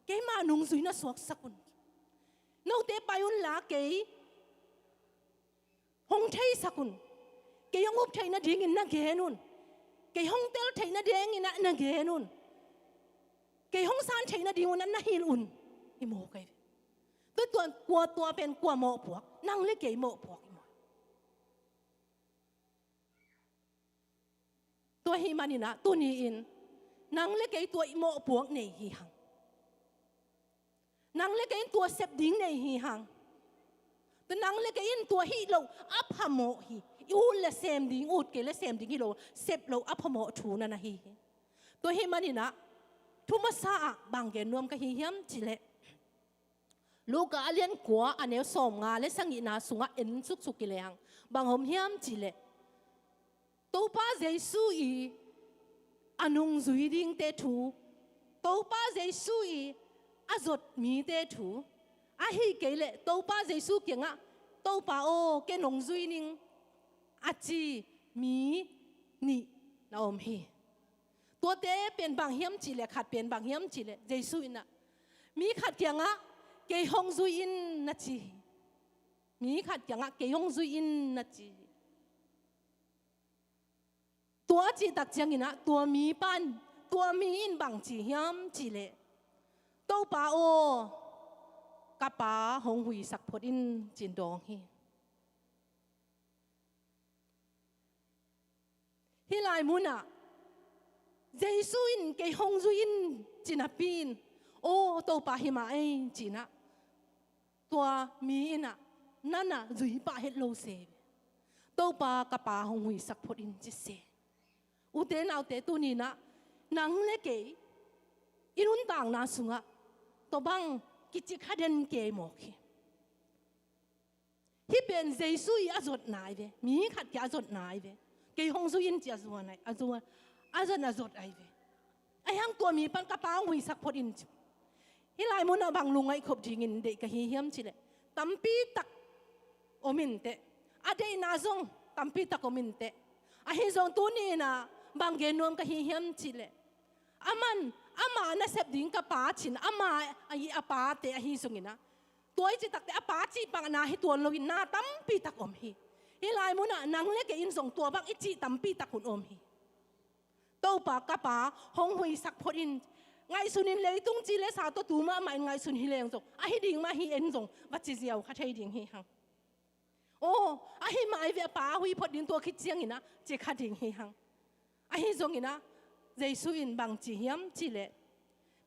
keima nungzui na suaksak un. Note pai unla, kei hong theisak un. Kei hong up theih nadingin na gen un. Kei hong tel theih nadingin ah na gen un. Kei hong san theih nadingun ah na hilh un. I mawk ahi ve. Tua, tua, kua tua pen kua mawhpuak? Nang le kei mawhpuak i mawk. Tua ahih manin ah, tuni-in nang le kei tua i mawhpuak nei hi hang. Nang le kei in tua sep ding nei hi hang. Tua nang le kei in tua hih loh a phamawh hi. I ut le sem ding, ut kei le sem ding hi lo, sep loh a phamawh thu na na hi hi. Tua ahih manin ah, thu masa ah bang gen nuam ka hi hiam cileh, Luka a lian kua, a neu sawmnga le sagihna sungah en suksuk i lehang, bang om hiam cileh, Topa Jesu i a nungzui dingte thu, Topa Jesu i a zot mite thu, ahih kei leh Topa Jesu kiangah, "Topa aw, ken hong zui ning," a ci mi nih na om hi. Tuate pen bang hiam cihleh, khat pen bang hiam cihleh, Jesu in ah, "Mi khat kiangah kei hong zui in," na ci hi. "Mi khat kiangah kei hong zui in," na ci hi. Tua a cih tak ciangin ah, tua mi pan, tua mi in bang ci hiam cihleh, "Topa aw, ka pa hong huisak phot in," ci-in dawng hi. Hih lai munah Jesu in, "Kei hong zui in," ci napi-in, "Aw Topa, hi mah ei," ci-in ah, tua mi in ah, "Na na zui pah het lo se, Topa, ka pa hong huisak phot in," ci se. Ute naute, tuni-in ah nang le kei i nuntakna sungah tua bang kici kha den kei mawk hi. Hih pen Jesu i a zotna ahi ve. Mi khat kia a zotna ahi ve. "Kei hong zui in," ci a zuan ahi, a zuan, a zot, a zot ahi ve. Ahi hang tua mi pan, "Ka pa hong huisak phot in," ci. Hih lai munah bang lungngaih khop dingin deih ka hi hiam cihleh, tampi tak om inteh. A deihna zong tampi tak om inteh. Ahi zong tuni-in ah bang gen nuam ka hi hiam cihleh, aman, ama nasep ding ka pa ci-in, ama a, a pate ahi zongin ah, tua i cih takte a pa cih pahna hi tuan loin na tampi tak om hi. Hih lai munah nang le kei in zong tua bang i cih tampi tak hun om hi. "Topa, ka pa hong huisak phot in." Ngaihsun in, leitung ci le sa tawh tu mahmah in ngaihsun hi leng zong, "Ahi ding mah hi," en zong va ci ziau kha thei ding hi hang. "Aw, ahi mah ahi ve, a pa a hui phot ding," tua khit ciangin ah ci kha ding hi hang. Ahi zongin ah, Jesu in bang ci hiam cihleh,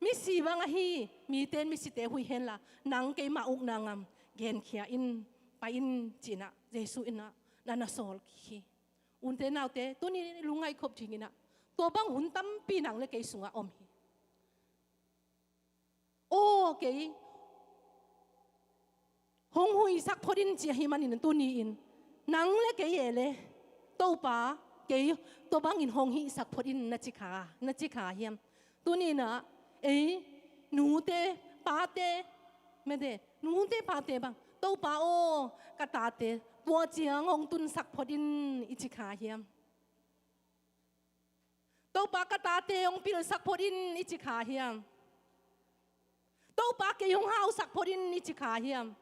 "Misi bang ahi, mite in misite hui henla, nang keima ukna ngam genkhia in, pai in," ci-in ah Jesu in ah na na sawl kik hi. Ute naute, tuni lungngaih khop dingin ah, tua bang hun tampi nang le kei sungah om hi. "Aw, kei hong huisak phot in," ci ahih manin tuni-in nang le kei e le, "Topa, kei tua bangin hong hihsak phot in," na ci kha, na ci kha hiam? Tuni-in ah ei nute pate, mete, nute pate bang, "Topa aw, ka tate tua ciang hong tunsak phot in," i ci kha hiam? "Topa, ka tate hong pilsak phot in," i ci kha hiam? "Topa, kei hong hausak phot in," i ci kha hiam?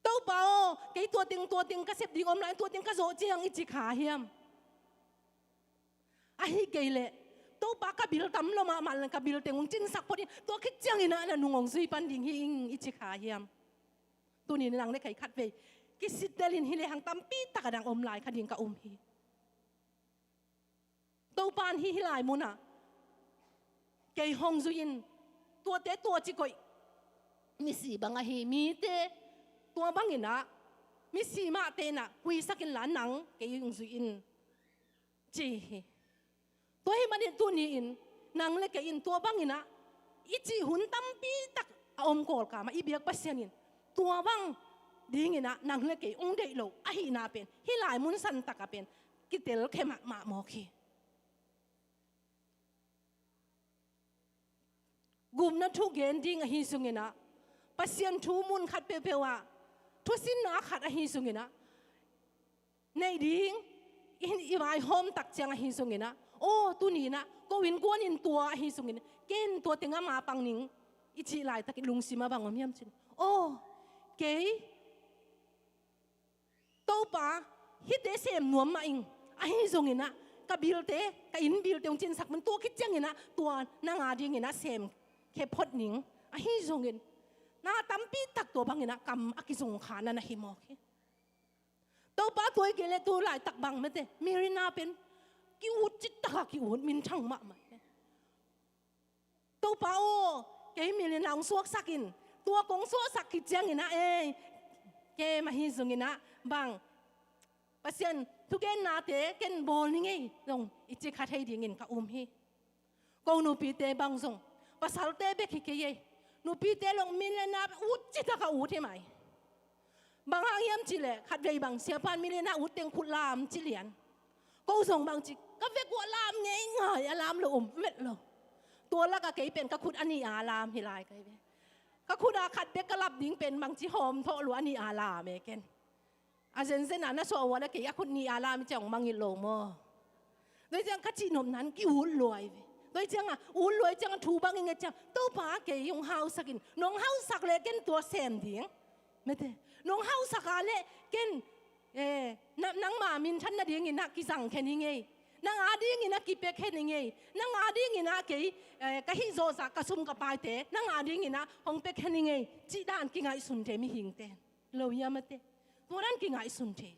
"Topa aw, kei tua teng, tua teng ka sep ding om lai, tua teng ka zawh ciang," i ci kha hiam? Ahi kei leh, "Topa, ka bil tam lo mahmah leh, ka bil teng hong cinsak phot in, tua khit ciangin ah na nung hong zui pan ding hi ing," i ci kha hiam? Tuni-in nang le kei khatvei kisittelin hi lehang tampi tak a dang om lai kha ding ka um hi. Topa in hih, hih lai munah, "Kei hong zui in," tuate tua ci koih, misi bang ahi, mite tua bangin ah, misi mahte in ah huisak inla, "Nang kei hong zui in," ci hi. Tua ahih manin tuni-in nang le kei in tua bangin ah i cih hun tampi tak a om kawlkam ah i biak Pasian in tua bang dingin ah nang le kei hong deih lo ahihna pen hih lai mun santak ah pen kitel khe mahmah mawk hi. Gupna thu gen ding ahi zongin ah, Pasian thu mun khat peuhpeuh ah thusinna khat ahi zongin ah, nei ding i, i vaihawm tak ciang ahi zongin ah, aw, tuni-in ah ko innkuan in tua ahi zongin ah, ken tua teng ah mapang ning i cih laitak i lungsim ah bang om hiam cih leh, aw, kei Topa, hihte sem nuam mah ing. Ahi zongin ah ka bilte, ka inn bilte hong cinsak man, tua khit ciangin ah tua nang a dingin ah sem khe phot ning. Ahi zongin na tampi tak tua bangin ah kam a kizong kha na na hi mawk hi. Topa, tua hi kei leh tu laitak bang mate, Mirina pen ki-ut cih tak a ki-ut minthang mahmah hi. Topa aw, kei Mirina hong suaksak in. Tua kong suaksak khit ciangin ah, ei, kem ahi zongin ah bang, Pasian thugennate ken bawl ning ei zong i ci kha thei dingin ka um hi. Ko nupite bang zong pasalte bek hi kei ei. Nupite zong Mirina ut cih tak a ut hi mai. Bang hang hiam cih leh, khatvei bang siapa'n Mirina ut teng khut lam ci lian. Ko zong bangci ka vek uah lam ngeingai, a lam lo om vet lo. Tua lak ah kei pen ka khut a nih a lam hi lai ka hi ve. Ka khut a khat bek ka lap ding pen bangci hawm thawh lua, a nih a lam e ken. A zenzen a na suah uah la kei a khut nih a lam hi ciang hong mangngilh lo maw. Tua hi ciang ka cihnopna in ki-ut lua hi ve. Tua hi ciang a ut lua hi ciang a thu bang i nget ciang, Topa, kei hong hausak in. Nong hausak leh ken tua sem ding. Mate, nong hausak a leh ken, eh, na, nangma minthan nadingin ah kizang khe ning ei. Nang a dingin ah kipia khe ning ei. Nang a dingin ah kei, eh, ka hih zawhzah ka sum ka paite nang a dingin ah hong pia khe ning ei, cih dan kingaihsun thei mihingte. Lo hiam mate? Tua dan kingaihsun thei.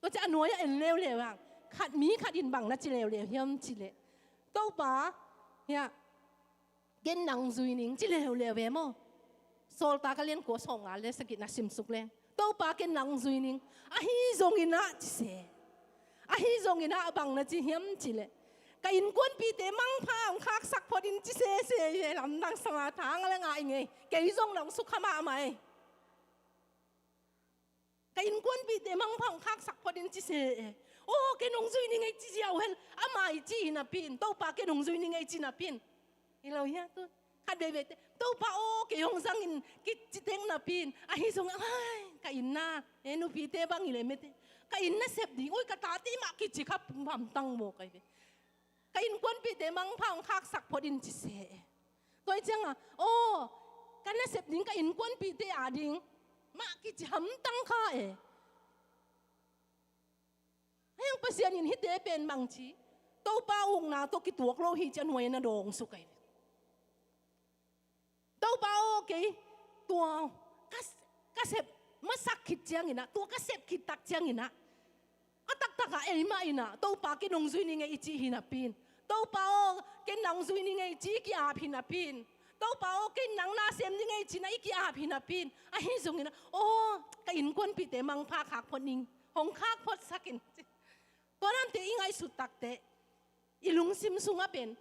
Tua ciang a nuai ah en leuleu hang, khat mi khat in bang na ci leuleu hiam cih leh, Topa, hiah, ken nang zui ning ci leuleu e maw. Sawltak a lian kua, sawmnga le sagihna sim suk leng, Topa, ken nang zui ning. Ahi zongin ah ci se. Ahi zongin ah bang na ci hiam cih leh, ka innkuanpihte mangpha hong khaksak phot in ci sese hi e, lamdang sanga thang a le ngah i ngei. Kei zong nong sukha mahmah ei. Ka innkuanpihte mangpha hong khaksak phot in ci se e. Aw, ken hong zui ning ei ci ziau hen. Ama i ci hi napi in, Topa, ken hong zui ning ei ci napi in. Hi lo hia tu? Khat veiveite, Topa aw, kei hong zang in kici tek napi in. Ahi zong, ai, ka inn na, e, nupite bang hi leh mate, ka inn nasep ding, ui, ka tate mah kici kha hamtang maw ka hi ve. Ka innkuanpihte mangpha hong khaksak phot in ci se e. Tua hi ciang a, aw, ka nasep ding ka innkuanpihte a ding mah kici hamtang kha e. Ahi hang Pasian in hihte pen bangci, Topa ukna tawh kituak lo hi ci a nuai ah na dawng suk ahi. Topa aw, kei tua ka, ka sep masak khit ciangin ah, tua ka sep khit tak ciangin ah, a taktak ah eimah in ah, Topa, ken hong zui ning ei i ci hi napi in, Topa aw, ken nang zui ning ei i ci i ki-ap hi napi in, Topa aw, ken nang na sem ning ei i ci-in ah i ki-ap hi napi in, ahi zongin ah, aw, ka innkuanpihte mangpha khak phot ning, hong khak photsak in. Tua dante i ngaihsut takteh, i lungsim sungah pen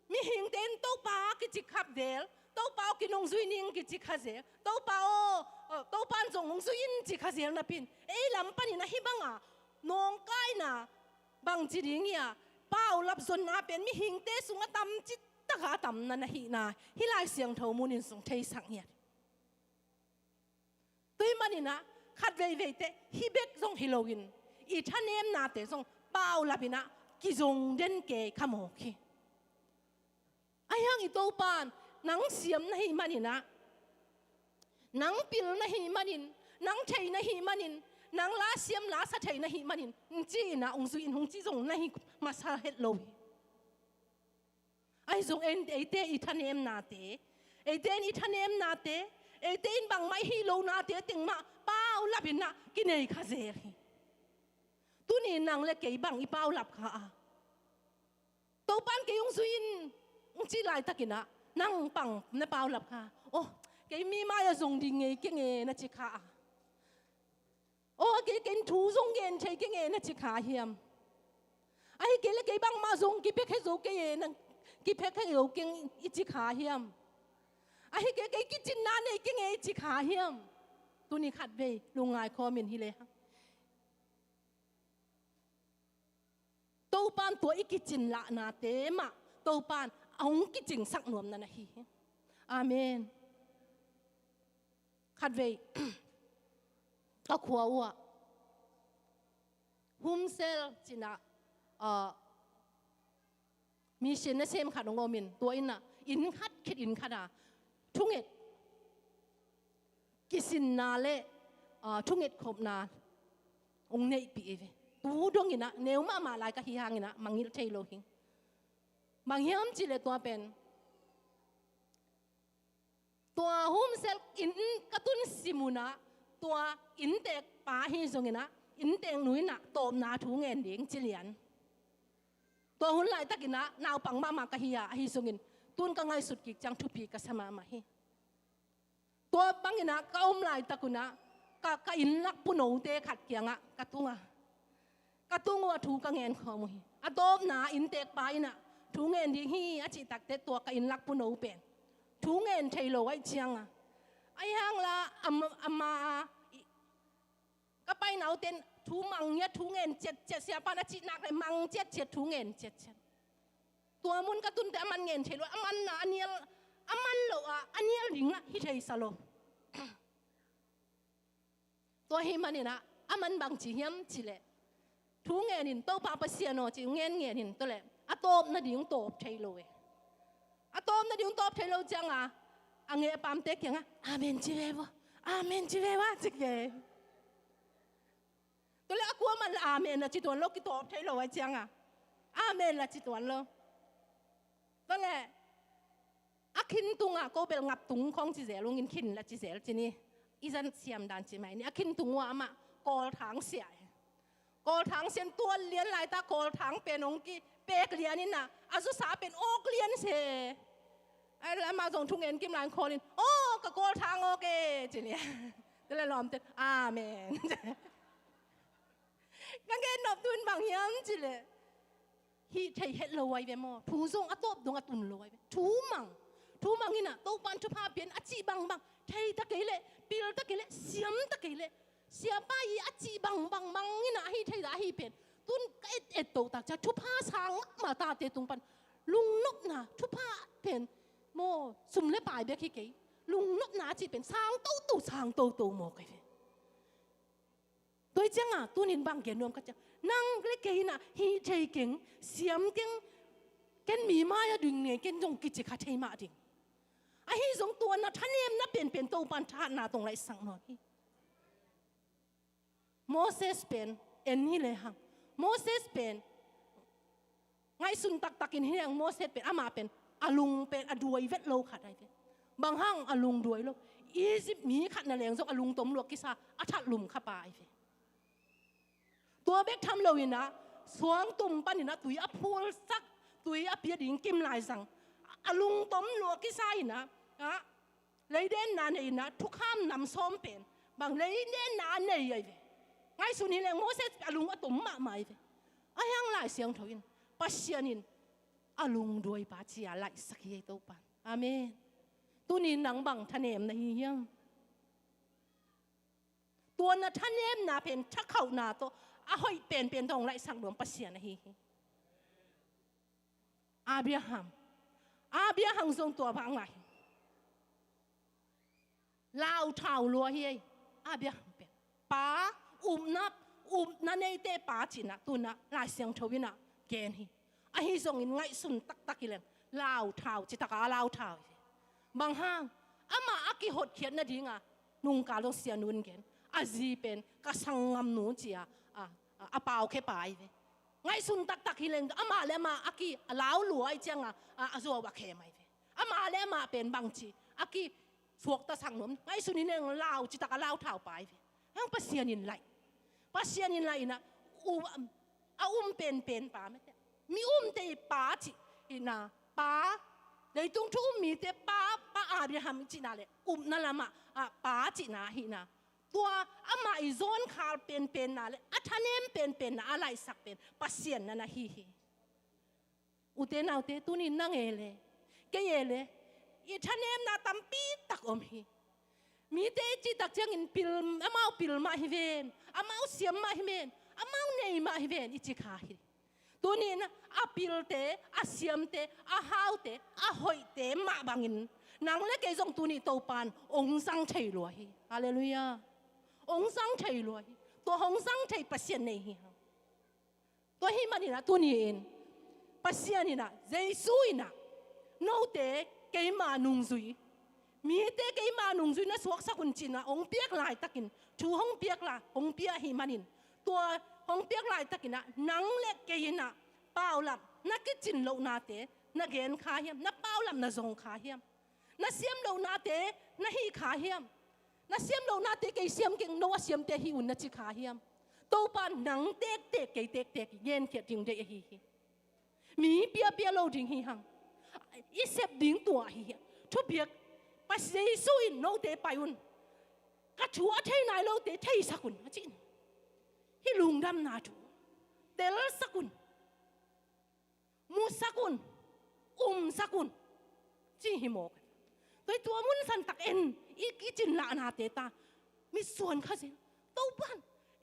mihingte in Topa kici kha zel, Topa aw, ken hong zui ning kici kha zel, Topa aw, Topa in zong hong zui in ci kha zel napi in, ei lam panin ahi banga nawngkaina, bangci ding hia, paulap zonna pen mihingte sungah tam cih takah a tam na na hihna hih Lai Siangtho munin zong theisak hi a. Tua ahih manin ah, khat veiveite hih bek zong hi loin, i thanemnate zong paulap in ah kizong den kei kha mawk hi. Ahi hang i Topa in nang siam na hih manin ah, nang pil na hih manin, nang thei na hih manin, nang la siam la sa thei na hih manin, hong ci in ah, hong zui in, hong ci zong na hi masa het lo hi. Ahi zong en, eite i thanemnate, eite in i thanemnate, eite in bangmah i hih lonate teng mah paulap in ah kinei kha zel hi. Tuni nang le kei bang i paulap kha a? Topa in kei hong zui in hong cih laitakin ah, nang bang na paulap kha? Oh, kei mi mai-ah zong ding ngei keng e na ci kha a? Aw, a kei ken thu zong gen thei kei nge na ci kha hiam? Ahi kei le kei bangmah zong kipia khe zo kei e, na kipia khe zo kei i ci kha hiam? Ahi kei kei kicinna nei kei nge i ci kha hiam? Tuni khatvei lungngai khawm in hi le hang. Topan tua i kicin lahnate mah Topan a hong kicingsak nuam na na hi hi. Amen. Khatvei ka khua uh ah Humsel cinah, ah, mission nasem khat hong om in, tua innah inn khat khit inn khat a thunget kisinna le, ah, thunget khopna hong neihpih hi ve. Tu donginah neu mahmah lai ka hi hanginah mangngilh thei lo hi. Bang hiam cihleh tua pen tua Humsel inn ka tun sim unah tua innteekpa ahi zonginah innteeknu innah tawpna thu ngen ding ci lian. Tua hun laitakinah naupang mahmah ka hi a, ahi zongin tun ka ngaihsut kik ciang thupi ka sa mahmah hi. Tua banginah ka om laitak unah ka, ka inn lak punote khat kiangah ka tunga ka tung uh a thu ka ngen khawm uh hi. A tawpna innteekpa innah thu ngen ding hi a cih takteh tua ka inn lak puno pen thu ngen thei lo ahih cianga, ahi hangla ama, ama a, i, ka painauten thu mang hia, thu ngen ciatciat, siapan a cih nak le mang ciatciat, thu ngen ciatciat. Tua mun ka tunte a man ngen thei lo, a manna a nial, a man lo a a nial dingah hi thei sa lo. Tua hih maninah a man bang ci hiam cihleh thu ngen in, Topa Pasian aw ci ngen ngen in, tua le a tawp nading tawp thei lo e. A tawp nading tawp thei lo cianga a ngeh a pamte kiangah amen ci ve vua, amen ci ve vua ci ke. Tua le a kuaman la amen la ci tuan lo, kitawp thei lo ahih cianga amen la ci tuan lo. Tua le a khin tungah ko bel ngap tung khawng ci zel ungin khin la ci zel ci ni. I zan siam dan ci mai ni, a khin tung uh ah amah kawlthang sia hi. Kawlthang sian tuan lian laita kawlthang pen hong kipek lian innah a zusa pen awk lian se. Ai la amah zong thungen kim lai khawl in aw ka kawlthang awk e ci lian. Tua le lawmte amen. Ka gen nop tun bang hiam cihleh hih thei het lo ai ve maw? Thu zong a tawp dong a tun lo ai ve. Thu mang, thu mang innah Topan thupha pian a cih bangbang thei ta kei leh, pil ta kei leh, siam ta kei leh, siapa i a cih bangbang mang innah ahi thei ta ahi pen tun ka et et toh tak cia thupha sang mahmah tate tung pan lungnopna thupha pen maw sum le pai bek hi kei, lungnopna a cih pen sang toto, sang toto maw kai ve. Tua hi cianga tunin bang gen nuam ka ciang nang le kei innah hih thei keng, siam keng, ken mi mai-ah ding nge ken zong kici kha thei mah ding. Ahi zong tua na thanemna penpen Topan thahatna tong laihsak nuam hi. Moses pen en hi le hang Moses pen ngaihsun taktakin hi leng Moses pen amah pen a lung pen a duai vet lo khat ai ve. Bang hang a lung duai lo? Egypt mi khat na leng zong a lungtom luah kisa a that lum kha pa ai ve. Tua bek tham loinah suangtum paninah tui a phulsak, tui a pia ding kim lai zang a lungtom luah kisa innah ah leidenna nei innah thukham nam sawm pen bang leidenna a nei ai ve. Ngaihsun hi leng Moses a lung a tom mahmah ai ve. Ahi hang Lai Siangtho in Pasian in a lungduaipa cia laihsak hi ei Topan. Amen. Tuni nang bang thanem na hi hiam? Tua na thanemna pen thakhauhna tawh a hoih penpen tawh hong laihsak nuam Pasian ahi hi. Abraham, Abraham zong tua bang lai hi. Lauthau lua hi ei. Abraham pen pa, upna, upna neite pa cinah tunah Lai Siangtho innah gen hi. Ahi zongin ngaihsun taktak hi leng lauthau citaka a lauthau hi. Bang hang? Amah a kihotkhiat nadinga nungkal zong sianun gen a zi pen ka sanggamnu cia a, a, a paukhe pa hi ve. Ngaihsun taktak hi leng amah le amah a ki a lau lua ai cianga a, a zuau a khem ai ve. Amah le amah pen bangci a ki suaktasak nuam ngaihsun hi leng lau citak a lauthau pa ai ve. Hang Pasian in laih, Pasian in laih innah u, a um penpen pa mete mi umte i pa cih innah pa, leitung thu um mite pa, pa Abraham i cihna le upna lamah a pa cihna ahihna Tua amah i zawnkhal penpenna le a thanem penpenna a laihsak pen Pasian na na hi hi. Ute naute, tuni nang e le, kei e le, i thanemna tampi tak om hi. Mite i cih tak ciangin pil, amau pil mah hi ven, amau siam mah hi ven, amau nei mah hi ven i ci kha hi. Tuni in a pilte, a siamte, a haute, a hoihte mah bangin nang le kei zong tuni Topan ong zang thei lua hi. Halleluiah. Ong zang thei lua hi. Tua hong zang thei Pasian nei hi hang. Tua hih manin ah tuni in Pasian in ah, Jesu in ah, note keima nungzui, mite keima nungzui na suaksak un ci-in ah hong piak laitakin, thu hong piak lai, hong pia ahih manin, tua hong piak laitakin ah nang le kei in ah paulap na kicin lohnate na gen kha hiam, na paulap na zong kha hiam? Na siam lohnate na hih kha hiam? Na siam lohnate kei siam keng, no a siamte hih un na ci kha hiam? Topa nang tektek kei tektek i genkhiat ding deih ahi hi. Mi piapia lo ding hi hang. I sep ding tua ahi hi. Thupiak, Pasian Jesu in note pai un. Ka thu a thei nai lote theisak un a ci in. Hih lungdamna thu telsak un. Musak un, umsak un, ci hi mawk. Tua i tua mun santak en, i kicin lahnate ta mitsuan kha zel. Topan,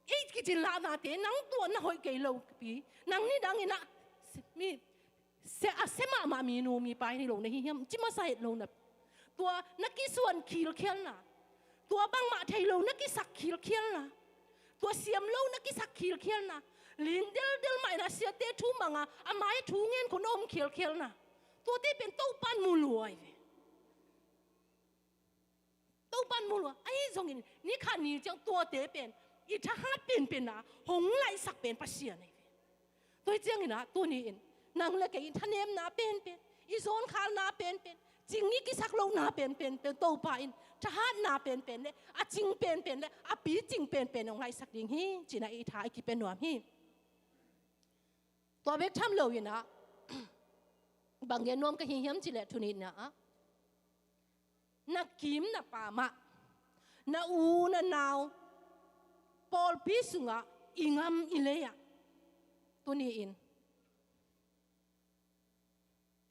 i kicin lahnate nang tua na hoih kei lo pi, nang nidang in ah mi se, a se mahmah minu mipa hi lo na hi hiam, ci masa het lo na. Tua na kisuan khilkhialna, tua bangmah thei lo na kisak khilkhialna, tua siam lo na kisak khilkhialna, ling deldel mah in a siate thu manga a mai thu ngen khun om khilkhialna, tuate pen Topan mu lua hi ve. Topan mu lua. Ahi zongin ni khat ni ciang tuate pen i thahat penpen a hong laihsak pen Pasian ahi ve. Tua hi ciangin ah tuni in nang le kei i thanemna penpen, i zawnkhalna penpen, cing i kisak lohna penpen pen Topa in thahatna penpen le a cing penpen le a picing penpen hong laihsak ding hi, ci-in ah i tha i kipia nuam hi. Tua bek tham lo in ah bang gen nuam ka hi hiam cih leh tuni in ah na kim na pam ah, na u na nau, pawlpi sungah, i gam i lei ah tuni in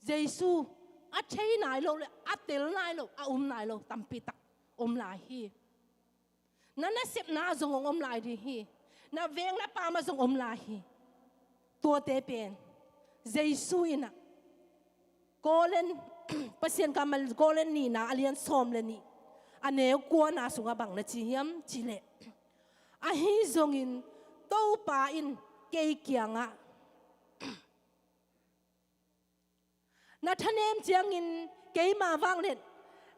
Jesu a thei nai lo le a tel nai lo, a um nai lo tampi tak om lai hi. Na nasepna ah zong hong om lai ding hi. Na veng na pam ah zong om lai hi. Tuate pen Jesu in ah Korin, Pasian kammal Korin nihna a lian sawm le nih, a neu kuana sungah bang na ci hiam cih leh, ahi zongin Topa in kei kiangah na thanem ciangin keima vangliat,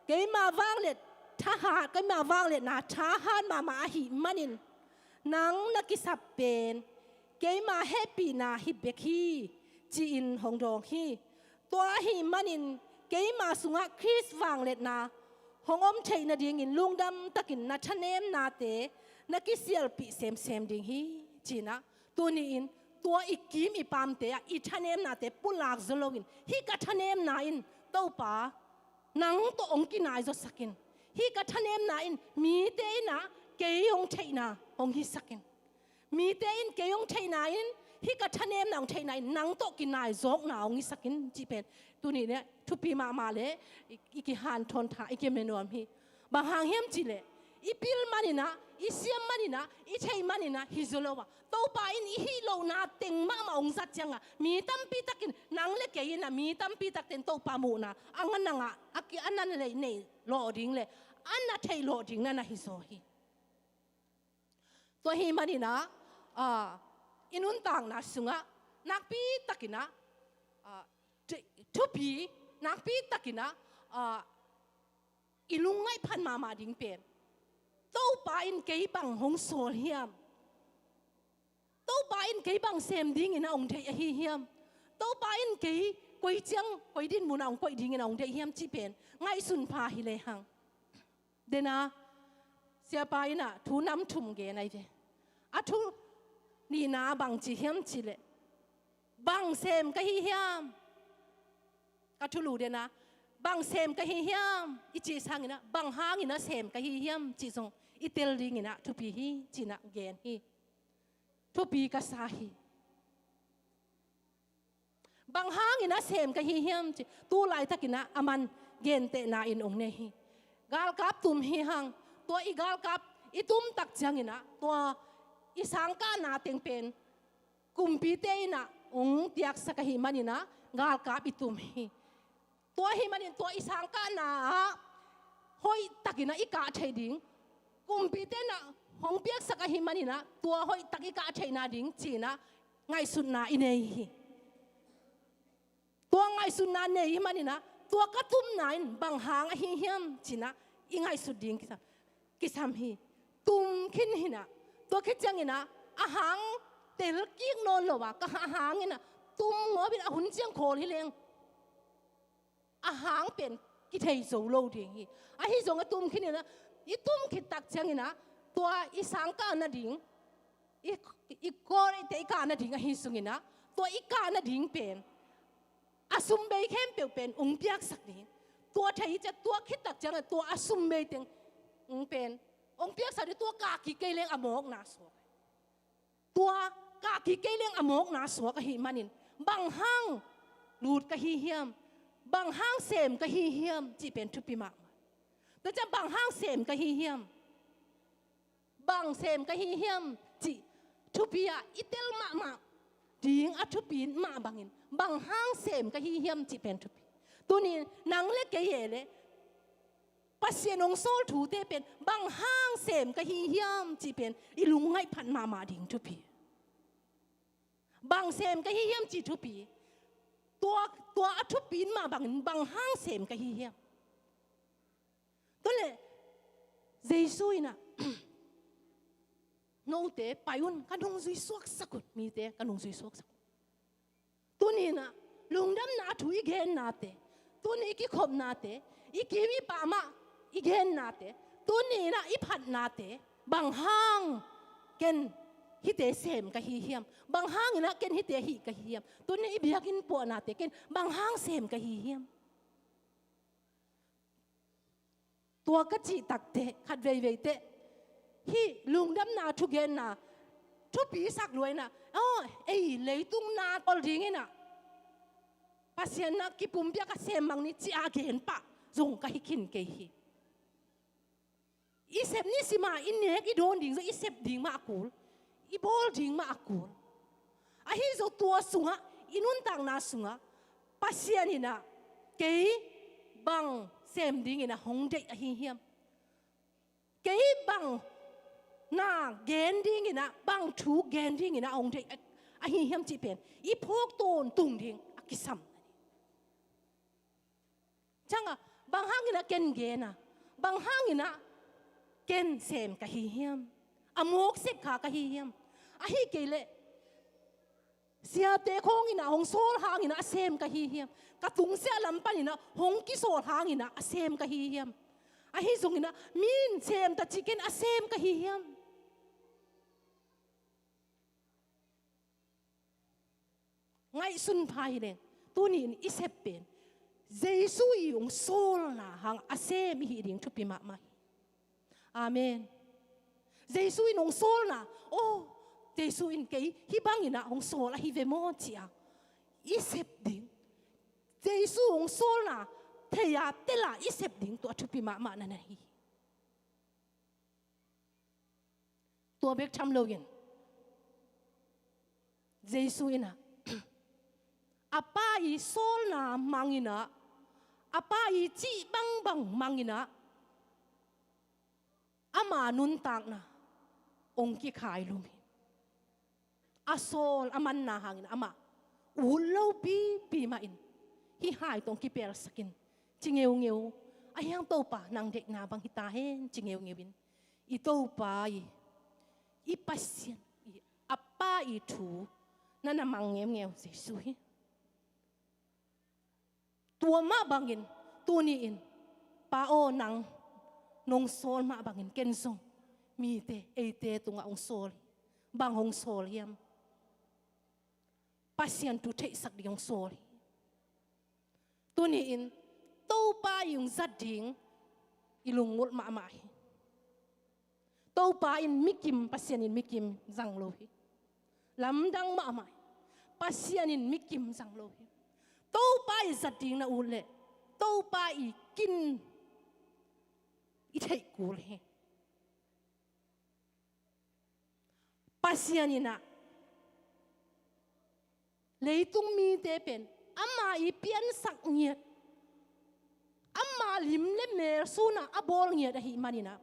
keima vangliat thahat, keima vangliatna thahat mahmah ahih manin nang na kisap pen keima hehpihna hi bek hi, ci-in hong dawng hi. Tua ahih manin keima sungah Khrist vangliatna hong om theih nadingin lungdam takin na thanemnate na kisialpih semsem ding hi, ci-in ah tuni in tua i kim i pamte ah i thanemnate pulak zaw loin, hih ka thanemna in Topa nang tawh hong kinai zawsak in, hih ka thanemna in mite in ah kei hong theihna hong hisak in, mite in kei hong theihna in, hih ka thanemna hong theihna in nang tawh kinai zawkna hong hisak in, cih pen tuni in ah thupi mahmah le i, i kihanthawn tha i kipia nuam hi. Bang hang hiam cih leh i pil manin ah, i siam manin ah, i theih manin ah hi zaw lo a, Topa in i hih lohna teng mahmah hong zat ciangah mi tampi takin, nang le kei in ah mi tampi takte in Topa muhna a nang ah a ki, a na lei nei lawh ding le a na theih lawh ding na na hi zaw hi. Tua ahih manin ah, ah, i nuntakna sungah nakpi takin ah, ah, thu, thupi nakpi takin ah, ah, i lungngaih phat mahmah ding pen, Topa in kei bang hong sawl hiam? Topa in kei bang sem dingin ah hong deih ahi hiam? Topa in kei koi ciang, koi dinmun ah hong koih dingin ah hong deih hiam cih pen ngaihsun pha hi lehang. Dena, siapa in ah thu nam thum gen ahi ve. A thu nihna bang ci hiam cih leh, bang sem ka hi hiam? Ka thulu dena, bang sem ka hi hiam i cih sangin ah, bang hangin ah sem ka hi hiam cih zong i tel dingin ah thupi hi, ci-in ah gen hi. Thupi ka sa hi. Bang hangin ah sem ka hi hiam ci, tu laitakin ah aman gentehna in hong nei hi. Galkap tum hi hang, tua i galkap i tum tak ciangin ah, tua i sangkahna teng pen kumpite in ah hong piaksak ahih manin ah, galkap i tum hi. Tua ahih manin tua i sangkahna ah hoihtakin ah i kah theih ding, kumpite in ah hong piaksak ahih manin ah, tua hoihtak i kah theihna ding ci-in ah ngaihsutna i nei hi. Tua ngaihsutna nei ahih manin ah, tua ka tumna in bang hang ahi hiam ci-in ah i ngaihsut ding kisam, kisam hi. Tum khin hi-in ah, tua khit ciangin ah, a hang telkik nawn lo a, ka a hangin ah tum ngawpin a hun ciang khawl hi leng, a hang pen kithei zo lo ding hi. Ahi zongin a tum khin hi-in ah, i tum khit tak ciangin ah, tua i sangkah nading, i, i kawlte i kah nading ahi sungin ah, tua i kah nading pen a sum bei khempeuh pen hong piaksak ding. Tua thei ciang, tua khit tak ciangin tua a sum bei teng hong pen hong piaksak ding, tua kah kik kei leng a mawkna suak. Tua kah kik kei leng a mawkna suak ahih manin, bang hang lut ka hi hiam, bang hang sem ka hi hiam cih pen thupi mahmah. Tua ciang bang hang sem ka hi hiam, bang sem ka hi hiam cih thupi-a i tel mahmah ding a thupi mah bangin, bang hang sem ka hi hiam cih pen thupi. Tuni nang le kei e le Pasian hong sawl thute pen bang hang sem ka hi hiam cih pen i lungngaih phat mahmah ding thupi. Bang sem ka hi hiam cih thupi. Tua, tua a thupi mah bangin bang hang sem ka hi hiam. Tua leh Jesu in ah, note pai un, ka nungzui suaksak un, mite ka nungzui suaksak un. Tuni in ah lungdamna thu i gennate, tuni i kikhopnate, i kim i pam ah i gennate, tuni in ah i phatnate, bang hang ken hihte sem ka hi hiam, bang hangin ah ken hihte hih ka hi hiam, tuni i biakinn puahnate ken bang hang sem ka hi hiam. Tua ka cih takteh, khat veivei teh, hih lungdamna thugenna thupi sak lua in ah, aw, ei leitung na tawlh dingin ah Pasian na kipumpiak a sem mang ni ci-a gen pah zong ka hi khin kei hi. I sep ni si mah, i nek i dawn ding zong, i sep ding mah a kul, i bawl ding mah a kul. Ahi zong tua sungah, i nuntakna sungah Pasian in ah kei bang sem dingin ah hong deih ahi hiam? Kei bang na gen dingin ah, bang thu gen dingin ah hong deih ahi hiam cih pen i phawk tawntung ding a kisam. Ciangah, bang hangin ah ken gen a, bang hangin ah ken sem ka hi hiam? A mawk sep kha ka hi hiam? Ahi kei leh siate khawng in ah hong sawl hangin ah a sem ka hi hiam? Ka tungsiah lam panin ah hong kisawl hangin ah a sem ka hi hiam? Ahi zongin ah mi in sem ta cih ken a sem ka hi hiam? Ngaihsun pha hi leng, tuni in i sep pen Jesu i hong sawlna hang a sem i hih ding thupi mahmah hi. Amen. Jesu in hong sawlna, aw, Jesu in kei hih bangin ah hong sawl ahi ve maw ci-a i sep ding, Jesu hong sawlna thei-a tel-a i sep ding, tua thupi mahmah na na hi. Tua bek tham loin Jesu in ah a Pa i sawlna mang in ah, a Pa i cih bangbang mang in ah ama nuntakna hong kikhailum hi. A sawl a manna hangin amah ut lopipi mahin hih hai tawh hong kipelsak in, ci ngeungeu, ahi hang Topa nang deihna bang hi ta hen, ci ngeungeu in, i Topa i, i Pasian i, a Pa i thu na na mang ngeungeu Jesu hi. Tua mah bangin tuni in, Pa aw, nang nong sawl mah bangin ken zong mite, eite tungah hong sawl hi. Bang hong sawl hiam? Pasian thu theihsak ding hong sawl hi. Tuni in Topa i hong zat ding i lungngulh mahmah hi. Topa in mikim, Pasian in mikim zang lo hi. Lamdang mahmah hi. Pasian in mikim zang lo hi. Topa i zat ding na ut leh Topa i kin i theih kul hi. Pasian in ah leitung mite pen ama i piansak ngiat, ama lim le mel sun ah a bawl ngiat ahih manin ah,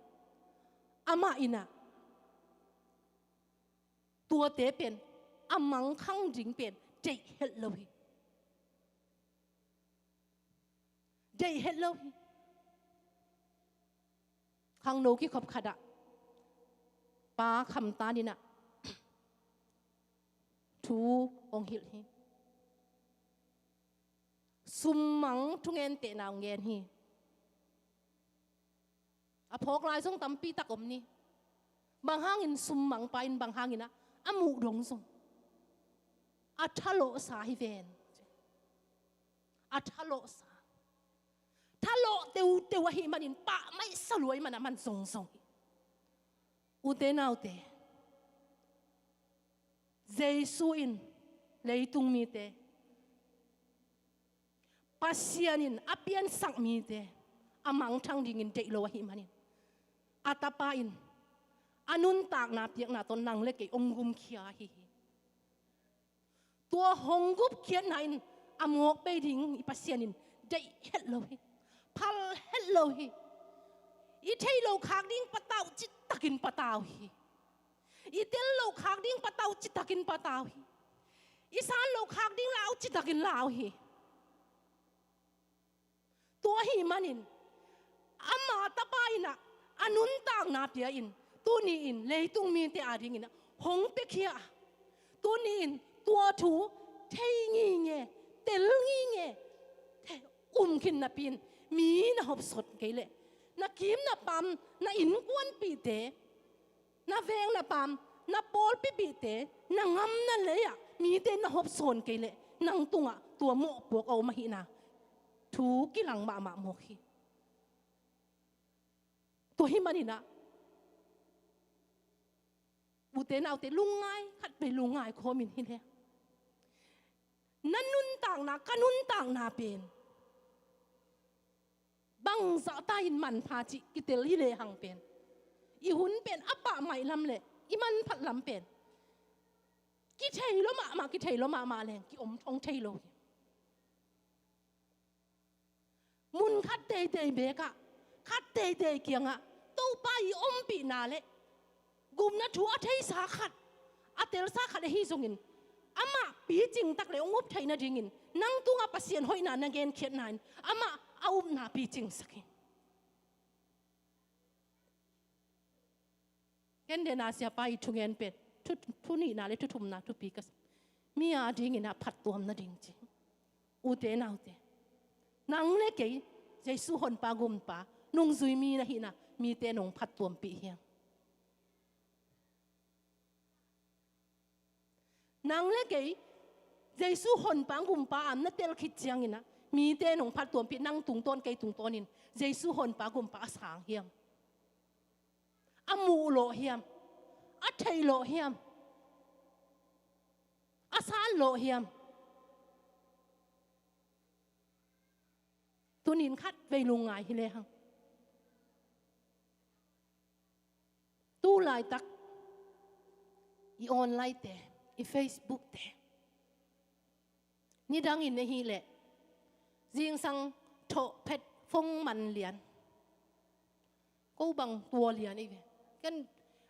amah in ah tuate pen a mangthang ding pen deih het lo hi. Deih het lo hi. Khangno kikhop khat ah Pa Kham Tan in ah thu hong hilh hi. Summang thungentehna hong gen hi. A phawk lai zong tampi tak om ni. Bang hangin summang pa in, bang hangin ah a muh dong zong a thalawhsa hi ven. A thalawhsa. Thalawh teuteu ahih manin pahmaih sa lua ahih man a man zongzong hi. Ute naute, Jesu in leitung mite, Pasian in a piansak mite a mangthang dingin deih lo ahih manin, a Tapa in a nuntakna piakna tawh nang le kei hong gumkhia ahi hi. Tua hong gupkhiatna in a mawk bei ding i Pasian in deih het lo hi. Phal het lo hi. I theih loh khak ding patau citakin patau hi. I tel loh khak ding patau citakin patau hi. I san loh khak ding lau citakin lau hi. Tua ahih manin ama Tapa in ah a nuntakna pia-in tuni-in leitung mite adingin ah hong piakhia a, tuni-in tua thu thei ngingei, tel ngingei, thei, um khin napi-in mi na hopsawn kei leh, na kim na pam, na innkuanpihte, na veng na pam, na pawlpi pihte, na gam na lei-ah mite na hopsawn kei leh, nang tungah tua mawhpuak a om ahihna thu kilang mahmah mawk hi. Tua ahih manin ah ute naute, lungngai, khatvei lungngai khawm in hi leh, na nuntakna, ka nuntakna pen bangzah ta-in manpha cih kitel hi lehang pen, i hun pen a pahmaih lam le i manphat lam pen kithei lo mahmah, kithei lo mahmah leng ki-om thong thei lo hi. Mun khat teitei beek ah, khat teitei kiangah Topa i ompihna le gupna thu a theisa khat, a telsa khat ahi zongin, amah picing tak le hong up theih nadingin nang tungah Pasian hoihna na genkhiatna in amah a upna picingsak hi. Ken dena siapa i thugen pen thu, thu nihna le thu thumna thupi ka sa. Mi adingin ah phattuam nading ci. Ute naute, nang le kei Jesu honpa gumpa nungzui mi na hihna mite nong phattuampih hiam? Nang le kei Jesu honpa gumpa a na tel khit ciangin ah mite nong phattuampih, nang tungtawn kei tungtawnin Jesu honpa gumpa a sang hiam? A muh lawh hiam? A theih lawh hiam? A san lawh hiam? Tunin khatvei lungngai hi lehang. Tu laitak i online te, i Facebook te, nidangin ahih leh zingsang thawh phet phone man lian. Ko bang tua lian i ve. Ken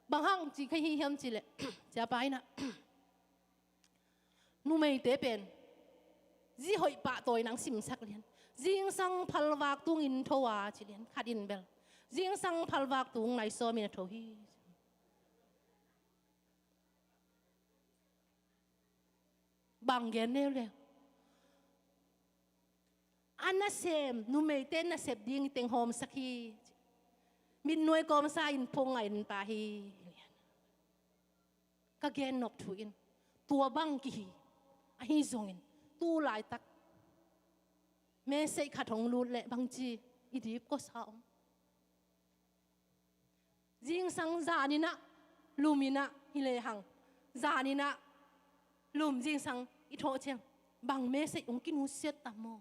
bang hang ci ka hi hiam cih leh, siapa in ah numeite pen zi hoih pahtawi nang simsak lian. Zingsang phalvak tungin tho a ci lian, khat in bel. Zingsang phalvak tung nai sawmin a tho hi. Bang gen leuleu. A nasem numeite nasep ding i teng hawmsak hi. Mitnuai kawmsa in phone a en ta hi. Ka gennop thu in tua bang kihi. Ahi zongin tu laitak message khat hong lut leh bangci i dip kawsa om. Zingsang zaninah luminah hi lehang, zaninah lum zingsang i thawh ciang bang message hong kinusiat tam maw?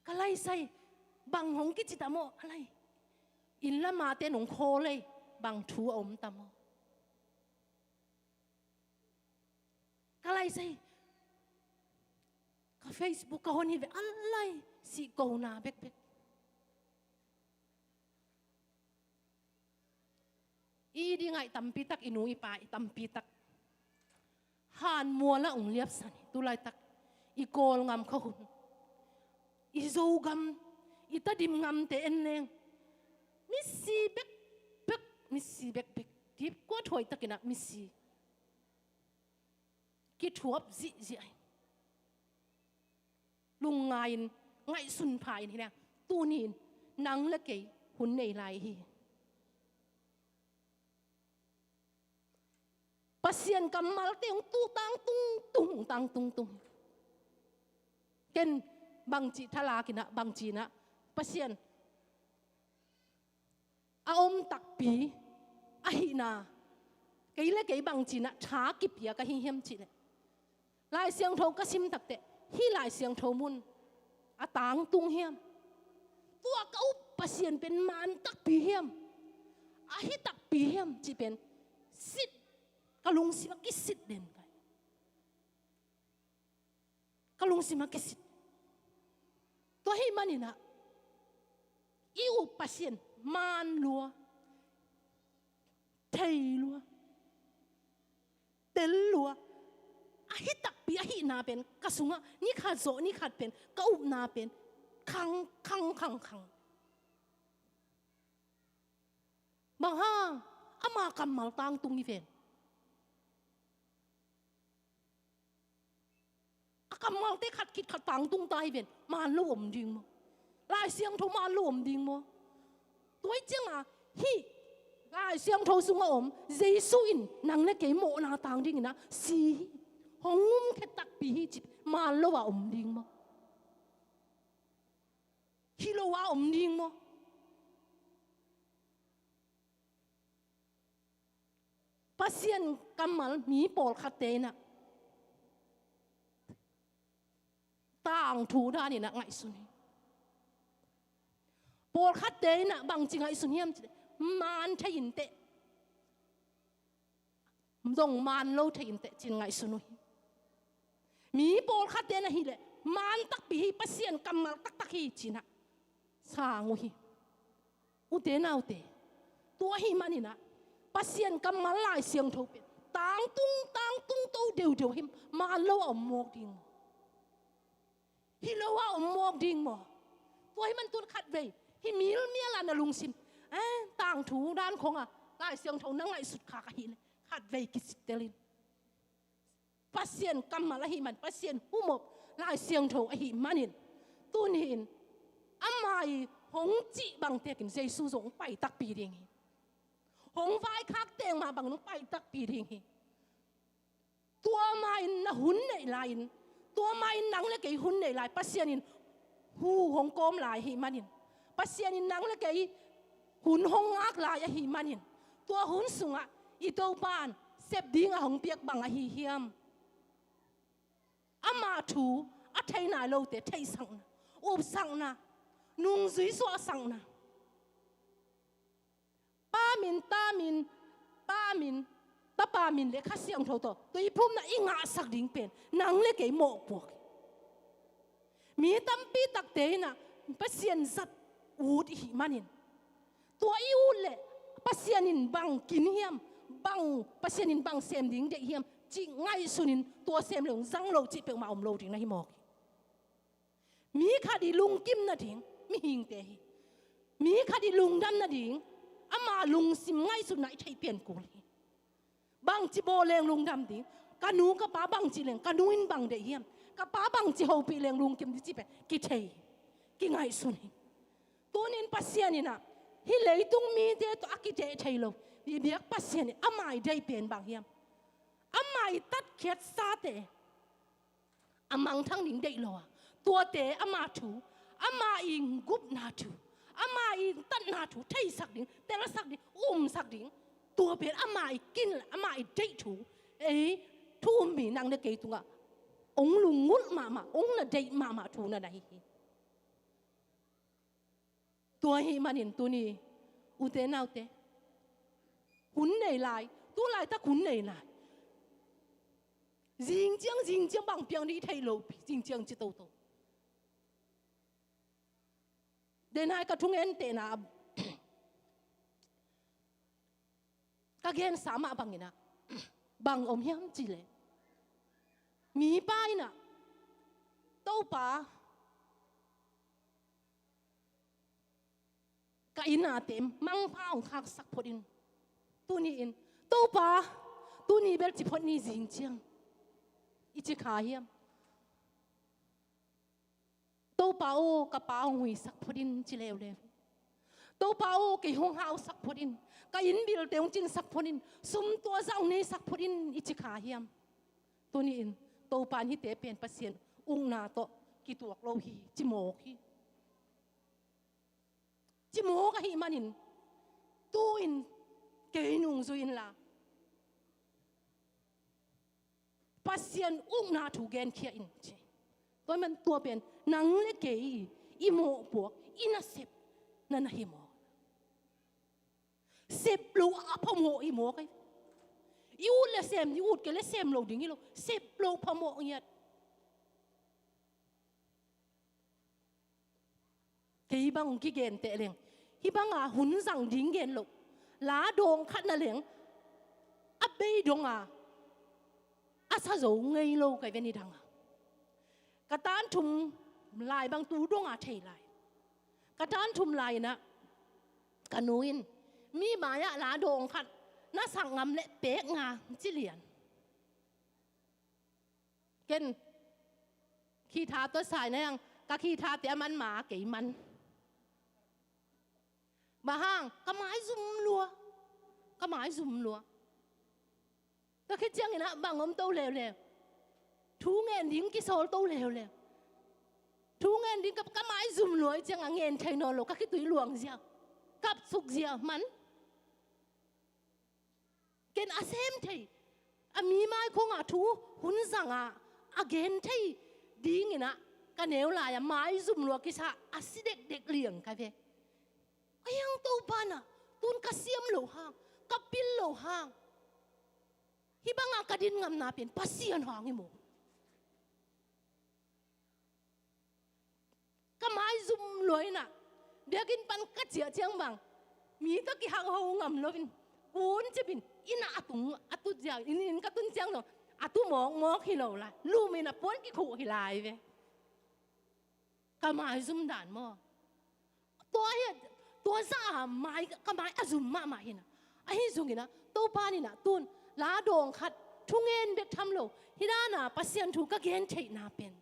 Ka laisai bang hong kici tam maw? A lai, inn lamate nong khawl ei, bang thu a om tam maw? Ka laisai, ka Facebook ka hon hi ve, a lai, sihkona bekbek. I dingah i tampitak, i nu i pa i tampitak hanmualah ong liapsan hi. Tulaitak i Kawlngam khua hun, i Zogam, i Tedim ngamte en leng misi bekbek, misi bekbek. Kip kua thuaitakinah misi kithuap zihziah hi. Lungngai-in, ngaihsun pha-in hi leng, tuni-in nang le kei hun nei lai hi. Pasian kammalte hong tu tangtungtung, hong tangtungtung. Ken bangci thalakinah, bangcinah Pasian a om takpi ahihna, kei le kei bangcinah tha kipia ka hi hiam cihleh, Lai Siangtho ka sim takteh hih Lai Siangtho mun a tangtung hiam? Tua ka up Pasian pen man takpi hiam? A hi takpi hiam cih pen sit, ka lungsim a kisit den kai. Ka lungsim a kisit. Tua ahih maninah i up Pasian man lua, thei lua, tel lua a hi takpi ahihna pen ka sungah ni khat zawh ni khat pen ka upna pen khang khang khang khang. Bang hang? Ama kammal tangtung hi ven. A kammalte khat khit khat tangtung ta hi ven, man lo om ding maw? Lai Siangtho man lo om ding maw? Tua hi cianga hih Lai Siangtho sunga om Jesu in nang le kei mawhna tang dinginah si hi, hong umkhe takpi hi cih man lo a om ding maw? Hi lo a om ding maw? Pasian kammal mi pawlkhatte inah tangthu daninah ngaihsun hi. Pawlkhatte inah bangci ngaihsun hiam cih leh, man thei inteh, zong man lo thei inteh cin ngaihsun uh hi. Mi pawlkhatte na hileh man takpi hi, Pasian kammal taktak hi cinah sang uh hi. Ute naute, tua ahih maninah Pasian kammal Lai Siangtho pen tangtung tangtung to deudeu hi. Man lo a om mawk ding maw? Hi lo a om mawk ding maw? Tua ahih man tun khatvei hih milmial a na lungsim, eh, tangthu dan khonga Lai Siangtho na ngaihsut khak ahileh khatvei kisittelin. Pasian kammal ahih man, Pasian humop Lai Siangtho ahih manin, tuni-in ama i hong cih bangtekin Jesu zong hong pai takpi ding hi. Hong vaikhak teng mah bangin hong pai takpi ding hi. Tua ma-in na hun neih lai-in, tua ma-in nang le kei hun neih lai, Pasian in hu hong kawm lai ahih manin, Pasian in nang le kei hun hong ngak lai ahih manin, tua hun sungah i Topa in sep ding a hong piak bang ahi hiam? Ama thu a thei nai lote theihsakna, upsakna, nungzui suahsakna. Pa min, Ta min, Pa min, Tapa min le Kha Siangtho tawh tuiphumna i ngahsak ding pen nang le kei mawhpuak hi. Mi tampi takte inah Pasian zat ut ihih manin, tua i ut leh Pasian in bang kin hiam, bang, Pasian in bang sem ding deih hiam cih ngaihsunin, tua sem le hong zang lo cih peuhmah om lo ding na hi mawk hi. Mi khat i lungkim nading mihingte hi. Mi khat i lungdam nading ama lungsim ngaihsutna i theih pian kul hi. Bangci bawl leng lungdam ding, ka nu ka pa bangci leng ka nu in bang deih hiam, ka pa bangci hopih leng lungkim ding cih pen kithei hi, kingaihsun hi. Tunin Pasian inah hih leitung mite tawh a kiteh thei lo i biak Pasian in ama i deih pen bang hiam? Ama i tatkhiatsate a mangthang ding deih lo a, tuate ama thu, ama i gupna thu, Ama i tatna thu theisak ding, telsak ding, umsak ding. Tua pen ama i kin, ama i deih thu. Ei, thu um mi nang le kei tungah ong lungngulh mahmah, ong na deih mahmah thu na na hi hi. Tua ahih manin tuni, ute naute, hun nei lai, tu laitak hun nei lai. Zing ciang, zing ciang bang piang ding i theih loh, zing ciang ci toto. Denai ka thungen tehna, ka gensa mah bangin ah, bang om hiam cih leh, mipa in ah, Topa, ka inn ah te mangpha hong khaksak phot in. Tuni in, Topa, tuni bel ci phot ni, zing ciang, i ci kha hiam? Topa aw, ka pa hong huisak phot in, ci leuleu. Topa aw, kei hong hausak phot in, ka inn bilte hong cinsak phot in, sum tua zah hong neisak phot in, i ci kha hiam? Tuni in, Topa in hihte pen Pasian ukna tawh kituak lo hi, ci mawk hi. Ci mawk ahih manin, tu-in kei nungzui inla, Pasian ukna thu genkhia in, ci. Tua man tua pen nang le kei i mawhpuak, i nasep na na hi mawk. Sep lo a phamawh hi mawk ei. I ut le sem, i ut kei le sem lo ding hi lo. Sep lo phamawh ngiat. Kei bang hong kigen teh leng, hih banga hun zang ding gen loh, la dawng khat na leng, a bei donga a sa zo ngei lo ka hi ve, nidanga. Ka tan thum lai bang tu donga thei lai. Ka tan thum lai inah ka nu in, mi mai-ah la dawng khat na sak ngam leh pek nga, ci lian. Ken khitha tua sai na yang, ka khithate a man ma kei man. Bang hang, ka mai zum lua, ka mai zum lua. Tua khit ciangin ah bang om to leuleu. Thu ngen ding kisawl to leuleu. Thu ngen ding ka, ka mai zum lua i ciangah ngen thei nawn lo, ka khitui luang zia, kap suk zia man. Ken a sem thei, a mi mai khongah thu hun zangah a gen thei dinginah ka neu lai-ah mai zum lua kisa a si dekdek liang ka ve. A hiang Topa nah, tun ka siam loh hang, ka pil loh hang, hih bangah ka din ngamna pen Pasian hang hi maw? Ka mai zum lua inah, biakinn pan ka ciah ciang bang, mi tawh kihak ho ngam loin, kun cipin, innah a tung, a tut zia, inn, inn ka tun ciang zong a tu mawkmawk hi lo lai, lumin a puan kikhuh hi lai ve. Ka mai zum dan maw? Tua hi, tua zah a mai, ka mai a zum mahmah hinah. Ahi zonginah Topa ninah tun la dawng khat, thungen bek tham lo, hih dana Pasian thu ka gen theihna pen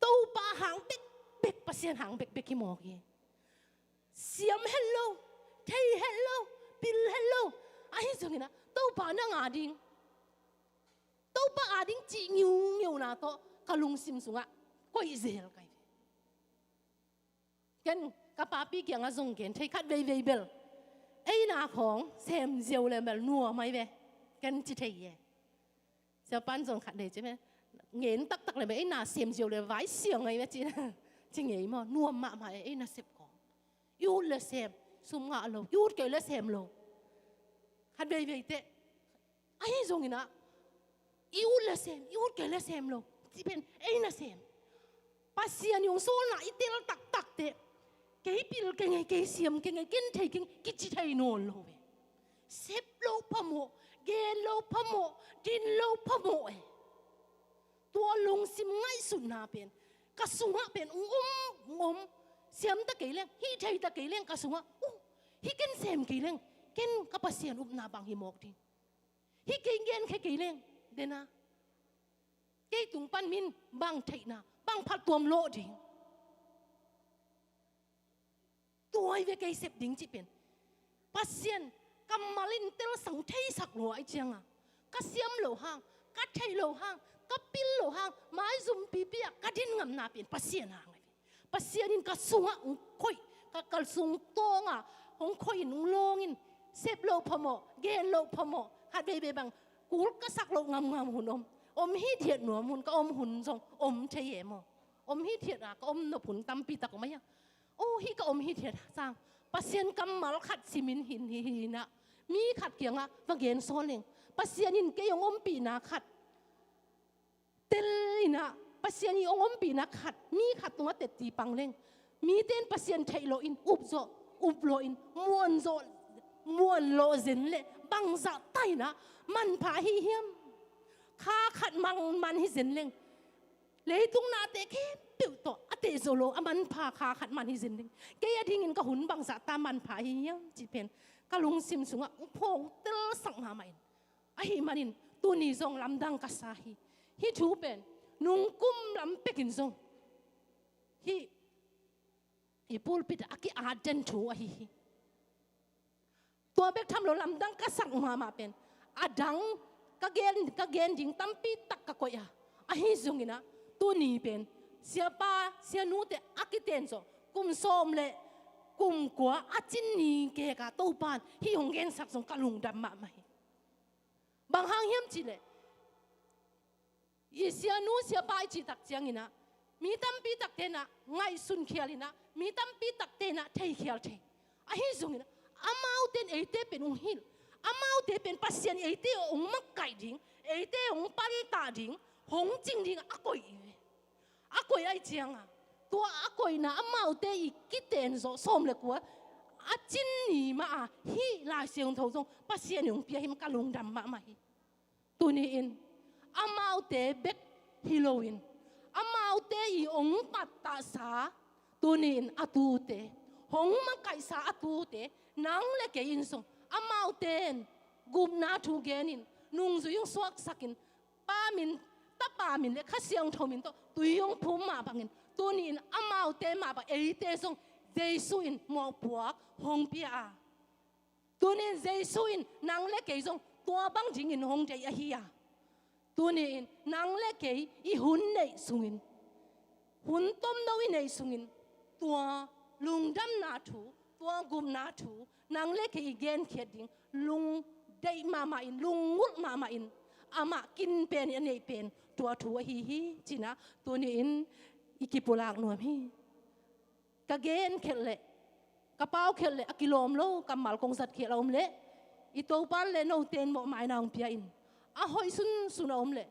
Topa hang bekbek, Pasian hang bekbek hi mawk hi. Siam het lo, thei het lo, pil het lo. Ahi zonginah Topa nang a ding, Topa a ding cih ngiungiuna tawh ka lungsim sungah koih zel ka hi ve. Ken ka papi kiangah zong gen thei, khat veivei bel, ei na khawng sem ziau le bel nuam ahi ve, ken ci thei e. Siapan zong khat nei ci me, ngen taktak le me, ei na sem ziau le vai siang ahi ve ci, ci ngei maw, nuam mahmah e, ei nasep khawng. I ut le sem, sum ngah lo, i ut kei le sem lo. Khat veivei teh, ahi zonginah, i ut le sem, i ut kei le sem lo, ci pen ei nasem. Pasian i hong sawlna i tel taktak teh, kei pil kei ngei, kei siam kei ngei, ken thei kei ngei, kici thei nawn lo ve. Sep lo phamawh, gen lo phamawh, din lo phamawh e. Tua lungsim ngaihsutna pen ka sungah pen ong om, ong om. Siam ta kei leng, hih thei ta kei leng ka sungah, uh, hih ken sem kei leng, ken ka Pasian upna bang hi mawk ding. Hih kei genkhia kei leng, dena, kei tung pan min bang theihna, bang phattuam lawh ding. Tua hi ve kei sep ding cih pen. Pasian kammal in telsang theisak lua ahi cianga, ka siam loh hang, ka theih loh hang, ka pil loh hang, maizum pipi-ah ka din ngamna pen Pasian hang ahi ve. Pasian in ka sungah ong koih, ka kal sung tawng a hong khoi in hong lawng in, sep loh phamawh, gen loh phamawh, khat veivei bang kul ka sak loh ngamngam hun om. Om hithiat nuam hun, ka om hun zong om thei e maw. Om hithiat a ka om nop hun tampi tak om a hia. Oh, hih ka om hithiat sang Pasian kammal khat simin hin hi hi inah, mi khat kiangah va gen sawn leng, Pasian in kei hong ompihna khat tel inah, Pasian i hong ompihna khat mi khat tungah tetti pang leng, mite in Pasian theih loh in, up zawh, up loh in, muan zawh, muan lawh zen leh bangzah ta inah manpha hi hiam? Kha khat mang man hi zen leng, leitung nate khempeuh tawh a teh zo lo a manpha kha khat man hi zen leng, kei a dingin ka hun bangzah ta manpha hi hiam cih pen ka lungsim sungah phawng telsak mahmah in, ahi manin tuni zong lamdang ka sa hi. Hih thu pen nungkum lam pekin zong hih i pulpit ah a ki-at den thu ahi hi. Tua bek tham lo, lamdang ka sak mahmah pen a dang ka gen, ka gen ding tampi tak ka koih a, ahi zongin ah tuni pen siapa sianute a kiten zawh kum sawm le kum kua a cin ni keka Topan hih hong gensak zong ka lungdam mahmah hi. Bang hang hiam cihleh, i sianu siapa i cih tak ciangin ah mi tampi takte in ah ngaihsun khial in ah, mi tampi takte in ah thei khial thei. Ahi zongin ah amaute in eite pen hong hilh, amaute pen Pasian eite hong makaih ding, eite hong pantah ding, hong cing ding a koih hi ve. A koih ahih ciangah tua a koihna amaute i kiten zawh sawm le kua a cin ni mah a hih Lai Siangtho zong Pasian in hong pia hi mah ka lungdam mahmah hi. Tuni-in amaute bek hi loin, amaute i hong pattahsa, tuni-in a tute, hong makaihsa a tute, nang le kei in zong amaute in gupna thu genin, nungzui hong suaksakin, Pa min, Tapa min le Kha Siangtho min tawh tui hong phum mah bangin, tuni-in amaute mah bang eite zong Jesu in mawhpuak hong pia a, tuni-in Jesu in nang le kei zong tua bang dingin hong deih ahi a, tuni-in nang le kei i hun neih sungin, hun tomno i neih sungin tua lungdamna thu, tua gupna thu nang le kei i genkhiat ding lungdeih mahmah in, lungngulh mahmah in, amah kin pen i a neih pen tua thu ahi hi, ci-in ah tuni-in i kipulak nuam hi. Ka genkhelh leh, ka paukhelh leh a kilawm lo kammal kong zatkhial a om leh, i Topan le note in mawhmaina hong pia in, a hoih sunsun a om leh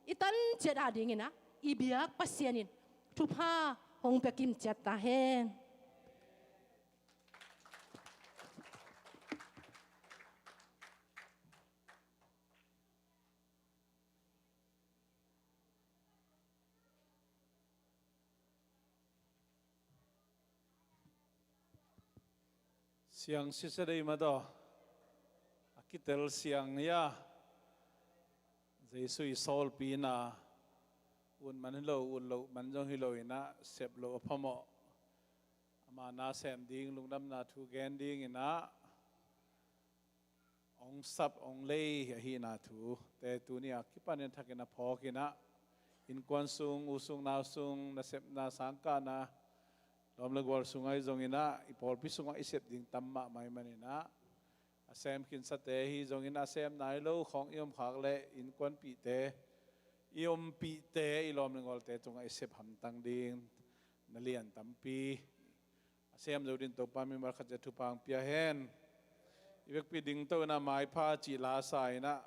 i tan ciat a dingin ah i biak Pasian in thupha hong pia kim ciat ta hen. Siang sisa dei mah tawh a kitel siang hi a, Jesu i sawlpina, ut man hi lo, ut loh man zong hi lo in ah, sep loh a phamawh, ama nasem ding, lungdamna thu gen dingin ah hong sap hong lei ahihna thu te tuni a kipanin thakin a phawk in ah, innkuan sung, u sung, nau sung, nasepna, sangkahna, lawm le gual sung ahi zongin ah, i pawlpi sungah i sep ding tam mahmah ahih manin ah, a sem khinsate ahi zongin a sem nai lo khawng i om khak leh innkuanpihte, i ompihte, i lawm le gualte tungah i sep hamtang ding na lian tampi a sem zo ding Topa mimal khat ciat thupha hong pia hen. I vekpi dingto in ah maipha cih la sa in ah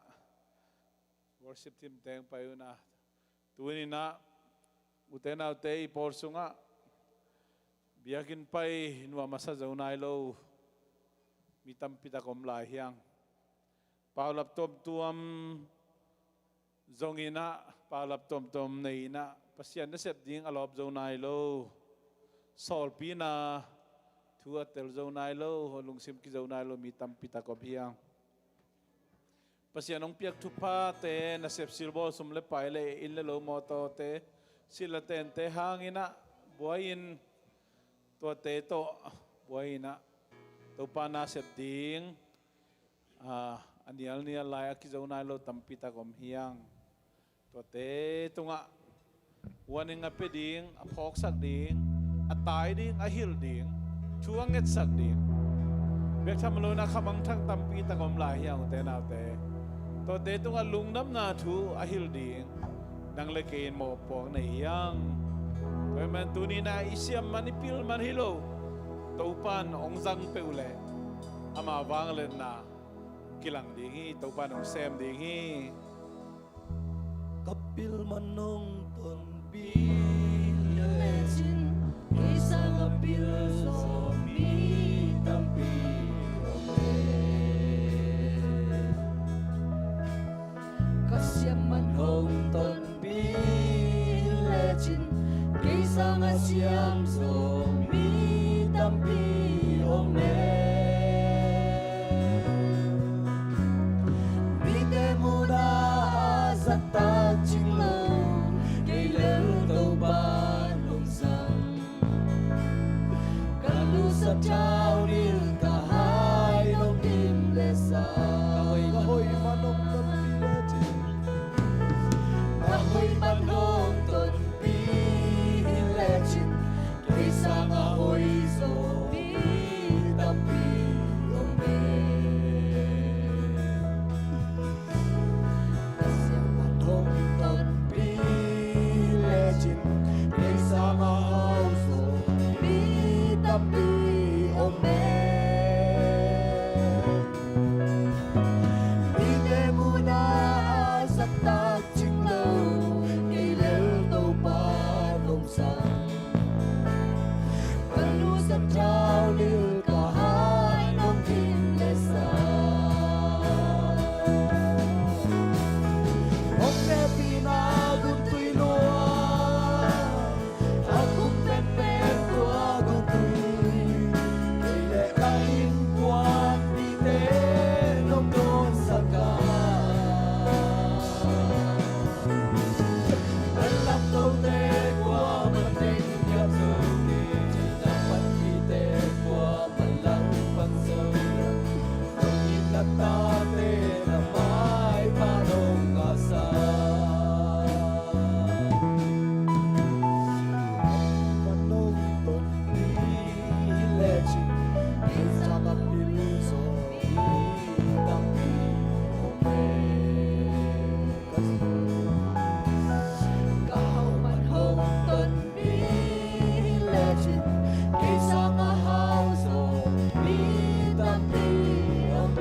worship team teng pai un ah, tuni-in ah ute naute, i pawl sungah biakinn pai nuam a sa zo nai lo mi tampi tak om lai hi hang. Paulap tuamtuam zongin ah, paulap tuamtuam nei in ah, Pasian nasep ding a lawp zo nai lo, sawlpina thu a tel zo nai lo, lungsim kizo nai lo mi tampi tak om hi hang. Pasian hong piak thuphate, nasep silbawl, sum le pai le inn le lo, mawtawte, silh le tente hangin ah buai-in, tuate tawh buai-in ah Topa nasep ding, aa, a nialnial lai a kizo nai lo tampi tak om hi hang. Tuate tungah warning a pia ding, a phawksak ding, a tai ding, a hilh ding, thu a ngetsak ding. Biaktham lo-in ah khamangthang tampi tak om lai hi hang, ute naute. Tuate tungah lungdamna thu a hilh ding nang le kei in mawhpuak nei hi hang. Tua ahih manin tuni-in ah i siam man, i pil man hi lo, Topa'n hong zang peuh leh ama vangliatna kilang ding hi. Topa'n hong sem ding hi. Ka pil man hong tonpih lecin, kei sangin a pil zaw mi tampi om e. Ka siam man hong tonpih lecin, kei sangin a siam zaw mi tampi om e. Mite muhna a zahtak cing lo, kei lel Topa'n hong zang. Ka nusiat thaunilh ka hai nong dim le sa. Ka hoih, ka hoih man hong tonpih lecin, ka hoih man hong tonpih lecin, kei sangin a hoih zaw mi tampi om e. Ka siam man hong tonpih lecin, kei sangin a hau zaw mi tampi om e. Mite muhna a zahtak cing lo, kei lel Topa'n hong zang. Ka nusiat thaunilh ka hai nong dim le sa. Hong hehpihna gun tui luang, a kum penpen tua gun tui. Kei le ka innkuanpihte nong dawnsak a, na lamtote kuamah teng hiam zo kei, na panpihte kuamah langpang zo lo. Nong itna tate na maipha nong ngahsak. Ka nong tonpih lecin, kei sangin a pil zaw mi tampi om e. Ka hau man hong tonpih lecin, kei sangin a hau zaw mi tampi om e.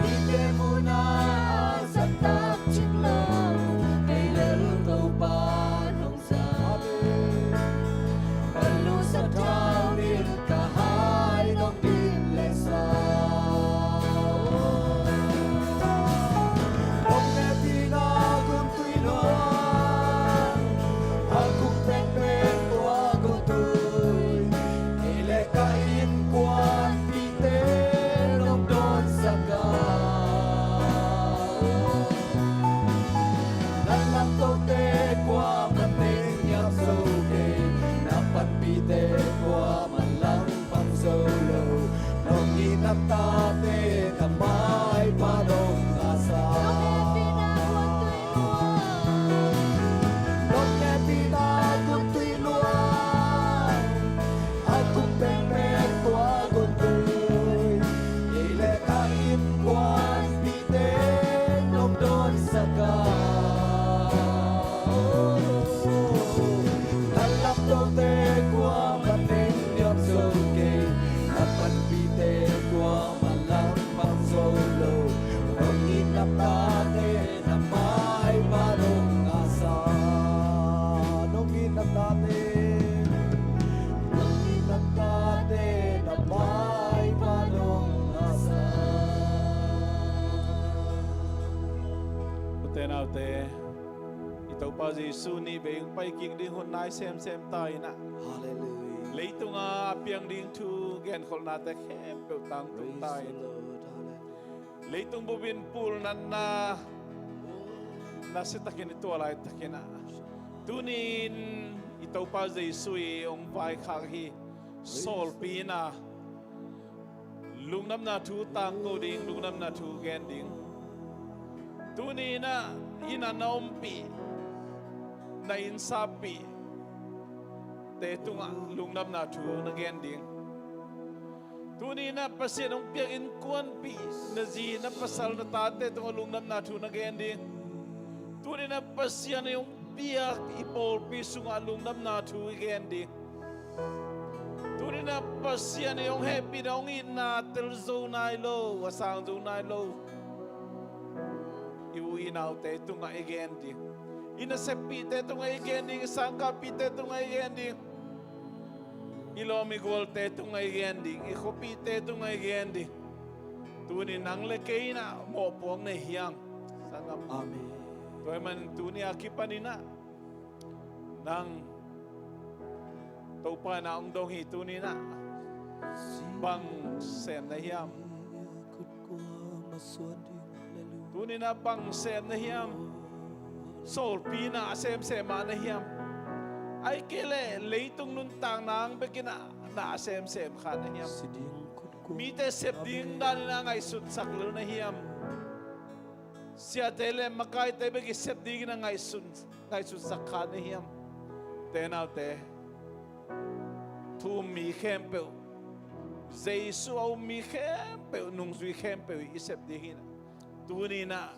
Mite muhna a zahtak cing lo, kei lel Topa'n hong zang. Ka nusiat thaunilh ka hai nong dim le sa. Hong hehpihna gun tui luang, a kum penpen tua gun tui. Kei le ka innkuanpihte nong dawnsak a, na lamtote kuamah teng hiam zo kei, na panpihte kuamah langpang zo lo. Nong itna tate na maipha nong ngahsak. Nong hehpihna gun tui luang, a kum penpen tua gun tui. Kei le ka innkuanpihte nong dawnsak a, na lamtote kuamah teng hiam zo kei, na panpihte kuamah langpang zo lo. Nong itna tate na maipha nong ngahsak. Nong itna tate, nong itna tate na maipha nong ngahsak. Ute naute, i Topa Jesu nih bei hong pai kik ding hun nai semsem ta in ah. Hallelujah. Leitungah a piang ding thu genkholhnate khempeuh tangtung ta in. Praise the Lord. Hallelujah. Leitung bupin pulnatna nasiatakin i tuah laitakin ah, tuni-in i Topa Jesu i hong vaikhak hi. Sawlpi in ah lungdamna thu tangko ding, lungdamna thu gen ding. Tuni-in ah, inn ah na ompih, na innsapih, te tungah lungdamna thu na gen ding. Tuni-in ah Pasian hong piak innkuanpih na zi na pasal na tate tungah lungdamna thu na gen ding. Tuni-in ah Pasian hong piak i pawlpi sungah lungdamna thu i gen ding. Tuni-in ah Pasian hong hehpihna hong itna tel zo nai lo, a sang zo nai lo i u i naute tungah i gen ding. I naseppihte tungah i gen ding, i sangkahpihte tungah i gen ding. I lawm i gualte tungah i gen ding, i khuapihte tungah i gen ding. Tuni nang le kei in ah mawhpuak na hiam? Sanggam. Amen. Tua ahih manin tuni a kipanin ah nang Topa in ah hong dong hi. Tuni in ah bang sem na hiam? Tuni in ah bang sem na hiam? Sawlpi na a semsem mah na hiam? Ahih kei leh leitung nuntakna ang bekin ah na a semsem kha na hiam? Mite sep ding danin ah ngaihsutsak lel na hiam? Siate le makaite bek i sep dingin ah ngaihsun, ngaihsutsak kha na hiam? Te naute, thu um mi khempeuh, Jesu a um mi khempeuh, nungzui khempeuh i sep ding hi in ah, tuni in ah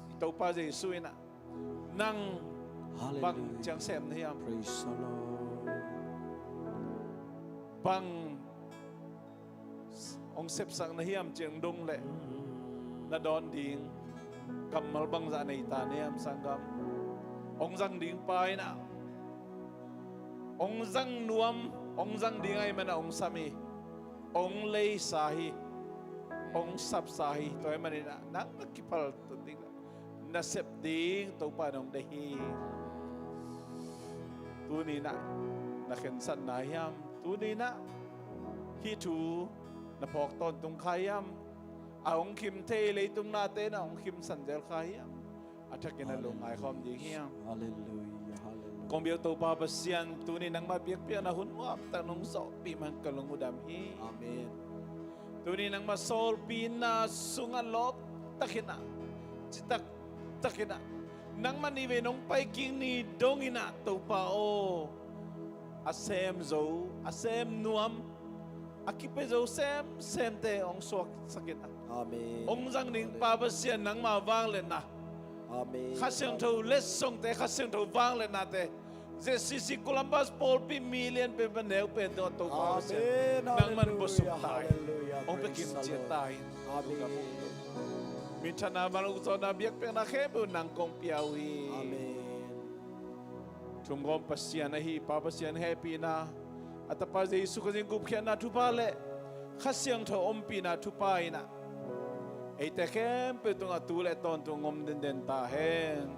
i Topa Jesu in ah nang bang ciang sem na hiam? Praise the Lord. Bang hong sepsak na hiam? Ciang dong leh na dawn ding kammal bangzah nei ta na hiam, sanggam? Hong zang ding pa in ah hong zang nuam, hong zang ding ahih manin ah hong sam hi. Hong leisa hi, hong sapsa hi. Tua ahih manin ah nang na kiphal tun ding leh na sep ding Topa in hong deih hi. Tuni in ah na khensatna hiam? Tuni in ah hih thu na phawk tawntung kha hiam? A hong khim thei leitung nate in ah hong khimsan zel kha hiam? A thakin ah lungngai khawm ding hiam? Halleluiah, halleluiah. Kong biak Topa Pasian, tuni nangmah biakpiakna hun nuamtak nong zawhpih man ka lung uh dam hi. Amen. Tuni nangmah sawlpina sungah lawptakin ah, citak takin ah, nangmah ni vei nong paikik ni dongin ah Topa aw, a sem zo, a sem nuam, a kipia zo semsemte hong suaksakin ah. Amen. Hong zang ding Pa Pasian nangmah vangliatna. Amen. Kha Siangtho letsongte, Kha Siangtho vangliatnate, Z C C Columbus pawlpi mi lianpen pan neu pen tungah Topa Pasian, amen, nangman, halleluiah, buasuk ta in, halleluiah, hong, praise the Lord, pia kim ciat ta in. Amen. Minthanna, vanukzawhna, biakpiakna khempeuh nang kong pia uh hi. Amen. Thumgawm Pasian ahi Pa Pasian hehpihna, a Tapa Jesu Khazih gupkhiatna thupha le Kha Siangtho ompihna thupha in ah eite khempeuh tungah tu le tawntung om denden ta hen.